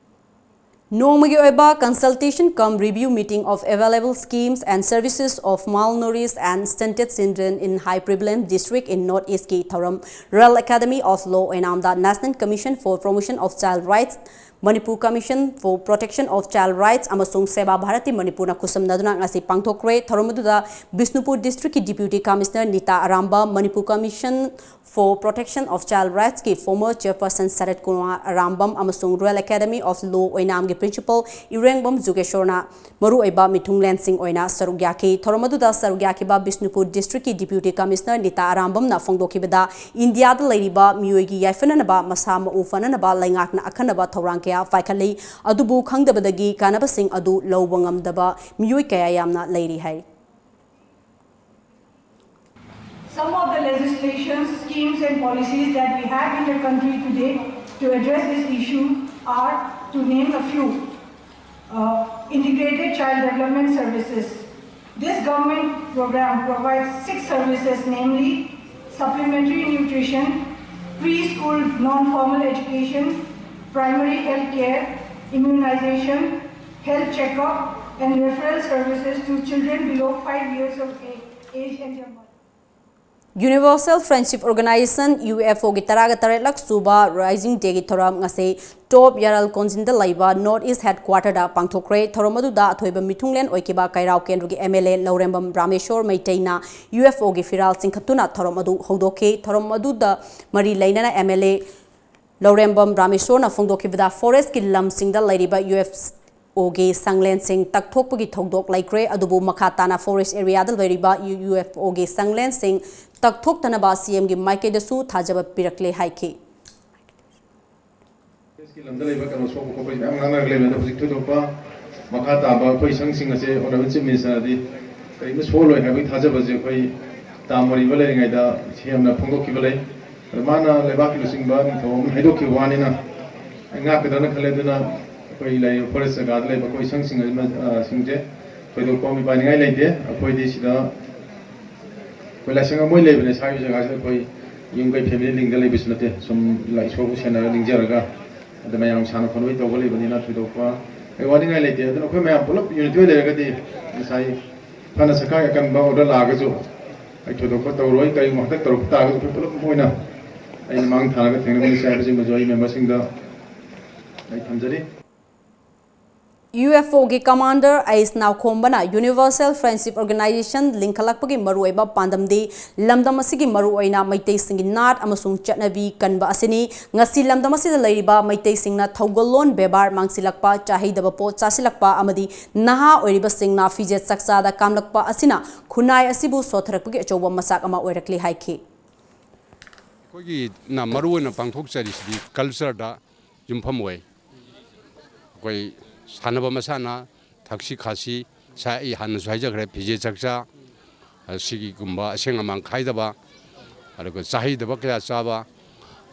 ꯅꯣꯡꯃꯒꯤ ꯑꯣꯏꯕ consultation cum review meeting of available schemes and services of malnourished and stunted children in high prevalence district in North East ꯀꯤ ꯊꯧꯔꯝ Royal Academy of Law ꯑꯣꯏꯅꯥꯝꯗ National Commission for Promotion of Child Rights Manipur Commission for Protection of Child Rights ꯑꯃꯁꯨꯡ ꯁꯦꯕꯥ ꯚꯥꯔꯇꯤ ꯃꯅꯤꯄꯨꯔꯅ ꯈꯨꯠꯁꯝꯅꯗꯨꯅ ꯉꯁꯤ ꯄꯥꯡꯊꯣꯛꯈ꯭ꯔꯦ꯫ ꯊꯧꯔꯝ ꯑꯗꯨꯗ ꯕꯤꯁꯅꯨꯄꯨꯔ ꯗꯤꯁꯇ꯭ꯔꯤꯛꯀꯤ deputy commissioner Nita Arambam, Manipur Commission for Protection of Child Rights ꯀꯤ former chairperson ꯁꯔꯠ ꯀꯨꯃꯥꯔ ꯑꯔꯥꯝꯕꯝ ꯑꯃꯁꯨꯡ Royal Academy of Law ꯑꯣꯏꯅꯥꯝꯒꯤ principal ꯏꯔꯦꯡꯕꯝ ꯖꯨꯒꯦꯁꯣꯔꯅ ꯃꯔꯨꯑꯣꯏꯕ ꯃꯤꯊꯨꯡꯂꯦꯟꯁꯤꯡ ꯑꯣꯏꯅ ꯁꯔꯨꯛ ꯌꯥꯈꯤ꯫ ꯊꯧꯔꯝ ꯑꯗꯨꯗ ꯁꯔꯨꯛ ꯌꯥꯈꯤꯕ ꯕꯤꯁꯅꯨꯄꯨꯔ ꯗꯤꯁꯇ꯭ꯔꯤꯛꯀꯤ ꯗꯤꯄ꯭ꯌꯨꯇꯤ ꯀꯃꯤꯁꯅꯔ ꯅꯤꯇꯥ ꯑꯔꯥꯝꯕꯝꯅ ꯐꯣꯡꯗꯣꯛꯈꯤꯕꯗ, ꯏꯟꯗꯤꯌꯥꯗ ꯂꯩꯔꯤꯕ ꯃꯤꯑꯣꯏꯒꯤ ꯌꯥꯏꯐꯅꯅꯕ, ꯃꯁꯥ ꯃꯎ ꯐꯅꯅꯕ ꯂꯩꯉꯥꯛꯅ ꯑꯈꯟꯅꯕ ꯊꯧꯔꯥꯡ ꯀꯌꯥ ꯄꯥꯏꯈꯠꯂꯤ꯫ ꯑꯗꯨꯕꯨ ꯈꯪꯗꯕꯗꯒꯤ ꯀꯥꯟꯅꯕꯁꯤꯡ ꯑꯗꯨ ꯂꯧꯕ ꯉꯝꯗꯕ ꯃꯤꯑꯣꯏ ꯀꯌꯥ ꯌꯥꯝꯅ ꯂꯩꯔꯤ ꯍꯥꯏ꯫ Some of the legislation, schemes and policies that we have in the country today to address this issue are, to name a few, uh, integrated child development services. This government program provides six services, namely supplementary nutrition, preschool non-formal education, primary health care, immunization, health checkup, and referral services to children below five years of age, age and their mothers. Universal Friendship Organization, UFO ꯒꯤ ꯇꯔꯥꯒ ꯇꯔꯦꯠꯂꯛ ꯁꯨꯕ Rising Day ꯒꯤ ꯊꯧꯔꯝ ꯉꯁꯤ ꯇꯣꯞ ꯌꯥꯔꯜ ꯀꯣꯟꯖꯤꯟꯗ ꯂꯩꯕ North East Headquarter ꯗ ꯄꯥꯡꯊꯣꯛꯈ꯭ꯔꯦ꯫ ꯊꯧꯔꯝ ꯑꯗꯨꯗ ꯑꯊꯣꯏꯕ ꯃꯤꯊꯨꯡꯂꯦꯟ ꯑꯣꯏꯈꯤꯕ ꯀꯩꯔꯥꯎ ꯀꯦꯟꯗ꯭ꯔꯒꯤ MLA ꯂꯧꯔꯦꯝꯕꯝ ꯔꯥꯃꯦꯁꯣꯔ ꯃꯩꯇꯩꯅ UFO ꯒꯤ ꯐꯤꯔꯥꯜ ꯆꯤꯡꯈꯠꯇꯨꯅ ꯊꯧꯔꯝ ꯑꯗꯨ ꯍꯧꯗꯣꯛꯈꯤ꯫ ꯊꯧꯔꯝ ꯑꯗꯨꯗ ꯃꯔꯤ ꯂꯩꯅꯅ MLA ꯂꯧꯔꯦꯝꯕꯝ ꯔꯥꯃꯦꯁꯣꯔꯅ ꯐꯣꯡꯗꯣꯛꯈꯤꯕꯗ, forest ꯀꯤ ꯂꯝꯁꯤꯡꯗ ꯂꯩꯔꯤꯕ UFO ꯒꯤ ꯁꯪꯂꯦꯟꯁꯤꯡ ꯇꯛꯊꯣꯛꯄꯒꯤ ꯊꯧꯗꯣꯛ ꯂꯩꯈ꯭ꯔꯦ, ꯑꯗꯨꯕꯨ ꯃꯈꯥ ꯇꯥꯅ forest area ꯗ ꯂꯩꯔꯤꯕ UFO ꯒꯤ ꯁꯪꯂꯦꯟꯁꯤꯡ ꯇꯛꯊꯣꯛꯇꯅꯕ CM ꯒꯤ ꯃꯥꯏꯀꯩꯗꯁꯨ ꯊꯥꯖꯕ ꯄꯤꯔꯛꯂꯦ ꯍꯥꯏꯈꯤ꯫ ꯐꯣꯔꯦꯁꯀꯤ ꯂꯝꯗ ꯂꯩꯕ ꯀꯩꯅꯣ ꯁꯣꯛꯄ ꯈꯣꯠꯄꯁꯤ ꯃꯌꯥꯝ ꯉꯥꯡꯅꯔꯒ ꯂꯩꯕꯅꯤ꯫ ꯑꯗꯣ ꯍꯧꯖꯤꯛ ꯊꯣꯏꯗꯣꯛꯄ ꯃꯈꯥ ꯇꯥꯕ ꯑꯩꯈꯣꯏ ꯁꯪꯁꯤꯡ ꯑꯁꯦ Honourable Chief Minister ꯅꯗꯤ ꯀꯔꯤꯝꯇ ꯁꯣꯛꯂꯣꯏ ꯍꯥꯏꯕꯒꯤ ꯊꯥꯖꯕꯁꯦ ꯑꯩꯈꯣꯏ ꯇꯥꯝ ꯑꯣꯏꯔꯤꯕ ꯂꯩꯔꯤꯉꯩꯗ CM ꯅ ꯐꯣꯡꯗꯣꯛꯈꯤꯕ ꯂꯩ꯫ ꯑꯗꯣ ꯃꯥꯅ ꯂꯩꯕꯥꯛꯀꯤ ꯂꯨꯆꯤꯡꯕ ꯅꯤꯡꯊꯧ ꯑꯃ ꯍꯥꯏꯗꯣꯛꯈꯤꯕ ꯋꯥꯅꯤꯅ ꯑꯩ ꯉꯥꯛꯀꯗ꯭ꯔꯅ ꯈꯜꯂꯦ꯫ ꯑꯗꯨꯅ ꯑꯩꯈꯣꯏ ꯂꯩꯔꯤꯕ forest ꯖꯒꯥꯗ ꯂꯩꯕ ꯑꯩꯈꯣꯏ ꯁꯪꯁꯤꯡ ꯑꯁꯤꯃ, ꯑ, ꯁꯤꯡꯁꯦ ꯊꯣꯏꯗꯣꯛꯄ ꯃꯤꯄꯥꯏꯅꯤꯡꯉꯥꯏ ꯂꯩꯇꯦ꯫ ꯑꯩꯈꯣꯏꯗꯤ ꯁꯤꯗ ꯑꯩꯈꯣꯏ ꯂꯥꯏꯁꯪ ꯑꯃ ꯂꯩꯕꯅꯦ ꯁ꯭ꯋꯥꯏꯒꯤ ꯖꯒꯥꯁꯤꯗ꯫ ꯑꯩꯈꯣꯏ ꯌꯨꯝ ꯀꯩ family ꯂꯤꯡꯗ ꯂꯩꯕꯁꯨ ꯅꯠꯇꯦ꯫ ꯁꯨꯝ ꯏꯁꯣꯔꯕꯨ ꯁꯦꯟꯅꯔ ꯅꯤꯡꯖꯔꯒ ꯑꯗ ꯃꯌꯥꯝ ꯁꯥꯟꯅ ꯈꯣꯠꯅꯕꯒꯤ ꯇꯧꯕ ꯂꯩꯕꯅꯤꯅ ꯊꯣꯏꯗꯣꯛꯄ ꯑꯩ ꯋꯥꯅꯤꯡꯉꯥꯏ ꯂꯩꯇꯦ꯫ ꯑꯗꯨꯅ ꯑꯩꯈꯣꯏ ꯃꯌꯥꯝ ꯄꯨꯂꯞ unity ꯑꯣꯏ ꯂꯩꯔꯒꯗꯤ ꯉꯁꯥꯏ ꯐꯅ ꯁꯔꯀꯥꯔꯒꯤ ꯑꯀꯟꯕ order ꯂꯥꯛꯑꯒꯁꯨ ꯑꯩ ꯊꯣꯏꯗꯣꯛꯄ ꯇꯧꯔꯣꯏ꯫ ꯀꯔꯤꯒꯨꯝꯕ ꯍꯟꯗꯛ ꯇꯧꯔꯛꯄ ꯇꯥꯔꯒꯁꯨ ꯑꯩꯈꯣꯏ ꯄꯨꯂꯞ ꯑꯣꯏꯅ ꯑꯩꯅ ꯃꯥꯡ ꯊꯥꯔꯒ ꯊꯦꯡꯅꯒꯅꯤ ꯍꯥꯏꯕꯁꯤꯃꯁꯨ ꯑꯩ member ꯁꯤꯡꯗ ꯑꯩ ꯊꯝꯖꯔꯤ꯫ UFOꯒꯤ commander ꯑꯩꯁ ꯅꯥꯎꯈꯣꯝꯕꯅ Universal Friendship Organization ꯂꯤꯡꯈꯠꯂꯛꯄꯒꯤ ꯃꯔꯨꯑꯣꯏꯕ ꯄꯥꯟꯗꯝꯗꯤ ꯂꯝꯗꯝ ꯑꯁꯤꯒꯤ ꯃꯔꯨꯑꯣꯏꯅ ꯃꯩꯇꯩꯁꯤꯡꯒꯤ ꯅꯥꯠ ꯑꯃꯁꯨꯡ ꯆꯠꯅꯕꯤ ꯀꯟꯕ ꯑꯁꯤꯅꯤ꯫ ꯉꯁꯤ ꯂꯝꯗꯝ ꯑꯁꯤꯗ ꯂꯩꯔꯤꯕ ꯃꯩꯇꯩꯁꯤꯡꯅ ꯊꯧꯒꯜꯂꯣꯟ ꯕꯦꯕꯥꯔ ꯃꯥꯡꯁꯤꯜꯂꯛꯄ, ꯆꯥꯍꯩꯗꯕ ꯄꯣꯠ ꯆꯥꯁꯤꯜꯂꯛꯄ ꯑꯃꯗꯤ ꯅꯍꯥ ꯑꯣꯏꯔꯤꯕꯁꯤꯡꯅ ꯐꯤꯖꯦꯠ ꯆꯥꯛꯆꯥꯗ ꯀꯥꯝꯂꯛꯄ ꯑꯁꯤꯅ ꯈꯨꯟꯅꯥꯏ ꯑꯁꯤꯕꯨ ꯁꯣꯠꯊꯔꯛꯄꯒꯤ ꯑꯆꯧꯕ ꯃꯆꯥꯛ ꯑꯃ ꯑꯣꯏꯔꯛꯂꯤ ꯍꯥꯏꯈꯤ꯫ ꯑꯩꯈꯣꯏꯒꯤꯅ ꯃꯔꯨꯑꯣꯏꯅ ꯄꯥꯡꯊꯣꯛꯆꯔꯤꯁꯤꯗꯤ cultureꯗ ꯌꯨꯝꯐꯝ ꯑꯣꯏ꯫ ꯑꯩꯈꯣꯏ ꯁꯥꯟꯅꯕ ꯃꯁꯥꯟꯅ, ꯊꯛꯁꯤ ꯈꯥꯁꯤ, ꯁꯥ ꯑꯩ ꯍꯥꯟꯅꯁꯨ ꯍꯥꯏꯖꯈ꯭ꯔꯦ, ꯐꯤꯖꯦꯠ ꯆꯛꯆꯥ, ꯑꯁꯤꯒꯨꯝꯕ ꯑꯁꯦꯡ ꯑꯃꯥꯟ ꯈꯥꯏꯗꯕ, ꯑꯗꯨꯒ ꯆꯥꯍꯩꯗꯕ ꯀꯌꯥ ꯆꯥꯕ,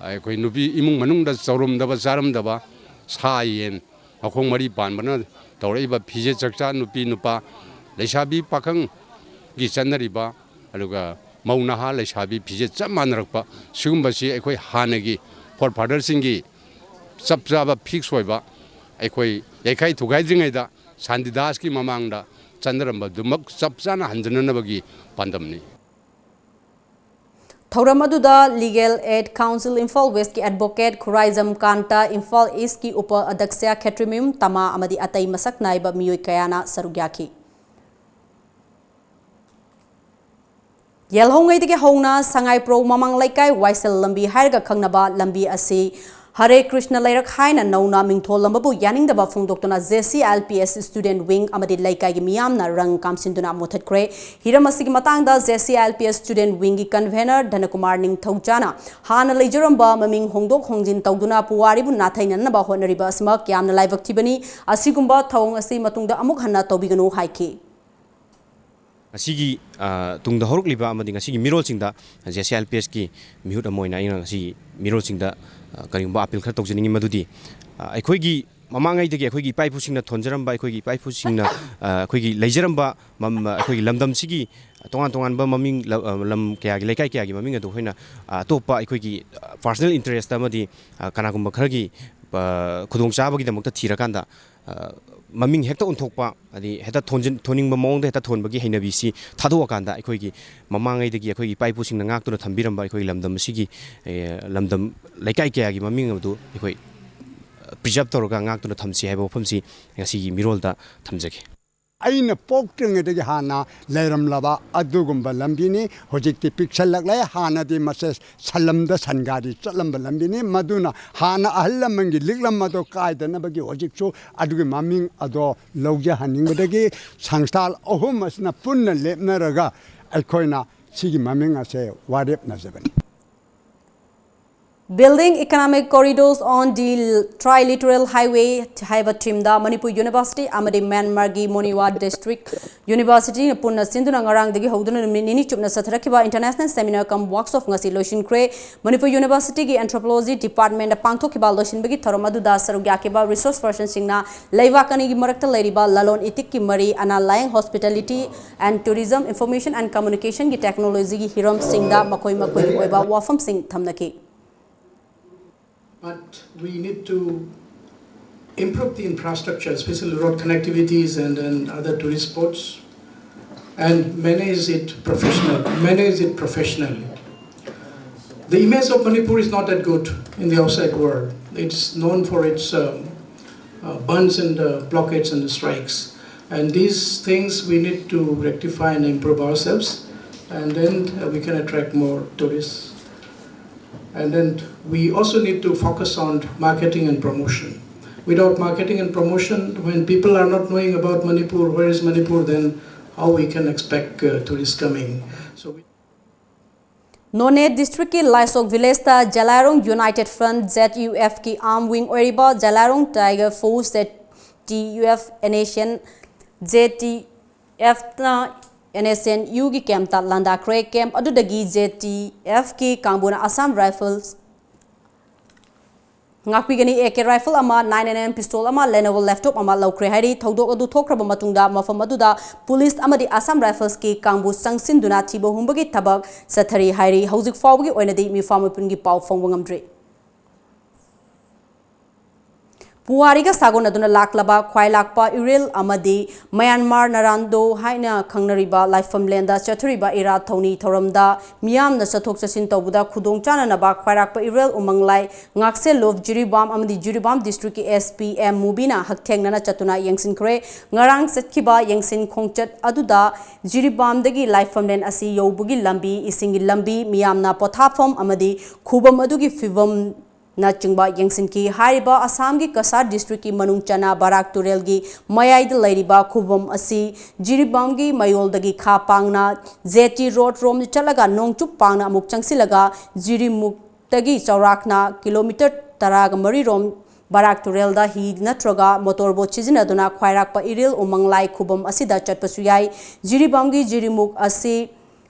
ꯑꯩꯈꯣꯏ ꯅꯨꯄꯤ ꯏꯃꯨꯡ ꯃꯅꯨꯡꯗ ꯆꯧꯔꯝꯗꯕ ꯆꯥꯔꯝꯗꯕ, ꯁꯥ ꯌꯦꯟ ꯃꯈꯣꯡ ꯃꯔꯤ ꯄꯥꯟꯕꯅ ꯇꯧꯔꯛꯏꯕ ꯐꯤꯖꯦꯠ ꯆꯛꯆꯥ, ꯅꯨꯄꯤ ꯅꯨꯄꯥ, ꯂꯩꯁꯥꯕꯤ ꯄꯥꯈꯪꯒꯤ ꯆꯠꯅꯔꯤꯕ, ꯑꯗꯨꯒ ꯃꯧ ꯅꯍꯥ ꯂꯩꯁꯥꯕꯤ ꯐꯤꯖꯦꯠ ꯆꯞ ꯃꯥꯟꯅꯔꯛꯄ, ꯁꯤꯒꯨꯝꯕꯁꯤ ꯑꯩꯈꯣꯏ ꯍꯥꯟꯅꯒꯤ forefatherꯁꯤꯡꯒꯤ ꯆꯞ ꯆꯥꯕ fix ꯑꯣꯏꯕ, ꯑꯩꯈꯣꯏ ꯌꯩꯈꯥꯏ ꯊꯨꯒꯥꯏꯗ꯭ꯔꯤꯉꯩꯗ ꯁꯥꯟꯇꯤꯗꯥꯁꯀꯤ ꯃꯃꯥꯡꯗ ꯆꯠꯅꯔꯝꯕꯗꯨꯃꯛ ꯆꯞ ꯆꯥꯅ ꯍꯟꯖꯅꯅꯕꯒꯤ ꯄꯥꯟꯗꯝꯅꯤ꯫ ꯊꯧꯔꯝ ꯑꯗꯨꯗ Legal Aid Counsel Imphal Westꯀꯤ advocate Khuraijam ꯀꯥꯟꯇ, Imphal Eastꯀꯤ ꯎꯄ ꯑꯗꯛꯁ꯭ꯌ ꯈꯦꯇ꯭ꯔꯤꯃꯌꯨꯝ ꯇꯃꯥ ꯑꯃꯗꯤ ꯑꯇꯩ ꯃꯁꯛ ꯅꯥꯏꯕ ꯃꯤꯑꯣꯏ ꯀꯌꯥꯅ ꯁꯔꯨꯛ ꯌꯥꯈꯤ꯫ ꯌꯦꯜꯍꯧꯉꯩꯗꯒꯤ ꯍꯧꯅ ꯁꯉꯥꯏꯄ꯭ꯔꯧ ꯃꯃꯥꯡ ꯂꯩꯀꯥꯏ ꯋꯥꯏꯁꯦꯜ ꯂꯝꯕꯤ ꯍꯥꯏꯔꯒ ꯈꯪꯅꯕ ꯂꯝꯕꯤ ꯑꯁꯤ ꯍꯔꯦ ꯀ꯭ꯔꯤꯁꯅ ꯂꯩꯔꯛ ꯍꯥꯏꯅ ꯅꯧꯅ ꯃꯤꯡꯊꯣꯜꯂꯝꯕꯕꯨ ꯌꯥꯅꯤꯡꯗꯕ ꯐꯣꯡꯗꯣꯛꯇꯨꯅ JCLPS student wing ꯑꯃꯗꯤ ꯂꯩꯀꯥꯏꯒꯤ ꯃꯤꯌꯥꯝꯅ ꯔꯪ ꯀꯥꯝꯁꯤꯟꯗꯨꯅ ꯃꯨꯊꯠꯈ꯭ꯔꯦ꯫ ꯍꯤꯔꯝ ꯑꯁꯤꯒꯤ ꯃꯇꯥꯡꯗ JCLPS student wingꯒꯤ convener ꯙꯅꯀꯨꯃꯥꯔ ꯅꯤꯡꯊꯧꯖꯥꯅ ꯍꯥꯟꯅ ꯂꯩꯖꯔꯝꯕ ꯃꯃꯤꯡ ꯍꯣꯡꯗꯣꯛ ꯍꯣꯡꯖꯤꯟ ꯇꯧꯗꯨꯅ ꯄꯨꯋꯥꯔꯤꯕꯨ ꯅꯥꯊꯩꯅꯅꯕ ꯍꯣꯠꯅꯔꯤꯕ ꯑꯁꯤꯃꯛ ꯌꯥꯝꯅ ꯂꯥꯏꯕꯛ ꯊꯤꯕꯅꯤ꯫ ꯑꯁꯤꯒꯨꯝꯕ ꯊꯧꯑꯣꯡ ꯑꯁꯤ ꯃꯇꯨꯡꯗ ꯑꯃꯨꯛ ꯍꯟꯅ ꯇꯧꯕꯤꯒꯅꯨ ꯍꯥꯏꯈꯤ꯫ ꯉꯁꯤꯒꯤ, ꯑ, ꯇꯨꯡꯗ ꯍꯧꯔꯛꯂꯤꯕ ꯑꯃꯗꯤ ꯉꯁꯤꯒꯤ ꯃꯤꯔꯣꯜꯁꯤꯡꯗ JCLPSꯀꯤ ꯃꯤꯍꯨꯠ ꯑꯃ ꯑꯣꯏꯅ ꯑꯩꯅ ꯉꯁꯤ ꯃꯤꯔꯣꯜꯁꯤꯡꯗ, ꯑ, ꯀꯔꯤꯒꯨꯝꯕ appeal ꯈꯔ ꯇꯧꯖꯅꯤꯡꯉꯤ, ꯃꯗꯨꯗꯤ, ꯑ, ꯑꯩꯈꯣꯏꯒꯤ ꯃꯃꯥꯡꯉꯩꯗꯒꯤ ꯑꯩꯈꯣꯏꯒꯤ ꯏꯄꯥ ꯏꯄꯨꯁꯤꯡꯅ ꯊꯣꯟꯖꯔꯝꯕ, ꯑꯩꯈꯣꯏꯒꯤ ꯏꯄꯥ ꯏꯄꯨꯁꯤꯡꯅ, ꯑ, ꯑꯩꯈꯣꯏꯒꯤ ꯂꯩꯖꯔꯝꯕ ꯃꯝ-, ꯑꯩꯈꯣꯏꯒꯤ ꯂꯝꯗꯝꯁꯤꯒꯤ ꯇꯣꯉꯥꯟ ꯇꯣꯉꯥꯟꯕ ꯃꯃꯤꯡ, ꯂ-, ꯑ, ꯂꯝ ꯀꯌꯥꯒꯤ, ꯂꯩꯀꯥꯏ ꯀꯌꯥꯒꯤ ꯃꯃꯤꯡ ꯑꯗꯨ ꯑꯩꯈꯣꯏꯅ, ꯑ, ꯑꯇꯣꯞꯄ ꯑꯩꯈꯣꯏꯒꯤ, ꯑ, personal interest ꯑꯃꯗꯤ, ꯑ, ꯀꯅꯥꯒꯨꯝꯕ ꯈꯔꯒꯤ, ꯑ, ꯈꯨꯗꯣꯡꯆꯥꯕꯒꯤꯗꯃꯛꯇ ꯊꯤꯔꯀꯥꯟꯗ, ꯑ, ꯃꯃꯤꯡ ꯍꯦꯛꯇ ꯑꯣꯟꯊꯣꯛꯄ, ꯍꯥꯏꯗꯤ ꯍꯦꯛꯇ ꯊꯣꯟꯖꯤꯟ-, ꯊꯣꯟꯅꯤꯡꯕ ꯃꯑꯣꯡꯗ ꯍꯦꯛꯇ ꯊꯣꯟꯕꯒꯤ ꯍꯩꯅꯕꯤꯁꯤ ꯊꯥꯗꯣꯛꯑꯀꯥꯟꯗ, ꯑꯩꯈꯣꯏꯒꯤ ꯃꯃꯥꯡꯉꯩꯗꯒꯤ ꯑꯩꯈꯣꯏꯒꯤ ꯏꯄꯥ ꯏꯄꯨꯁꯤꯡꯅ ꯉꯥꯛꯇꯨꯅ ꯊꯝꯕꯤꯔꯝꯕ ꯑꯩꯈꯣꯏꯒꯤ ꯂꯝꯗꯝ ꯑꯁꯤꯒꯤ, ꯑꯦ, ꯂꯝꯗꯝ ꯂꯩꯀꯥꯏ ꯀꯌꯥꯒꯤ ꯃꯃꯤꯡ ꯑꯗꯨ ꯑꯩꯈꯣꯏ, ꯑ, ꯄ꯭ꯔꯤꯖꯥꯔꯕ ꯇꯧꯔꯒ ꯉꯥꯛꯇꯨꯅ ꯊꯝꯁꯤ ꯍꯥꯏꯕ ꯋꯥꯐꯝꯁꯤ ꯉꯁꯤꯒꯤ ꯃꯤꯔꯣꯜꯗ ꯊꯝꯖꯒꯦ꯫ ꯑꯩꯅ ꯄꯣꯛꯇ꯭ꯔꯤꯉꯩꯗꯒꯤ ꯍꯥꯟꯅ ꯂꯩꯔꯝꯂꯕ ꯑꯗꯨꯒꯨꯝꯕ ꯂꯝꯕꯤꯅꯤ꯫ ꯍꯧꯖꯤꯛꯇꯤ ꯄꯤꯛꯁꯜꯂꯛꯂꯦ꯫ ꯍꯥꯟꯅꯗꯤ ꯃꯁꯦ ꯁꯟꯂꯝꯗ ꯁꯟꯒꯥꯔꯤ ꯆꯠꯂꯝꯕ ꯂꯝꯕꯤꯅꯤ꯫ ꯃꯗꯨꯅ ꯍꯥꯟꯅ ꯑꯍꯜ ꯂꯃꯟꯒꯤ ꯂꯤꯛꯂꯝ ꯑꯗꯣ ꯀꯥꯏꯗꯅꯕꯒꯤ ꯍꯧꯖꯤꯛꯁꯨ ꯑꯗꯨꯒꯤ ꯃꯃꯤꯡ ꯑꯗꯣ ꯂꯧꯖꯍꯟꯅꯤꯡꯕꯗꯒꯤ ꯁꯪꯁꯊꯥꯟ ꯑꯍꯨꯝ ꯑꯁꯤꯅ ꯄꯨꯟꯅ ꯂꯦꯞꯅꯔꯒ ꯑꯩꯈꯣꯏꯅ ꯁꯤꯒꯤ ꯃꯃꯤꯡ ꯑꯁꯦ ꯋꯥꯔꯦꯞꯅꯖꯕꯅꯤ꯫ Building economic corridors on the Triliteral Highway ꯍꯥꯏꯕ ꯊꯤꯝꯗ ꯃꯅꯤꯄꯨꯔ ꯌꯨꯅꯤꯚꯔꯁꯤꯇꯤ ꯑꯃꯗꯤ ꯃ꯭ꯌꯥꯟꯃꯥꯔꯒꯤ ꯃꯣꯅꯤꯋꯥ ꯗꯤꯁꯇ꯭ꯔꯤꯛ ꯌꯨꯅꯤꯚꯔꯁꯤꯇꯤꯅ ꯄꯨꯟꯅ ꯁꯤꯟꯗꯨꯅ ꯉꯔꯥꯡꯗꯒꯤ ꯍꯧꯗꯨꯅ ꯅꯨꯃꯤꯠ ꯅꯤꯅꯤ ꯆꯨꯞꯅ ꯆꯠꯊꯔꯛꯈꯤꯕ International Seminar cum Workshop ꯉꯁꯤ ꯂꯣꯏꯁꯤꯟꯈ꯭ꯔꯦ꯫ ꯃꯅꯤꯄꯨꯔ ꯌꯨꯅꯤꯚꯔꯁꯤꯇꯤꯒꯤ Anthropology Departmentꯇ ꯄꯥꯡꯊꯣꯛꯈꯤꯕ ꯂꯣꯏꯁꯤꯟꯕꯒꯤ ꯊꯧꯔꯝ ꯑꯗꯨꯗ ꯁꯔꯨꯛ ꯌꯥꯈꯤꯕ resource personꯁꯤꯡꯅ ꯂꯩꯕꯥꯛ ꯑꯅꯤꯒꯤ ꯃꯔꯛꯇ ꯂꯩꯔꯤꯕ ꯂꯂꯣꯟ ꯏꯇꯤꯛꯀꯤ ꯃꯔꯤ, ꯑꯅꯥ ꯂꯥꯌꯦꯡ, hospitality and tourism, information and communicationꯒꯤ technologyꯒꯤ ꯍꯤꯔꯝꯁꯤꯡꯗ ꯃꯈꯣꯏ ꯃꯈꯣꯏꯒꯤ ꯑꯣꯏꯕ ꯋꯥꯐꯝꯁꯤꯡ ꯊꯝꯅꯈꯤ꯫ But we need to improve the infrastructure, especially road connectivities and, and other tourist spots, and manage it professional, manage it professionally. The image of Manipur is not that good in the outside world. It's known for its um, uh, bandhs and uh, blockades and strikes. And these things we need to rectify and improve ourselves, and then uh, we can attract more tourists. And then we also need to focus on marketing and promotion. Without marketing and promotion, when people are not knowing about Manipur, where is Manipur, then how we can expect uh, tourists coming? So we Noney Districtꯀꯤ ꯂꯥꯏꯁꯣꯛ Villageꯇ ꯖꯂꯥꯏꯔꯣꯡ United Front, ZUFꯀꯤ arm wing ꯑꯣꯏꯔꯤꯕ ꯖꯂꯥꯏꯔꯣꯡ Tiger Force, ZTUF, NSCN, ZTUFꯅ NSCN-Uꯒꯤ campꯇ ꯂꯥꯟꯗꯥꯈ꯭ꯔꯦ꯫ Camp ꯑꯗꯨꯗꯒꯤ ZTUFꯀꯤ ꯀꯥꯡꯕꯨꯅ Assam Rifles ꯉꯥꯛꯄꯤꯒꯅꯤ, AK rifle ꯑꯃ, nine mm pistol ꯑꯃ, Lenovo laptop ꯑꯃ ꯂꯧꯈ꯭ꯔꯦ ꯍꯥꯏꯔꯤ꯫ ꯊꯧꯗꯣꯛ ꯑꯗꯨ ꯊꯣꯛꯈ꯭ꯔꯕ ꯃꯇꯨꯡꯗ ꯃꯐꯝ ꯑꯗꯨꯗ police ꯑꯃꯗꯤ Assam Riflesꯀꯤ ꯀꯥꯡꯕꯨ ꯆꯪꯁꯤꯟꯗꯨꯅ ꯊꯤꯕ ꯍꯨꯝꯕꯒꯤ ꯊꯕꯛ ꯆꯠꯊꯔꯤ ꯍꯥꯏꯔꯤ꯫ ꯍꯧꯖꯤꯛ ꯐꯥꯎꯕꯒꯤ ꯑꯣꯏꯅꯗꯤ ꯃꯤꯐꯥ ꯃꯤꯄꯨꯟꯒꯤ ꯄꯥꯎ ꯐꯪꯕ ꯉꯝꯗ꯭ꯔꯤ꯫ ꯄꯨꯋꯥꯔꯤꯒ ꯁꯥꯒꯣꯟꯅꯗꯨꯅ ꯂꯥꯛꯂꯕ ꯈ꯭ꯋꯥꯏ ꯂꯥꯛꯄ ꯏꯔꯤꯜ ꯑꯃꯗꯤ ꯃꯌꯥꯟꯃꯥꯔ ꯅꯔꯥꯟꯗꯣ ꯍꯥꯏꯅ ꯈꯪꯅꯔꯤꯕ ꯂꯥꯏꯐꯝꯂꯦꯟꯗ ꯆꯠꯊꯔꯤꯕ ꯏꯔꯥꯠ ꯊꯧꯅꯤ ꯊꯧꯔꯝꯗ ꯃꯤꯌꯥꯝꯅ ꯆꯠꯊꯣꯛ ꯆꯠꯁꯤꯟ ꯇꯧꯕꯗ ꯈꯨꯗꯣꯡ ꯆꯥꯅꯅꯕ ꯈ꯭ꯋꯥꯏꯔꯥꯛꯄ ꯏꯔꯤꯜ ꯎꯃꯪꯂꯥꯏ ꯉꯥꯛꯁꯦꯜꯂꯣꯞ ꯖꯤꯔꯤꯕꯥꯝ ꯑꯃꯗꯤ ꯖꯤꯔꯤꯕꯥꯝ ꯗꯤꯁꯇ꯭ꯔꯤꯛꯀꯤ S P M ꯃꯨꯕꯤꯅ ꯍꯛꯊꯦꯡꯅꯅ ꯆꯠꯇꯨꯅ ꯌꯦꯡꯁꯤꯟꯈ꯭ꯔꯦ꯫ ꯉꯔꯥꯡ ꯆꯠꯈꯤꯕ ꯌꯦꯡꯁꯤꯟ ꯈꯣꯡꯆꯠ ꯑꯗꯨꯗ ꯖꯤꯔꯤꯕꯥꯝꯗꯒꯤ ꯂꯥꯏꯐꯝꯂꯦꯟ ꯑꯁꯤ ꯌꯧꯕꯒꯤ ꯂꯝꯕꯤ, ꯏꯁꯤꯡꯒꯤ ꯂꯝꯕꯤ, ꯃꯤꯌꯥꯝꯅ ꯄꯣꯊꯥꯐꯝ ꯑꯃꯗꯤ ꯈꯨꯕꯝ ꯑꯗꯨꯒꯤ ꯐꯤꯕꯝ ꯅꯆꯤꯡꯕ ꯌꯦꯡꯁꯤꯟꯈꯤ꯫ ꯍꯥꯏꯔꯤꯕ ꯑꯁꯥꯝꯒꯤ ꯀꯁꯥꯔ ꯗꯤꯁꯇ꯭ꯔꯤꯛꯀꯤ ꯃꯅꯨꯡ ꯆꯟꯅ ꯕꯔꯥꯛ ꯇꯨꯔꯦꯜꯒꯤ ꯃꯌꯥꯏꯗ ꯂꯩꯔꯤꯕ ꯈꯨꯕꯝ ꯑꯁꯤ ꯖꯤꯔꯤꯕꯥꯝꯒꯤ ꯃꯌꯣꯜꯗꯒꯤ ꯈꯥ ꯄꯥꯡꯅ J T ꯔꯣꯗ ꯔꯣꯝꯗ ꯆꯠꯂꯒ ꯅꯣꯡꯆꯨꯞ ꯄꯥꯡꯅ ꯑꯃꯨꯛ ꯆꯪꯁꯤꯜꯂꯒ ꯖꯤꯔꯤꯃꯨꯛꯇꯒꯤ ꯆꯥꯎꯔꯥꯛꯅ ꯀꯤꯂꯣꯃꯤꯇꯔ ꯇꯔꯥꯒ ꯃꯔꯤ ꯔꯣꯝ ꯕꯔꯥꯛ ꯇꯨꯔꯦꯜꯗ ꯍꯤ ꯅꯠꯇ꯭ꯔꯒ ꯃꯣꯇꯣꯔ ꯕꯣꯠ ꯁꯤꯖꯤꯟꯅꯗꯨꯅ ꯈ꯭ꯋꯥꯏꯔꯥꯛꯄ ꯏꯔꯤꯜ ꯎꯃꯪꯂꯥꯏ ꯈꯨꯕꯝ ꯑꯁꯤꯗ ꯆꯠꯄꯁꯨ ꯌꯥꯏ꯫ ꯖꯤꯔꯤꯕꯥꯝꯒꯤ ꯖꯤꯔꯤꯃꯨꯛ ꯑꯁꯤ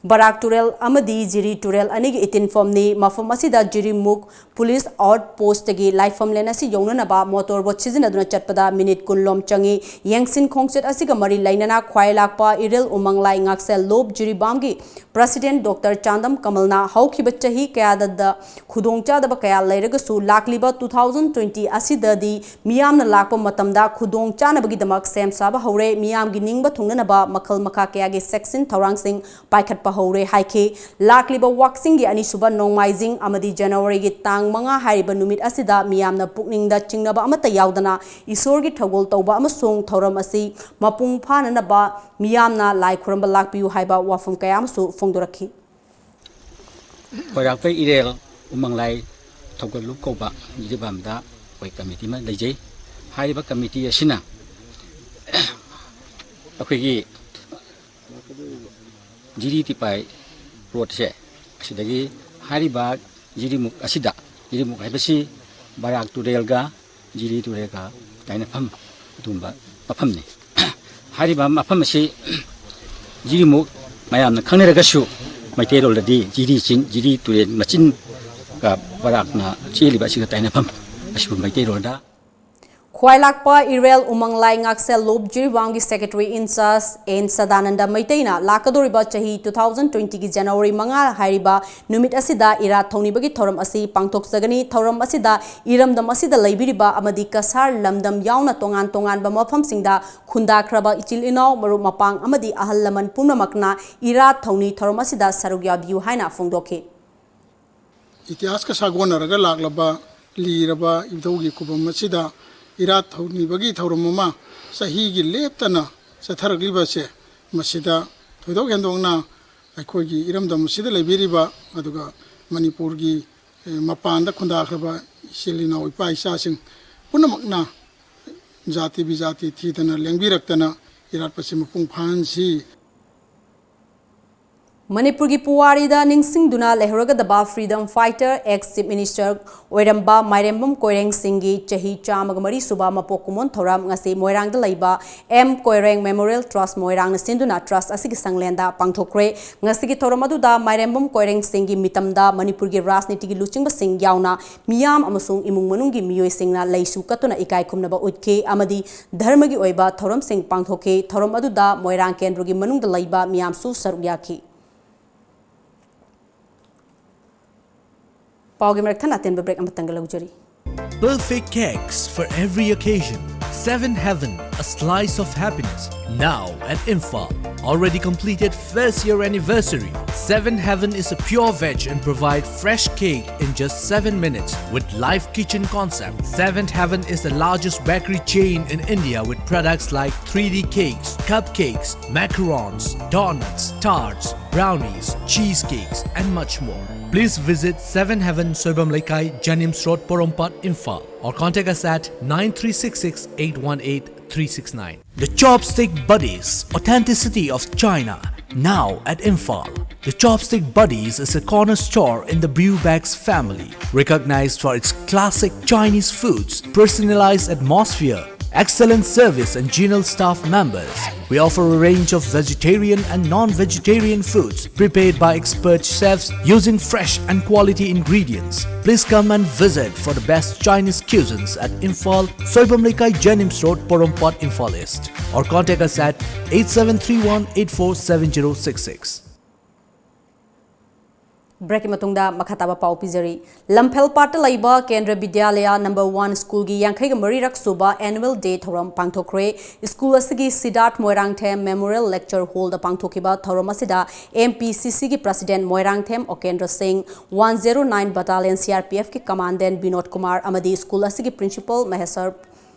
ꯕꯔꯥꯛ ꯇꯨꯔꯦꯜ ꯑꯃꯗꯤ ꯖꯤꯔꯤ ꯇꯨꯔꯦꯜ ꯑꯅꯤꯒꯤ ꯏꯇꯤꯟꯐꯝꯅꯤ꯫ ꯃꯐꯝ ꯑꯁꯤꯗ ꯖꯤꯔꯤꯃꯨꯛ ꯄꯨꯂꯤꯁ ꯑꯥꯎꯠ ꯄꯣꯁꯇꯒꯤ ꯂꯥꯏꯐꯝꯂꯦꯟ ꯑꯁꯤ ꯌꯧꯅꯅꯕ ꯃꯣꯇꯣꯔ ꯕꯣꯠ ꯁꯤꯖꯤꯟꯅꯗꯨꯅ ꯆꯠꯄꯗ ꯃꯤꯅꯤꯠ ꯀꯨꯟ ꯂꯣꯝ ꯆꯪꯏ꯫ ꯌꯦꯡꯁꯤꯟ ꯈꯣꯡꯆꯠ ꯑꯁꯤꯒ ꯃꯔꯤ ꯂꯩꯅꯅ ꯈ꯭ꯋꯥꯏ ꯂꯥꯛꯄ ꯏꯔꯤꯜ ꯎꯃꯪꯂꯥꯏ ꯉꯥꯛꯁꯦꯜ ꯂꯣꯞ ꯖꯤꯔꯤꯕꯥꯝꯒꯤ ꯄ꯭ꯔꯁꯤꯗꯦꯟꯠ ꯗꯣꯛꯇꯔ ꯆꯥꯟꯗꯝ ꯀꯃꯜꯅ ꯍꯧꯈꯤꯕ ꯆꯍꯤ ꯀꯌꯥꯗ ꯈꯨꯗꯣꯡꯆꯥꯗꯕ ꯀꯌꯥ ꯂꯩꯔꯒꯁꯨ ꯂꯥꯛꯂꯤꯕ two thousand twenty ꯑꯁꯤꯗꯗꯤ ꯃꯤꯌꯥꯝꯅ ꯂꯥꯛꯄ ꯃꯇꯝꯗ ꯈꯨꯗꯣꯡ ꯆꯥꯅꯕꯒꯤꯗꯃꯛ ꯁꯦꯝ ꯁꯥꯕ ꯍꯧꯔꯦ꯫ ꯃꯤꯌꯥꯝꯒꯤ ꯅꯤꯡꯕ ꯊꯨꯡꯅꯅꯕ ꯃꯈꯜ ꯃꯈꯥ ꯀꯌꯥꯒꯤ ꯆꯦꯛꯁꯤꯟ ꯊꯧꯔꯥꯡꯁꯤꯡ ꯄꯥꯏꯈꯠꯄ ꯍꯧꯔꯦ ꯍꯥꯏꯈꯤ꯫ ꯂꯥꯛꯂꯤꯕ ꯋꯥꯛꯆꯤꯡꯒꯤ ꯑꯅꯤꯁꯨꯕ ꯅꯣꯡꯃꯥꯏꯖꯤꯡ ꯑꯃꯗꯤ ꯖꯅꯋꯥꯔꯤꯒꯤ ꯇꯥꯡ ꯃꯉꯥ ꯍꯥꯏꯔꯤꯕ ꯅꯨꯃꯤꯠ ꯑꯁꯤꯗ ꯃꯤꯌꯥꯝꯅ ꯄꯨꯛꯅꯤꯡꯗ ꯆꯤꯡꯅꯕ ꯑꯃꯠꯇ ꯌꯥꯎꯗꯅ ꯏꯁꯣꯔꯒꯤ ꯊꯧꯒꯜ ꯇꯧꯕ ꯑꯃꯁꯨꯡ ꯊꯧꯔꯝ ꯑꯁꯤ ꯃꯄꯨꯡ ꯐꯥꯅꯅꯕ ꯃꯤꯌꯥꯝꯅ ꯂꯥꯏ ꯈꯨꯔꯨꯝꯕ ꯂꯥꯛꯄꯤꯌꯨ ꯍꯥꯏꯕ ꯋꯥꯐꯝ ꯀꯌꯥ ꯑꯃꯁꯨ ꯐꯣꯡꯗꯣꯔꯛꯈꯤ꯫ ꯈ꯭ꯋꯥꯏꯔꯥꯛꯄ ꯏꯔꯦꯜ ꯎꯃꯪꯂꯥꯏ ꯊꯧꯒꯜꯂꯨꯞ ꯀꯧꯕ ꯖꯤꯔꯤꯕꯥꯝꯗ ꯑꯩꯈꯣꯏ ꯀꯃꯤꯇꯤ ꯑꯃ ꯂꯩꯖꯩ꯫ ꯍꯥꯏꯔꯤꯕ ꯀꯃꯤꯇꯤ ꯑꯁꯤꯅ ꯑꯩꯈꯣꯏꯒꯤ ꯖꯤꯔꯤ ꯇꯤꯄꯥꯏ ꯔꯣꯗꯁꯦ, ꯑꯁꯤꯗꯒꯤ ꯍꯥꯏꯔꯤꯕ ꯖꯤꯔꯤꯃꯨꯛ ꯑꯁꯤꯗ, ꯖꯤꯔꯤꯃꯨꯛ ꯍꯥꯏꯕꯁꯤ ꯕꯔꯥꯛ ꯇꯨꯔꯦꯜꯒ ꯖꯤꯔꯤ ꯇꯨꯔꯦꯜꯒ ꯇꯥꯏꯅꯐꯝ ꯑꯗꯨꯒꯨꯝꯕ ꯃꯐꯝꯅꯤ꯫ ꯍꯥꯏꯔꯤꯕ ꯃꯐꯝ ꯑꯁꯤ ꯖꯤꯔꯤꯃꯨꯛ ꯃꯌꯥꯝꯅ ꯈꯪꯅꯔꯒꯁꯨ ꯃꯩꯇꯩꯂꯣꯟꯗꯗꯤ ꯖꯤꯔꯤ ꯆꯤꯡ, ꯖꯤꯔꯤ ꯇꯨꯔꯦꯜ ꯃꯆꯤꯟꯒ ꯕꯔꯥꯛꯅ ꯆꯦꯜꯂꯤꯕ ꯑꯁꯤꯒ ꯇꯥꯏꯅꯐꯝ ꯑꯁꯤꯕꯨ ꯃꯩꯇꯩꯂꯣꯟꯗ ꯈ꯭ꯋꯥꯏꯂꯥꯛꯄ ꯏꯔꯦꯜ ꯎꯃꯪ ꯂꯥꯏ ꯉꯥꯛꯁꯦꯜ ꯂꯨꯞ ꯖꯤꯔꯤꯕꯥꯝꯒꯤ ꯁꯦꯀ꯭ꯔꯦꯇꯔꯤ ꯏꯟꯆꯥꯔꯖ ꯑꯦꯟ ꯁꯗꯥꯅꯟꯗ ꯃꯩꯇꯩꯅ ꯂꯥꯛꯀꯗꯧꯔꯤꯕ ꯆꯍꯤ two thousand twenty ꯒꯤ ꯖꯅꯋꯥꯔꯤ ꯃꯉꯥ ꯍꯥꯏꯔꯤꯕ ꯅꯨꯃꯤꯠ ꯑꯁꯤꯗ ꯏꯔꯥꯠ ꯊꯧꯅꯤꯕꯒꯤ ꯊꯧꯔꯝ ꯑꯁꯤ ꯄꯥꯡꯊꯣꯛꯆꯒꯅꯤ꯫ ꯊꯧꯔꯝ ꯑꯁꯤꯗ ꯏꯔꯝꯗꯝ ꯑꯁꯤꯗ ꯂꯩꯕꯤꯔꯤꯕ ꯑꯃꯗꯤ ꯀꯁꯥꯔ ꯂꯝꯗꯝ ꯌꯥꯎꯅ ꯇꯣꯉꯥꯟ ꯇꯣꯉꯥꯟꯕ ꯃꯐꯝꯁꯤꯡꯗ ꯈꯨꯟꯗꯥꯈ꯭ꯔꯕ ꯏꯆꯤꯜ ꯏꯅꯥꯎ, ꯃꯔꯨꯞ ꯃꯄꯥꯡ ꯑꯃꯗꯤ ꯑꯍꯜ ꯂꯃꯟ ꯄꯨꯝꯅꯃꯛꯅ ꯏꯔꯥꯠ ꯊꯧꯅꯤ ꯊꯧꯔꯝ ꯑꯁꯤꯗ ꯁꯔꯨꯛ ꯌꯥꯕꯤꯌꯨ ꯍꯥꯏꯅ ꯐꯣꯡꯗꯣꯛꯈꯤ꯫ ꯏꯇꯤꯍꯥꯁꯀ ꯁꯥꯒꯣꯟꯅꯔꯒ ꯂꯥꯛꯂꯕ ꯂꯤꯔꯕ ꯏꯙꯧꯒꯤ ꯈꯨꯕꯝ ꯑꯁꯤꯗ ꯏꯔꯥꯠ ꯊꯧꯅꯤꯕꯒꯤ ꯊꯧꯔꯝ ꯑꯃ ꯆꯍꯤꯒꯤ ꯂꯦꯞꯇꯅ ꯆꯠꯊꯔꯛꯂꯤꯕ ꯑꯁꯦ, ꯃꯁꯤꯗ ꯊꯣꯏꯗꯣꯛ ꯍꯦꯟꯗꯣꯛꯅ ꯑꯩꯈꯣꯏꯒꯤ ꯏꯔꯝꯗꯝ ꯑꯁꯤꯗ ꯂꯩꯕꯤꯔꯤꯕ, ꯑꯗꯨꯒ ꯃꯅꯤꯄꯨꯔꯒꯤ, ꯑꯦ, ꯃꯄꯥꯟꯗ ꯈꯨꯟꯗꯥꯈ꯭ꯔꯕ ꯏꯆꯤꯜ ꯏꯅꯥꯎ, ꯏꯄꯥ ꯏꯆꯥꯁꯤꯡ ꯄꯨꯝꯅꯃꯛꯅ ꯖꯥꯇꯤ ꯕꯤꯖꯥꯇꯤ ꯊꯤꯗꯅ ꯂꯦꯡꯕꯤꯔꯛꯇꯅ ꯏꯔꯥꯠꯄꯁꯤ ꯃꯄꯨꯡ ꯐꯥꯍꯟꯁꯤ꯫ ꯃꯅꯤꯄꯨꯔꯒꯤ ꯄꯨꯋꯥꯔꯤꯗ ꯅꯤꯡꯁꯤꯡꯗꯨꯅ ꯂꯩꯍꯧꯔꯒꯗꯕ freedom fighter, ex Chief Minister ꯑꯣꯏꯔꯝꯕ ꯃꯥꯏꯔꯦꯝꯕꯝ ꯀꯣꯏꯔꯦꯡ ꯁꯤꯡꯒꯤ ꯆꯍꯤ ꯆꯥꯝꯃꯒ ꯃꯔꯤ ꯁꯨꯕ ꯃꯄꯣꯛ ꯀꯨꯝꯑꯣꯟ ꯊꯧꯔꯝ ꯉꯁꯤ ꯃꯣꯏꯔꯥꯡꯗ ꯂꯩꯕ ꯑꯦꯝ ꯀꯣꯏꯔꯦꯡ Memorial Trust ꯃꯣꯏꯔꯥꯡꯅ ꯁꯤꯟꯗꯨꯅ trust ꯑꯁꯤꯒꯤ ꯁꯪꯂꯦꯟꯗ ꯄꯥꯡꯊꯣꯛꯈ꯭ꯔꯦ꯫ ꯉꯁꯤꯒꯤ ꯊꯧꯔꯝ ꯑꯗꯨꯗ ꯃꯥꯏꯔꯦꯝꯕꯝ ꯀꯣꯏꯔꯦꯡ ꯁꯤꯡꯒꯤ ꯃꯤꯇꯝꯗ ꯃꯅꯤꯄꯨꯔꯒꯤ ꯔꯥꯖꯅꯤꯇꯤꯒꯤ ꯂꯨꯆꯤꯡꯕꯁꯤꯡ ꯌꯥꯎꯅ ꯃꯤꯌꯥꯝ ꯑꯃꯁꯨꯡ ꯏꯃꯨꯡ ꯃꯅꯨꯡꯒꯤ ꯃꯤꯑꯣꯏꯁꯤꯡꯅ ꯂꯩꯁꯨ ꯀꯠꯇꯨꯅ ꯏꯀꯥꯏ ꯈꯨꯝꯅꯕ ꯎꯠꯈꯤ ꯑꯃꯗꯤ ꯙꯔꯃꯒꯤ ꯑꯣꯏꯕ ꯊꯧꯔꯝꯁꯤꯡ ꯄꯥꯡꯊꯣꯛꯈꯤ꯫ ꯊꯧꯔꯝ ꯑꯗꯨꯗ ꯃꯣꯏꯔꯥꯡ ꯀꯦꯟꯗ꯭ꯔꯒꯤ ꯃꯅꯨꯡꯗ ꯂꯩꯕ ꯃꯤꯌꯥꯝꯁꯨ ꯁꯔꯨꯛ ꯌꯥꯈꯤ꯫ ꯄꯥꯎꯒꯤ ꯃꯔꯛ ꯊꯠꯅ ꯑꯇꯦꯟꯕ break ꯑꯃꯇꯪꯒ ꯂꯧꯖꯔꯤ꯫ Perfect cakes for every occasion. Seven Heaven, a slice of happiness. Now at Imphal. Already completed first year anniversary. Seven Heaven is a pure veg and provide fresh cake in just seven minutes with live kitchen concept. Seven Heaven is the largest bakery chain in India with products like three D cakes, cupcakes, macarons, donuts, tarts, brownies, cheesecakes, and much more. Please visit Seven Heaven, Soibam Leikai, Janims Road, Porompat, Imphal, or contact us at nine three six six eight one eight three six nine. The Chopstick Buddies, authenticity of China, now at Imphal. The Chopstick Buddies is a corner store in the Brewbags family, recognized for its classic Chinese foods, personalized atmosphere, Excellent service and genial staff members. We offer a range of vegetarian and non-vegetarian foods prepared by expert chefs using fresh and quality ingredients. Please come and visit for the best Chinese cuisines at Imphal, Soibam Leikai, Jenims Road, Porompat, Imphal East. Or contact us at eight seven three one eight four seven zero six six. Break ꯀꯤ ꯃꯇꯨꯡꯗ ꯃꯈꯥ ꯇꯥꯕ ꯄꯥꯎ ꯄꯤꯖꯔꯤ꯫ ꯂꯝꯐꯦꯜ ꯄꯥꯠꯇ ꯂꯩꯕ ꯀꯦꯟꯗ꯭ꯔ ꯕꯤꯗ꯭ꯌꯥꯂꯌꯥ number one ꯁ꯭ꯀꯨꯜꯒꯤ ꯌꯥꯡꯈꯩꯒ ꯃꯔꯤꯔꯛ ꯁꯨꯕ annual day ꯊꯧꯔꯝ ꯄꯥꯡꯊꯣꯛꯈ꯭ꯔꯦ꯫ ꯁ꯭ꯀꯨꯜ ꯑꯁꯤꯒꯤ ꯁꯤꯗꯥꯔꯊ ꯃꯣꯏꯔꯥꯡꯊꯦꯝ Memorial Lecture Hall ꯗ ꯄꯥꯡꯊꯣꯛꯈꯤꯕ ꯊꯧꯔꯝ ꯑꯁꯤꯗ M P C C ꯒꯤ President ꯃꯣꯏꯔꯥꯡꯊꯦꯝ ꯎꯀꯦꯟꯗ꯭ꯔ ꯁꯤꯡ, one zero nine Battalion C R P F ꯀꯤ Commandant ꯕꯤꯅꯣꯗ ꯀꯨꯃꯥꯔ ꯑꯃꯗꯤ ꯁ꯭ꯀꯨꯜ ꯑꯁꯤꯒꯤ Principal ꯃꯍꯦꯁꯔ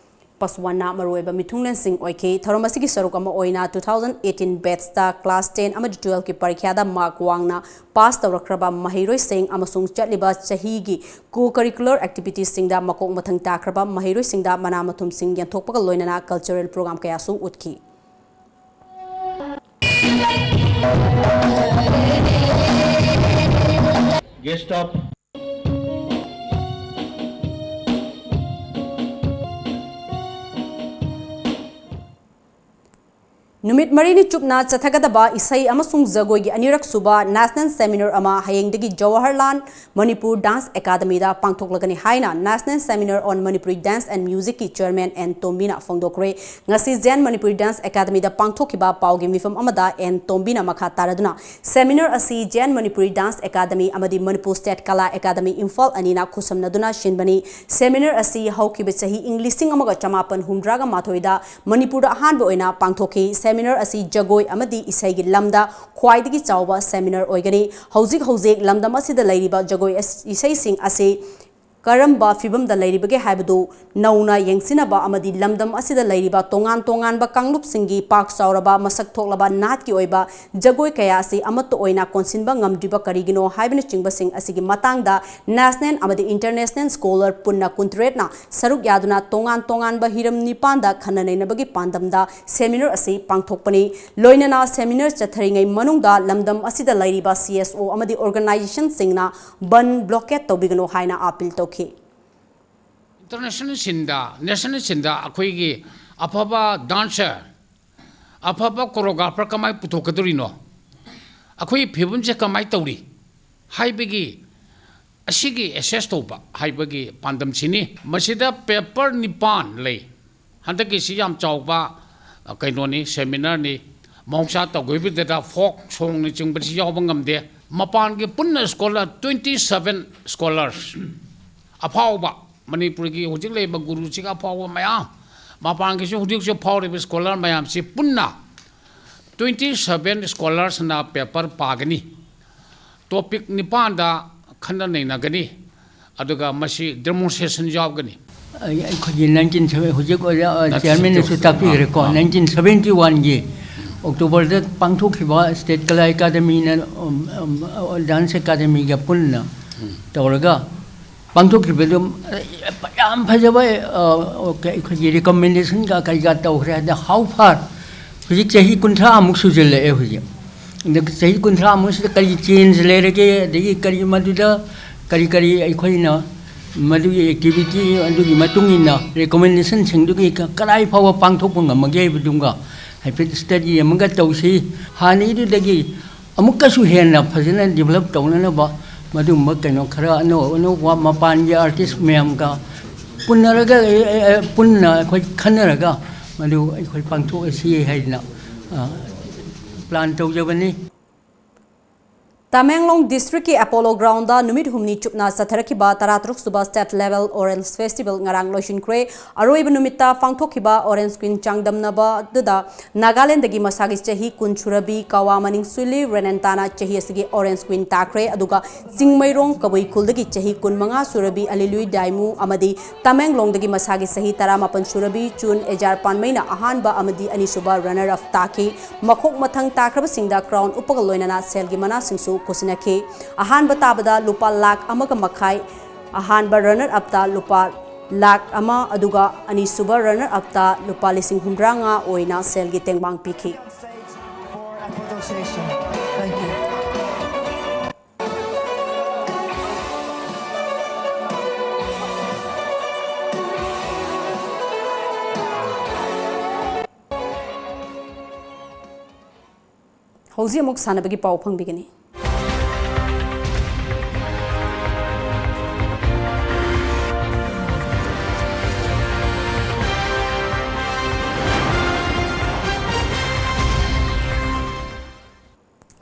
ꯄꯁꯋꯥꯟꯅ ꯃꯔꯨꯑꯣꯏꯕ ꯃꯤꯊꯨꯡꯂꯦꯟꯁꯤꯡ ꯑꯣꯏꯈꯤ꯫ ꯊꯧꯔꯝ ꯑꯁꯤꯒꯤ ꯁꯔꯨꯛ ꯑꯃ ꯑꯣꯏꯅ two thousand eighteen batch ꯇ class ten ꯑꯃꯗꯤ twelve ꯀꯤ ꯄꯔꯤꯈ꯭ꯌꯥꯗ mark ꯋꯥꯡꯅ pass ꯇꯧꯔꯛꯈ꯭ꯔꯕ ꯃꯍꯩꯔꯣꯏꯁꯤꯡ ꯑꯃꯁꯨꯡ ꯆꯠꯂꯤꯕ ꯆꯍꯤꯒꯤ co-curricular activities ꯁꯤꯡꯗ ꯃꯀꯣꯛ ꯃꯊꯪ ꯇꯥꯈ꯭ꯔꯕ ꯃꯍꯩꯔꯣꯏꯁꯤꯡꯗ ꯃꯅꯥ ꯃꯊꯨꯝꯁꯤꯡ ꯌꯦꯟꯊꯣꯛꯄꯒ ꯂꯣꯏꯅꯅ cultural program ꯀꯌꯥꯁꯨ ꯎꯠꯈꯤ꯫ Guest of ꯅꯨꯃꯤꯠ ꯃꯔꯤꯅꯤ ꯆꯨꯞꯅ ꯆꯠꯊꯒꯗꯕ ꯏꯁꯩ ꯑꯃꯁꯨꯡ ꯖꯒꯣꯏꯒꯤ ꯑꯅꯤꯔꯛ ꯁꯨꯕ national seminar ꯑꯃ ꯍꯌꯦꯡꯗꯒꯤ ꯖꯋꯥꯍꯔꯂꯥꯜ ꯃꯅꯤꯄꯨꯔ Dance Academy ꯗ ꯄꯥꯡꯊꯣꯛꯂꯒꯅꯤ ꯍꯥꯏꯅ National Seminar on Manipuri Dance and Music ꯀꯤ Chairman ꯑꯦꯟ ꯇꯣꯝꯕꯤꯅ ꯐꯣꯡꯗꯣꯛꯈ꯭ꯔꯦ꯫ ꯉꯁꯤ ꯖꯦꯟ ꯃꯅꯤꯄꯨꯔꯤ Dance Academy ꯗ ꯄꯥꯡꯊꯣꯛꯈꯤꯕ ꯄꯥꯎꯒꯤ ꯃꯤꯐꯝ ꯑꯃꯗ ꯑꯦꯟ ꯇꯣꯝꯕꯤꯅ ꯃꯈꯥ ꯇꯥꯔꯗꯨꯅ, seminar ꯑꯁꯤ ꯖꯦꯟ ꯃꯅꯤꯄꯨꯔꯤ Dance Academy ꯑꯃꯗꯤ Manipur State Kala Academy Imphal ꯑꯅꯤꯅ ꯈꯨꯠꯁꯝꯅꯗꯨꯅ ꯁꯤꯟꯕꯅꯤ꯫ Seminar ꯑꯁꯤ ꯍꯧꯈꯤꯕ ꯆꯍꯤ ꯏꯪ ꯂꯤꯁꯤꯡ ꯑꯃꯒ ꯆꯃꯥꯄꯟ ꯍꯨꯝꯗ꯭ꯔꯥꯒ ꯃꯥꯊꯣꯏꯗ ꯃꯅꯤꯄꯨꯔꯗ ꯑꯍꯥꯟꯕ ꯑꯣꯏꯅ ꯄꯥꯡꯊꯣꯛꯈꯤ꯫ Seminar ꯑꯁꯤ ꯖꯒꯣꯏ ꯑꯃꯗꯤ ꯏꯁꯩꯒꯤ ꯂꯝꯗ ꯈ꯭ꯋꯥꯏꯗꯒꯤ ꯆꯥꯎꯕ seminar ꯑꯣꯏꯒꯅꯤ꯫ ꯍꯧꯖꯤꯛ ꯍꯧꯖꯤꯛ ꯂꯝꯗꯝ ꯑꯁꯤꯗ ꯂꯩꯔꯤꯕ ꯖꯒꯣꯏ ꯑꯁ-, ꯏꯁꯩꯁꯤꯡ ꯑꯁꯤ ꯀꯔꯝꯕ ꯐꯤꯚꯝꯗ ꯂꯩꯔꯤꯕꯒꯦ ꯍꯥꯏꯕꯗꯨ ꯅꯧꯅ ꯌꯦꯡꯁꯤꯟꯅꯕ ꯑꯃꯗꯤ ꯂꯝꯗꯝ ꯑꯁꯤꯗ ꯂꯩꯔꯤꯕ ꯇꯣꯉꯥꯟ ꯇꯣꯉꯥꯟꯕ ꯀꯥꯡꯂꯨꯞꯁꯤꯡꯒꯤ ꯄꯥꯛ ꯆꯥꯎꯔꯕ ꯃꯁꯛ ꯊꯣꯛꯂꯕ ꯅꯥꯠꯀꯤ ꯑꯣꯏꯕ ꯖꯒꯣꯏ ꯀꯌꯥ ꯑꯁꯤ ꯑꯃꯠꯇ ꯑꯣꯏꯅ ꯀꯣꯟꯁꯤꯟꯕ ꯉꯝꯗ꯭ꯔꯤꯕ ꯀꯔꯤꯒꯤꯅꯣ ꯍꯥꯏꯕꯅꯆꯤꯡꯕꯁꯤꯡ ꯑꯁꯤꯒꯤ ꯃꯇꯥꯡꯗ national ꯑꯃꯗꯤ international scholar ꯄꯨꯟꯅ ꯀꯨꯟꯇꯔꯦꯠꯅ ꯁꯔꯨꯛ ꯌꯥꯗꯨꯅ ꯇꯣꯉꯥꯟ ꯇꯣꯉꯥꯟꯕ ꯍꯤꯔꯝ ꯅꯤꯄꯥꯟꯗ ꯈꯟꯅ ꯅꯩꯅꯕꯒꯤ ꯄꯥꯟꯗꯝꯗ seminar ꯑꯁꯤ ꯄꯥꯡꯊꯣꯛꯄꯅꯤ꯫ ꯂꯣꯏꯅꯅ seminar ꯆꯠꯊꯔꯤꯉꯩ ꯃꯅꯨꯡꯗ ꯂꯝꯗꯝ ꯑꯁꯤꯗ ꯂꯩꯔꯤꯕ C S O ꯑꯃꯗꯤ organizationꯁꯤꯡꯅ ꯕꯟ blockade ꯇꯧꯕꯤꯒꯅꯨ ꯍꯥꯏꯅ appeal ꯇꯧꯈꯤ꯫ ꯏꯟꯇꯔꯅꯦꯁꯅꯦꯜ ꯁꯤꯟꯗ, ꯅꯦꯁꯅꯦꯜ ꯁꯤꯟꯗ ꯑꯩꯈꯣꯏꯒꯤ ꯑꯐꯕ ꯗꯥꯟꯁꯔ, ꯑꯐꯕ ꯀꯣꯔꯤꯌꯣꯒ꯭ꯔꯥꯐꯔ ꯀꯃꯥꯏꯅ ꯄꯨꯊꯣꯛꯀꯗꯧꯔꯤꯅꯣ? ꯑꯩꯈꯣꯏꯒꯤ ꯐꯤꯕꯝꯁꯦ ꯀꯃꯥꯏꯅ ꯇꯧꯔꯤ ꯍꯥꯏꯕꯒꯤ, ꯑꯁꯤꯒꯤ ꯑꯦꯁꯦꯁ ꯇꯧꯕ ꯍꯥꯏꯕꯒꯤ ꯄꯥꯟꯗꯝꯁꯤꯅꯤ꯫ ꯃꯁꯤꯗ ꯄꯦꯄꯔ ꯅꯤꯄꯥꯟ ꯂꯩ꯫ ꯍꯟꯗꯛꯀꯤꯁꯤ ꯌꯥꯝ ꯆꯥꯎꯕ, ꯑ, ꯀꯩꯅꯣꯅꯤ, ꯁꯦꯃꯤꯅꯥꯔꯅꯤ꯫ ꯃꯍꯧꯁꯥ ꯇꯧꯈꯤꯕꯗꯨꯗ ꯐꯣꯛ ꯁꯣꯡꯅꯆꯤꯡꯕꯁꯤ ꯌꯥꯎꯕ ꯉꯝꯗꯦ꯫ ꯃꯄꯥꯟꯒꯤ ꯄꯨꯟꯅ ꯁ꯭ꯀꯣꯂꯔ twenty seven ꯁ꯭ꯀꯣꯂꯔꯁ, ꯑꯐꯥꯎꯕ ꯃꯅꯤꯄꯨꯔꯒꯤ ꯍꯧꯖꯤꯛ ꯂꯩꯔꯤꯕ ꯒꯨꯔꯨꯁꯤꯒ ꯑꯐꯥꯎꯕ ꯃꯌꯥꯝ, ꯃꯄꯥꯟꯒꯤꯁꯨ ꯍꯧꯖꯤꯛ ꯍꯧꯖꯤꯛ ꯐꯥꯎꯔꯤꯕ ꯁ꯭ꯀꯣꯂꯔ ꯃꯌꯥꯝꯁꯤ ꯄꯨꯟꯅ twenty seven ꯁ꯭ꯀꯣꯂꯔꯁꯅ ꯄꯦꯄꯔ ꯄꯥꯒꯅꯤ꯫ ꯇꯣꯄꯤꯛ ꯅꯤꯄꯥꯟꯗ ꯈꯟꯅ ꯅꯩꯅꯒꯅꯤ, ꯑꯗꯨꯒ ꯃꯁꯤ ꯗꯦꯃꯣꯟꯁꯇ꯭ꯔꯦꯁꯟ ꯌꯥꯎꯒꯅꯤ꯫ ꯑꯩ-, ꯑꯩꯈꯣꯏꯒꯤ nineteen seventy, ꯍꯧꯖꯤꯛ ꯑꯣꯖꯥ, ꯑ, ꯅꯠꯇꯦ, ꯆꯤꯌꯔꯃꯦꯟꯅꯁꯨ ꯁꯤꯁꯇꯔ꯫ ꯇꯥꯛꯄꯤꯈ꯭ꯔꯦꯀꯣ, ꯑꯥ, ꯑꯥ꯫ Nineteen seventy oneꯒꯤ ꯑꯣꯛꯇꯣꯕꯔꯗ ꯄꯥꯡꯊꯣꯛꯈꯤꯕ ꯁ꯭ꯇꯦꯠ ꯀꯂꯥ ꯑꯦꯀꯥꯗꯃꯤꯅ, ꯎꯝ, ꯎꯝ, ꯗꯥꯟꯁ ꯑꯦꯀꯥꯗꯃꯤꯒ ꯄꯨꯟꯅ ꯎꯝ꯫ ꯇꯧꯔꯒ ꯄꯥꯡꯊꯣꯛꯈꯤꯕꯗꯨ, ꯑ, ꯌꯥꯝ ꯐꯖꯕ, ꯑ, ꯑꯩꯈꯣꯏꯒꯤ ꯔꯤꯀꯃꯦꯟꯗꯦꯁꯟꯒ ꯀꯩꯀꯥ ꯇꯧꯈ꯭ꯔꯦ꯫ ꯑꯗ how far? ꯍꯧꯖꯤꯛ ꯆꯍꯤ ꯀꯨꯟꯊ꯭ꯔꯥꯃꯨꯛ ꯁꯨꯖꯜꯂꯛꯑꯦ ꯍꯧꯖꯤꯛ꯫ ꯑꯗ ꯆꯍꯤ ꯀꯨꯟꯊ꯭ꯔꯥꯃꯨꯛꯁꯤꯗ ꯀꯔꯤ ꯆꯦꯟꯖ ꯂꯩꯔꯒꯦ, ꯑꯗꯒꯤ ꯀꯔꯤ ꯃꯗꯨꯗ ꯀꯔꯤ ꯀꯔꯤ ꯑꯩꯈꯣꯏꯅ ꯃꯗꯨꯒꯤ ꯑꯦꯛꯇꯤꯚꯤꯇꯤ ꯑꯗꯨꯒꯤ ꯃꯇꯨꯡ ꯏꯟꯅ ꯔꯤꯀꯃꯦꯟꯗꯦꯁꯟꯁꯤꯡꯗꯨꯒꯤ ꯀ-, ꯀꯗꯥꯏ ꯐꯥꯎꯕ ꯄꯥꯡꯊꯣꯛꯄ ꯉꯝꯃꯒꯦ ꯍꯥꯏꯕꯗꯨꯒ ꯍꯥꯏꯐꯦꯠ ꯁ꯭ꯇꯗꯤ ꯑꯃꯒ ꯇꯧꯁꯤ꯫ ꯍꯥꯟꯅꯒꯤꯗꯨꯗꯒꯤ ꯑꯃꯨꯛꯀꯁꯨ ꯍꯦꯟꯅ ꯐꯖꯅ ꯗꯤꯕꯦꯂꯞ ꯇꯧꯅꯅꯕ ꯃꯗꯨꯒꯨꯝꯕ ꯀꯩꯅꯣ ꯈꯔ ꯑꯅꯧ ꯑꯅꯧꯕ ꯃꯄꯥꯟꯒꯤ ꯑꯥꯔꯇꯤꯁ ꯃꯌꯥꯝꯒ ꯄꯨꯟꯅꯔꯒ, ꯑꯦ, ꯑꯦ, ꯑꯦ, ꯄꯨꯟꯅ ꯑꯩꯈꯣꯏ ꯈꯟꯅꯔꯒ ꯃꯗꯨ ꯑꯩꯈꯣꯏ ꯄꯥꯡꯊꯣꯛꯑꯁꯤ ꯍꯥꯏꯗꯅ, ꯑ, ꯄ꯭ꯂꯥꯟ ꯇꯧꯖꯕꯅꯤ꯫ ꯇꯃꯦꯡꯂꯣꯡ ꯗꯤꯁꯇ꯭ꯔꯤꯛꯀꯤ ꯑꯦꯄꯣꯂꯣ ꯒ꯭ꯔꯥꯎꯟꯗ ꯅꯨꯃꯤꯠ ꯍꯨꯝꯅꯤ ꯆꯨꯞꯅ ꯆꯠꯊꯔꯛꯈꯤꯕ ꯇꯔꯥꯇꯔꯨꯛ ꯁꯨꯕ ꯁ꯭ꯇꯦꯠ ꯂꯦꯚꯦꯜ ꯑꯣꯔꯦꯟꯖ ꯐꯦꯁꯇꯤꯚꯦꯜ ꯉꯔꯥꯡ ꯂꯣꯏꯁꯤꯟꯈ꯭ꯔꯦ꯫ ꯑꯔꯣꯏꯕ ꯅꯨꯃꯤꯠꯇ ꯄꯥꯡꯊꯣꯛꯈꯤꯕ ꯑꯣꯔꯦꯟꯖ ꯀ꯭ꯋꯤꯟ ꯆꯥꯡꯗꯝꯅꯕ ꯑꯗꯨꯗ ꯅꯥꯒꯥꯂꯦꯟꯗꯒꯤ ꯃꯁꯥꯒꯤ ꯆꯍꯤ ꯀꯨꯟ ꯁꯨꯔꯕꯤ ꯀꯋꯥ ꯃꯅꯤꯡꯁꯨꯏꯂꯤ ꯔꯦꯅꯦꯟꯇꯥꯅ ꯆꯍꯤ ꯑꯁꯤꯒꯤ ꯑꯣꯔꯦꯟꯖ ꯀ꯭ꯋꯤꯟ ꯇꯥꯈ꯭ꯔꯦ꯫ ꯑꯗꯨꯒ ꯆꯤꯡꯃꯩꯔꯣꯡ ꯀꯕꯨꯏ ꯈꯨꯜꯗꯒꯤ ꯆꯍꯤ ꯀꯨꯟꯃꯉꯥ ꯁꯨꯔꯕꯤ ꯑꯂꯤꯂꯨꯏ ꯗꯥꯏꯃꯨ ꯑꯃꯗꯤ ꯇꯃꯦꯡꯂꯣꯡꯗꯒꯤ ꯃꯁꯥꯒꯤ ꯆꯍꯤ ꯇꯔꯥꯃꯥꯄꯟ ꯁꯨꯔꯕꯤ ꯆꯨꯟ ꯑꯦꯖꯥꯔ ꯄꯥꯟꯃꯩꯅ ꯑꯍꯥꯟꯕ ꯑꯃꯗꯤ ꯑꯅꯤꯁꯨꯕ ꯔꯟꯅꯔ ꯑꯞ ꯇꯥꯈꯤ꯫ ꯃꯈꯣꯛ ꯃꯊꯪ ꯇꯥꯈ꯭ꯔꯕꯁꯤꯡꯗ ꯀ꯭ꯔꯥꯎꯟ ꯎꯞꯄꯒ ꯂꯣꯏꯅꯅ ꯁꯦꯜꯒꯤ ꯃꯅꯥꯁꯤꯡꯁꯨ ꯈꯨꯠꯁꯤꯟꯅꯈꯤ꯫ ꯑꯍꯥꯟꯕ ꯇꯥꯕꯗ ꯂꯨꯄꯥ ꯂꯥꯈ ꯑꯃꯒ ꯃꯈꯥꯏ, ꯑꯍꯥꯟꯕ ꯔꯟꯅꯔ ꯑꯞꯇ ꯂꯨꯄꯥ ꯂꯥꯈ ꯑꯃ, ꯑꯗꯨꯒ ꯑꯅꯤꯁꯨꯕ ꯔꯟꯅꯔ ꯑꯞꯇ ꯂꯨꯄꯥ ꯂꯤꯁꯤꯡ ꯍꯨꯝꯗ꯭ꯔꯥꯉꯥ ꯑꯣꯏꯅ ꯁꯦꯜꯒꯤ ꯇꯦꯡꯕꯥꯡ ꯄꯤꯈꯤ꯫ Thank you. ꯍꯧꯖꯤꯛ ꯑꯃꯨꯛ ꯁꯥꯟꯅꯕꯒꯤ ꯄꯥꯎ ꯐꯪꯕꯤꯒꯅꯤ꯫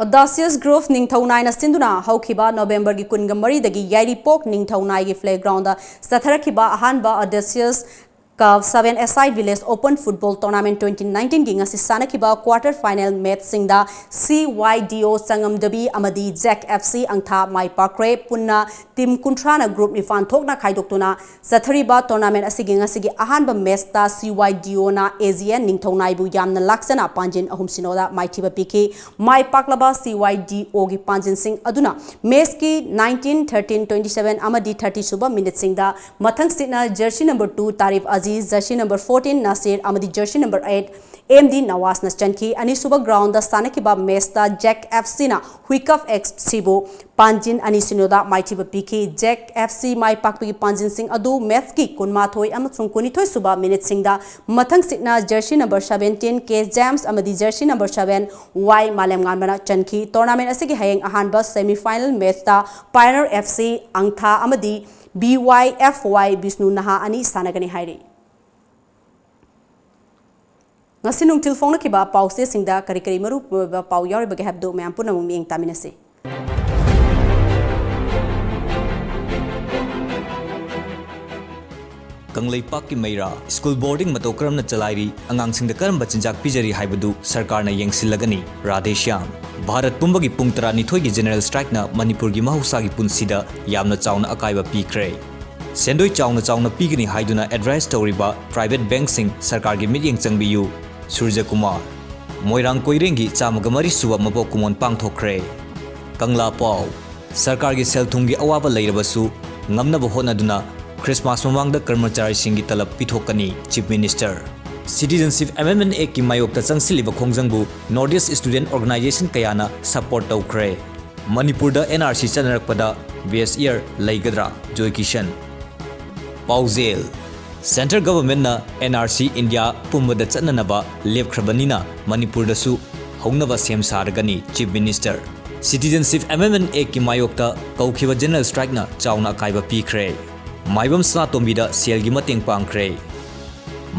Audacious Group ꯅꯤꯡꯊꯧ ꯅꯥꯏꯅ ꯁꯤꯟꯗꯨꯅ ꯍꯧꯈꯤꯕ ꯅꯣꯕꯦꯝꯕꯔꯒꯤ ꯀꯨꯟꯒ ꯃꯔꯤꯗꯒꯤ ꯌꯥꯏꯔꯤꯄꯣꯛ ꯅꯤꯡꯊꯧ ꯅꯥꯏꯒꯤ playground ꯗ ꯆꯠꯊꯔꯛꯈꯤꯕ ꯑꯍꯥꯟꯕ Audacious Cup seven A-side Village Open Football Tournament twenty nineteen ꯒꯤ ꯉꯁꯤ ꯁꯥꯟꯅꯈꯤꯕ quarter final match ꯁꯤꯡꯗ C Y D O ꯆꯉꯝꯗꯕꯤ ꯑꯃꯗꯤ Jack F C ꯑꯪꯊꯥ ꯃꯥꯏ ꯄꯥꯛꯈ꯭ꯔꯦ꯫ ꯄꯨꯟꯅ team ꯀꯨꯟꯊ꯭ꯔꯥꯅ group ꯅꯤꯄꯥꯟ ꯊꯣꯛꯅ ꯈꯥꯏꯗꯣꯛꯇꯨꯅ ꯆꯠꯊꯔꯤꯕ tournament ꯑꯁꯤꯒꯤ ꯉꯁꯤꯒꯤ ꯑꯍꯥꯟꯕ match ꯇ C Y D O ꯅ A G N ꯅꯤꯡꯊꯧ ꯅꯥꯏꯕꯨ ꯌꯥꯝꯅ ꯂꯥꯛꯆꯅ ꯄꯥꯟꯖꯤꯟ ꯑꯍꯨꯝ ꯁꯤꯅꯣꯗ ꯃꯥꯏꯊꯤꯕ ꯄꯤꯈꯤ꯫ ꯃꯥꯏ ꯄꯥꯛꯂꯕ C Y D O ꯒꯤ ꯄꯥꯟꯖꯤꯟꯁꯤꯡ ꯑꯗꯨꯅ match ꯀꯤ nineteen, thirteen, twenty seven ꯑꯃꯗꯤ thirty ꯁꯨꯕ minute ꯁꯤꯡꯗ ꯃꯊꯪꯁꯤꯠꯅ jersey number two ꯇꯥꯔꯤꯐ Aziz, jersey number fourteen Nasir ꯑꯃꯗꯤ jersey number eight M D ꯅꯋꯥꯖꯅ ꯆꯟꯈꯤ꯫ ꯑꯅꯤꯁꯨꯕ ground ꯗ ꯁꯥꯟꯅꯈꯤꯕ match ꯇ Jack F C ꯅ Huikaf X C ꯕꯨ ꯄꯥꯟꯖꯤꯟ ꯑꯅꯤ ꯁꯤꯅꯣꯗ ꯃꯥꯏꯊꯤꯕ ꯄꯤꯈꯤ꯫ Jack F C ꯃꯥꯏ ꯄꯥꯛꯄꯒꯤ ꯄꯥꯟꯖꯤꯟꯁꯤꯡ ꯑꯗꯨ match ꯀꯤ ꯀꯨꯟꯃꯥꯊꯣꯏ ꯑꯃꯁꯨꯡ ꯀꯨꯟꯅꯤꯊꯣꯏ ꯁꯨꯕ minute ꯁꯤꯡꯗ ꯃꯊꯪꯁꯤꯠꯅ jersey number seventeen K James ꯑꯃꯗꯤ jersey number seven Y ꯃꯥꯂꯦꯝꯉꯥꯟꯕꯅ ꯆꯟꯈꯤ꯫ Tournament ꯑꯁꯤꯒꯤ ꯍꯌꯦꯡ ꯑꯍꯥꯟꯕ semi final match ꯇ Pioneer F C ꯑꯪꯊꯥ ꯑꯃꯗꯤ B Y F Y Bishnu ꯅꯍꯥ ꯑꯅꯤ ꯁꯥꯟꯅꯒꯅꯤ ꯍꯥꯏꯔꯤ꯫ ꯉꯁꯤ ꯅꯨꯡꯊꯤꯜ ꯐꯣꯡꯅꯈꯤꯕ ꯄꯥꯎꯆꯦꯁꯤꯡꯗ ꯀꯔꯤ ꯀꯔꯤ ꯃꯔꯨꯑꯣꯏꯕ ꯄꯥꯎ ꯌꯥꯎꯔꯤꯕꯒꯦ ꯍꯥꯏꯕꯗꯨ ꯃꯌꯥꯝ ꯄꯨꯝꯅꯃꯛ ꯃꯤꯠꯌꯦꯡ ꯇꯥꯃꯤꯟꯅꯁꯤ꯫ ꯀꯪꯂꯩꯄꯥꯛꯀꯤ ꯃꯩꯔꯥ ꯁ꯭ꯀꯨꯜ ꯕꯣꯔꯗꯤꯡ ꯃꯇꯧ ꯀꯔꯝꯅ ꯆꯂꯥꯏꯔꯤ, ꯑꯉꯥꯡꯁꯤꯡꯗ ꯀꯔꯝꯕ ꯆꯤꯟꯖꯥꯛ ꯄꯤꯖꯔꯤ ꯍꯥꯏꯕꯗꯨ ꯁꯔꯀꯥꯔꯅ ꯌꯦꯡꯁꯤꯜꯂꯒꯅꯤ꯫ ꯔꯥꯙꯦꯁ꯭ꯌꯥꯝ꯫ ꯚꯥꯔꯠ ꯄꯨꯝꯕꯒꯤ ꯄꯨꯡ ꯇꯔꯥꯅꯤꯊꯣꯏꯒꯤ general strike ꯅ ꯃꯅꯤꯄꯨꯔꯒꯤ ꯃꯍꯧꯁꯥꯒꯤ ꯄꯨꯟꯁꯤꯗ ꯌꯥꯝꯅ ꯆꯥꯎꯅ ꯑꯀꯥꯏꯕ ꯄꯤꯈ꯭ꯔꯦ꯫ ꯁꯦꯟꯗꯣꯏ ꯆꯥꯎꯅ ꯆꯥꯎꯅ ꯄꯤꯒꯅꯤ ꯍꯥꯏꯗꯨꯅ advertise ꯇꯧꯔꯤꯕ private bank ꯁꯤꯡ ꯁꯔꯀꯥꯔꯒꯤ ꯃꯤꯠꯌꯦꯡ ꯆꯪꯕꯤꯌꯨ꯫ ꯁꯨꯔꯖꯀꯨꯃꯥꯔ꯫ ꯃꯣꯏꯔꯥꯡ ꯀꯣꯏꯔꯦꯡꯒꯤ ꯆꯥꯝꯃꯒ ꯃꯔꯤ ꯁꯨꯕ ꯃꯄꯣꯛ ꯀꯨꯝꯑꯣꯟ ꯄꯥꯡꯊꯣꯛꯈ꯭ꯔꯦ꯫ ꯀꯪꯂꯥ ꯄꯥꯎ꯫ ꯁꯔꯀꯥꯔꯒꯤ ꯁꯦꯜ ꯊꯨꯝꯒꯤ ꯑꯋꯥꯕ ꯂꯩꯔꯕꯁꯨ ꯉꯝꯅꯕ ꯍꯣꯠꯅꯗꯨꯅ ꯈ꯭ꯔꯤꯁꯃꯥꯁ ꯃꯃꯥꯡꯗ ꯀꯔꯃꯆꯥꯔꯤꯁꯤꯡꯒꯤ ꯇꯂꯕ ꯄꯤꯊꯣꯛꯀꯅꯤ, Chief Minister꯫ Citizenship Amendment Act ꯀꯤ ꯃꯥꯌꯣꯛꯇ ꯆꯪꯁꯤꯜꯂꯤꯕ ꯈꯣꯡꯖꯪꯕꯨ North East Student Organization ꯀꯌꯥꯅ support ꯇꯧꯈ꯭ꯔꯦ꯫ ꯃꯅꯤꯄꯨꯔꯗ N R C ꯆꯠꯅꯔꯛꯄꯗ best year ꯂꯩꯒꯗ꯭ꯔꯥ? ꯖꯣꯏ ꯀꯤꯁꯟ꯫ ꯄꯥꯎꯖꯦꯜ꯫ Central Government ꯅ N R C India ꯄꯨꯝꯕꯗ ꯆꯠꯅꯅꯕ ꯂꯦꯞꯈ꯭ꯔꯕꯅꯤꯅ ꯃꯅꯤꯄꯨꯔꯗꯁꯨ ꯍꯧꯅꯕ ꯁꯦꯝ ꯁꯥꯔꯒꯅꯤ, Chief Minister꯫ Citizenship Amendment Actꯀꯤ ꯃꯥꯌꯣꯛꯇ ꯀꯧꯈꯤꯕ General Strikeꯅ ꯆꯥꯎꯅ ꯑꯀꯥꯏꯕ ꯄꯤꯈ꯭ꯔꯦ꯫ ꯃꯥꯏꯕꯝ ꯁꯅꯥꯇꯣꯝꯕꯤꯗ ꯁꯦꯜꯒꯤ ꯃꯇꯦꯡ ꯄꯥꯡꯈ꯭ꯔꯦ꯫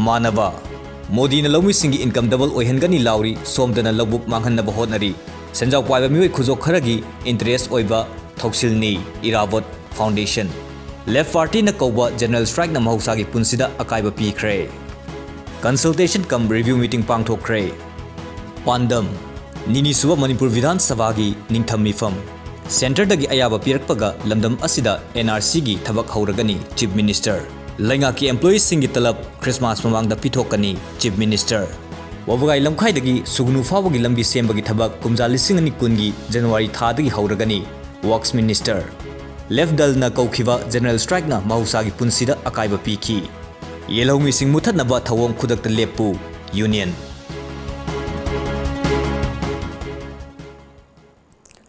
ꯃꯥꯟꯅꯕ꯫ ꯃꯣꯗꯤꯅ ꯂꯧꯃꯤꯁꯤꯡꯒꯤ income double ꯑꯣꯏꯍꯟꯒꯅꯤ ꯂꯥꯎꯔꯤ, ꯁꯣꯝꯗꯅ ꯂꯧꯕꯨꯛ ꯃꯥꯡꯍꯟꯅꯕ ꯍꯣꯠꯅꯔꯤ꯫ ꯁꯦꯟꯖꯥꯎ ꯄꯥꯏꯕ ꯃꯤꯑꯣꯏ ꯈꯨꯖꯣꯛ ꯈꯔꯒꯤ interest ꯑꯣꯏꯕ ꯊꯧꯁꯤꯜꯅꯤ ꯏꯔꯥꯕꯣꯠ Foundation꯫ Left Partyꯅ ꯀꯧꯕ General Strikeꯅ ꯃꯍꯧꯁꯥꯒꯤ ꯄꯨꯟꯁꯤꯗ ꯑꯀꯥꯏꯕ ꯄꯤꯈ꯭ꯔꯦ꯫ Consultation cum review meeting ꯄꯥꯡꯊꯣꯛꯈ꯭ꯔꯦ꯫ ꯄꯥꯟꯗꯝ: ꯅꯤꯅꯤꯁꯨꯕ ꯃꯅꯤꯄꯨꯔ ꯕꯤꯙꯥꯟ ꯁꯚꯥꯒꯤ ꯅꯤꯡꯊꯝ ꯃꯤꯐꯝ꯫ Centreꯗꯒꯤ ꯑꯌꯥꯕ ꯄꯤꯔꯛꯄꯒ ꯂꯝꯗꯝ ꯑꯁꯤꯗ NRCꯒꯤ ꯊꯕꯛ ꯍꯧꯔꯒꯅꯤ, Chief Minister꯫ ꯂꯩꯉꯥꯛꯀꯤ employeeꯁꯤꯡꯒꯤ ꯇꯂꯕ Christmas ꯃꯃꯥꯡꯗ ꯄꯤꯊꯣꯛꯀꯅꯤ, Chief Minister꯫ ꯋꯥꯕꯒꯥꯏ ꯂꯝꯈꯥꯏꯗꯒꯤ ꯁꯨꯒꯅꯨ ꯐꯥꯎꯕꯒꯤ ꯂꯝꯕꯤ ꯁꯦꯝꯕꯒꯤ ꯊꯕꯛ ꯀꯨꯝꯖꯥ ꯂꯤꯁꯤꯡ ꯑꯅꯤ ꯀꯨꯟꯒꯤ January ꯊꯥꯗꯒꯤ ꯍꯧꯔꯒꯅꯤ, Works Minister꯫ Left ꯗꯜꯅ ꯀꯧꯈꯤꯕ General Strikeꯅ ꯃꯍꯧꯁꯥꯒꯤ ꯄꯨꯟꯁꯤꯗ ꯑꯀꯥꯏꯕ ꯄꯤꯈꯤ꯫ ꯌꯦꯜꯍꯧꯃꯤꯁꯤꯡ ꯃꯨꯊꯠꯅꯕ ꯊꯧꯑꯣꯡ ꯈꯨꯗꯛꯇ ꯂꯦꯞꯄꯨ, Union꯫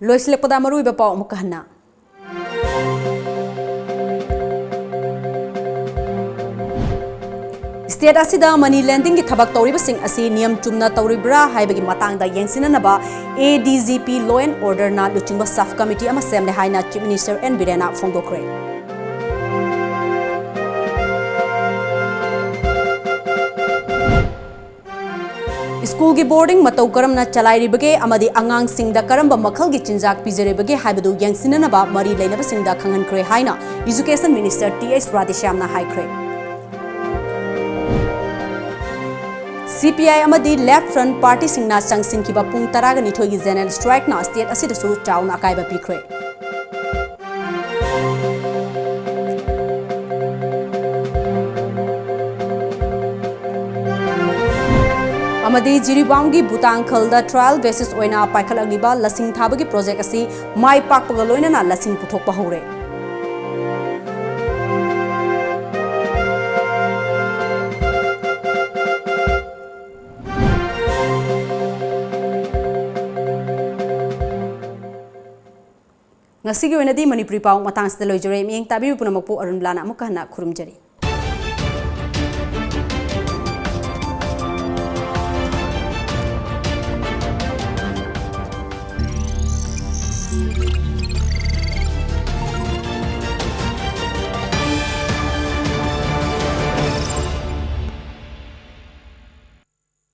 ꯂꯣꯏꯁꯤꯜꯂꯛꯄꯗ ꯃꯔꯨꯑꯣꯏꯕ ꯄꯥꯎ ꯑꯃꯨꯛꯀ ꯍꯟꯅ꯫ State ꯑꯁꯤꯗ money lendingꯒꯤ ꯊꯕꯛ ꯇꯧꯔꯤꯕꯁꯤꯡ ꯑꯁꯤ ꯅꯤꯌꯝ ꯆꯨꯝꯅ ꯇꯧꯔꯤꯕ꯭ꯔꯥ ꯍꯥꯏꯕꯒꯤ ꯃꯇꯥꯡꯗ ꯌꯦꯡꯁꯤꯟꯅꯅꯕ ADGP Law and Orderꯅ ꯂꯨꯆꯤꯡꯕ sub committee ꯑꯃ ꯁꯦꯝꯂꯦ ꯍꯥꯏꯅ Chief Minister N. ꯕꯤꯔꯦꯟꯅ ꯐꯣꯡꯗꯣꯛꯈ꯭ꯔꯦ꯫ ꯁ꯭ꯀꯨꯜꯒꯤ boarding ꯃꯇꯧ ꯀꯔꯝꯅ ꯆꯂꯥꯏꯔꯤꯕꯒꯦ ꯑꯃꯗꯤ ꯑꯉꯥꯡꯁꯤꯡꯗ ꯀꯔꯝꯕ ꯃꯈꯜꯒꯤ ꯆꯤꯟꯖꯥꯛ ꯄꯤꯖꯔꯤꯕꯒꯦ ꯍꯥꯏꯕꯗꯨ ꯌꯦꯡꯁꯤꯟꯅꯅꯕ ꯃꯔꯤ ꯂꯩꯅꯕꯁꯤꯡꯗ ꯈꯪꯍꯟꯈ꯭ꯔꯦ ꯍꯥꯏꯅ Education Minister ꯇꯤ ꯑꯩꯆ ꯔꯥꯙꯦꯁ꯭ꯌꯥꯝꯅ ꯍꯥꯏꯈ꯭ꯔꯦ꯫ CPI ꯑꯃꯗꯤ Left Front partyꯁꯤꯡꯅ ꯆꯪꯁꯤꯟꯈꯤꯕ ꯄꯨꯡ ꯇꯔꯥꯒ ꯅꯤꯊꯣꯏꯒꯤ General Strikeꯅ state ꯑꯁꯤꯗꯁꯨ ꯆꯥꯎꯅ ꯑꯀꯥꯏꯕ ꯄꯤꯈ꯭ꯔꯦ꯫ ꯑꯃꯗꯤ ꯖꯤꯔꯤꯕꯥꯝꯒꯤ ꯚꯨꯇꯥꯡꯈꯜꯗ trial basis ꯑꯣꯏꯅ ꯄꯥꯏꯈꯠꯂꯛꯂꯤꯕ ꯂꯁꯤꯡ ꯊꯥꯕꯒꯤ project ꯑꯁꯤ ꯃꯥꯏ ꯄꯥꯛꯄꯒ ꯂꯣꯏꯅꯅ ꯂꯁꯤꯡ ꯄꯨꯊꯣꯛꯄ ꯍꯧꯔꯦ꯫ ꯉꯁꯤꯒꯤ ꯑꯣꯏꯅꯗꯤ ꯃꯅꯤꯄꯨꯔꯤ ꯄꯥꯎ ꯃꯇꯥꯡꯁꯤꯗ ꯂꯣꯏꯖꯔꯦ꯫ ꯃꯤꯠꯌꯦꯡ ꯇꯥꯕꯤꯕ ꯄꯨꯝꯅꯃꯛꯄꯨ ꯑꯔꯨꯟꯕꯂꯥꯅ ꯑꯃꯨꯛꯀ ꯍꯟꯅ ꯈꯨꯔꯨꯝꯖꯔꯤ꯫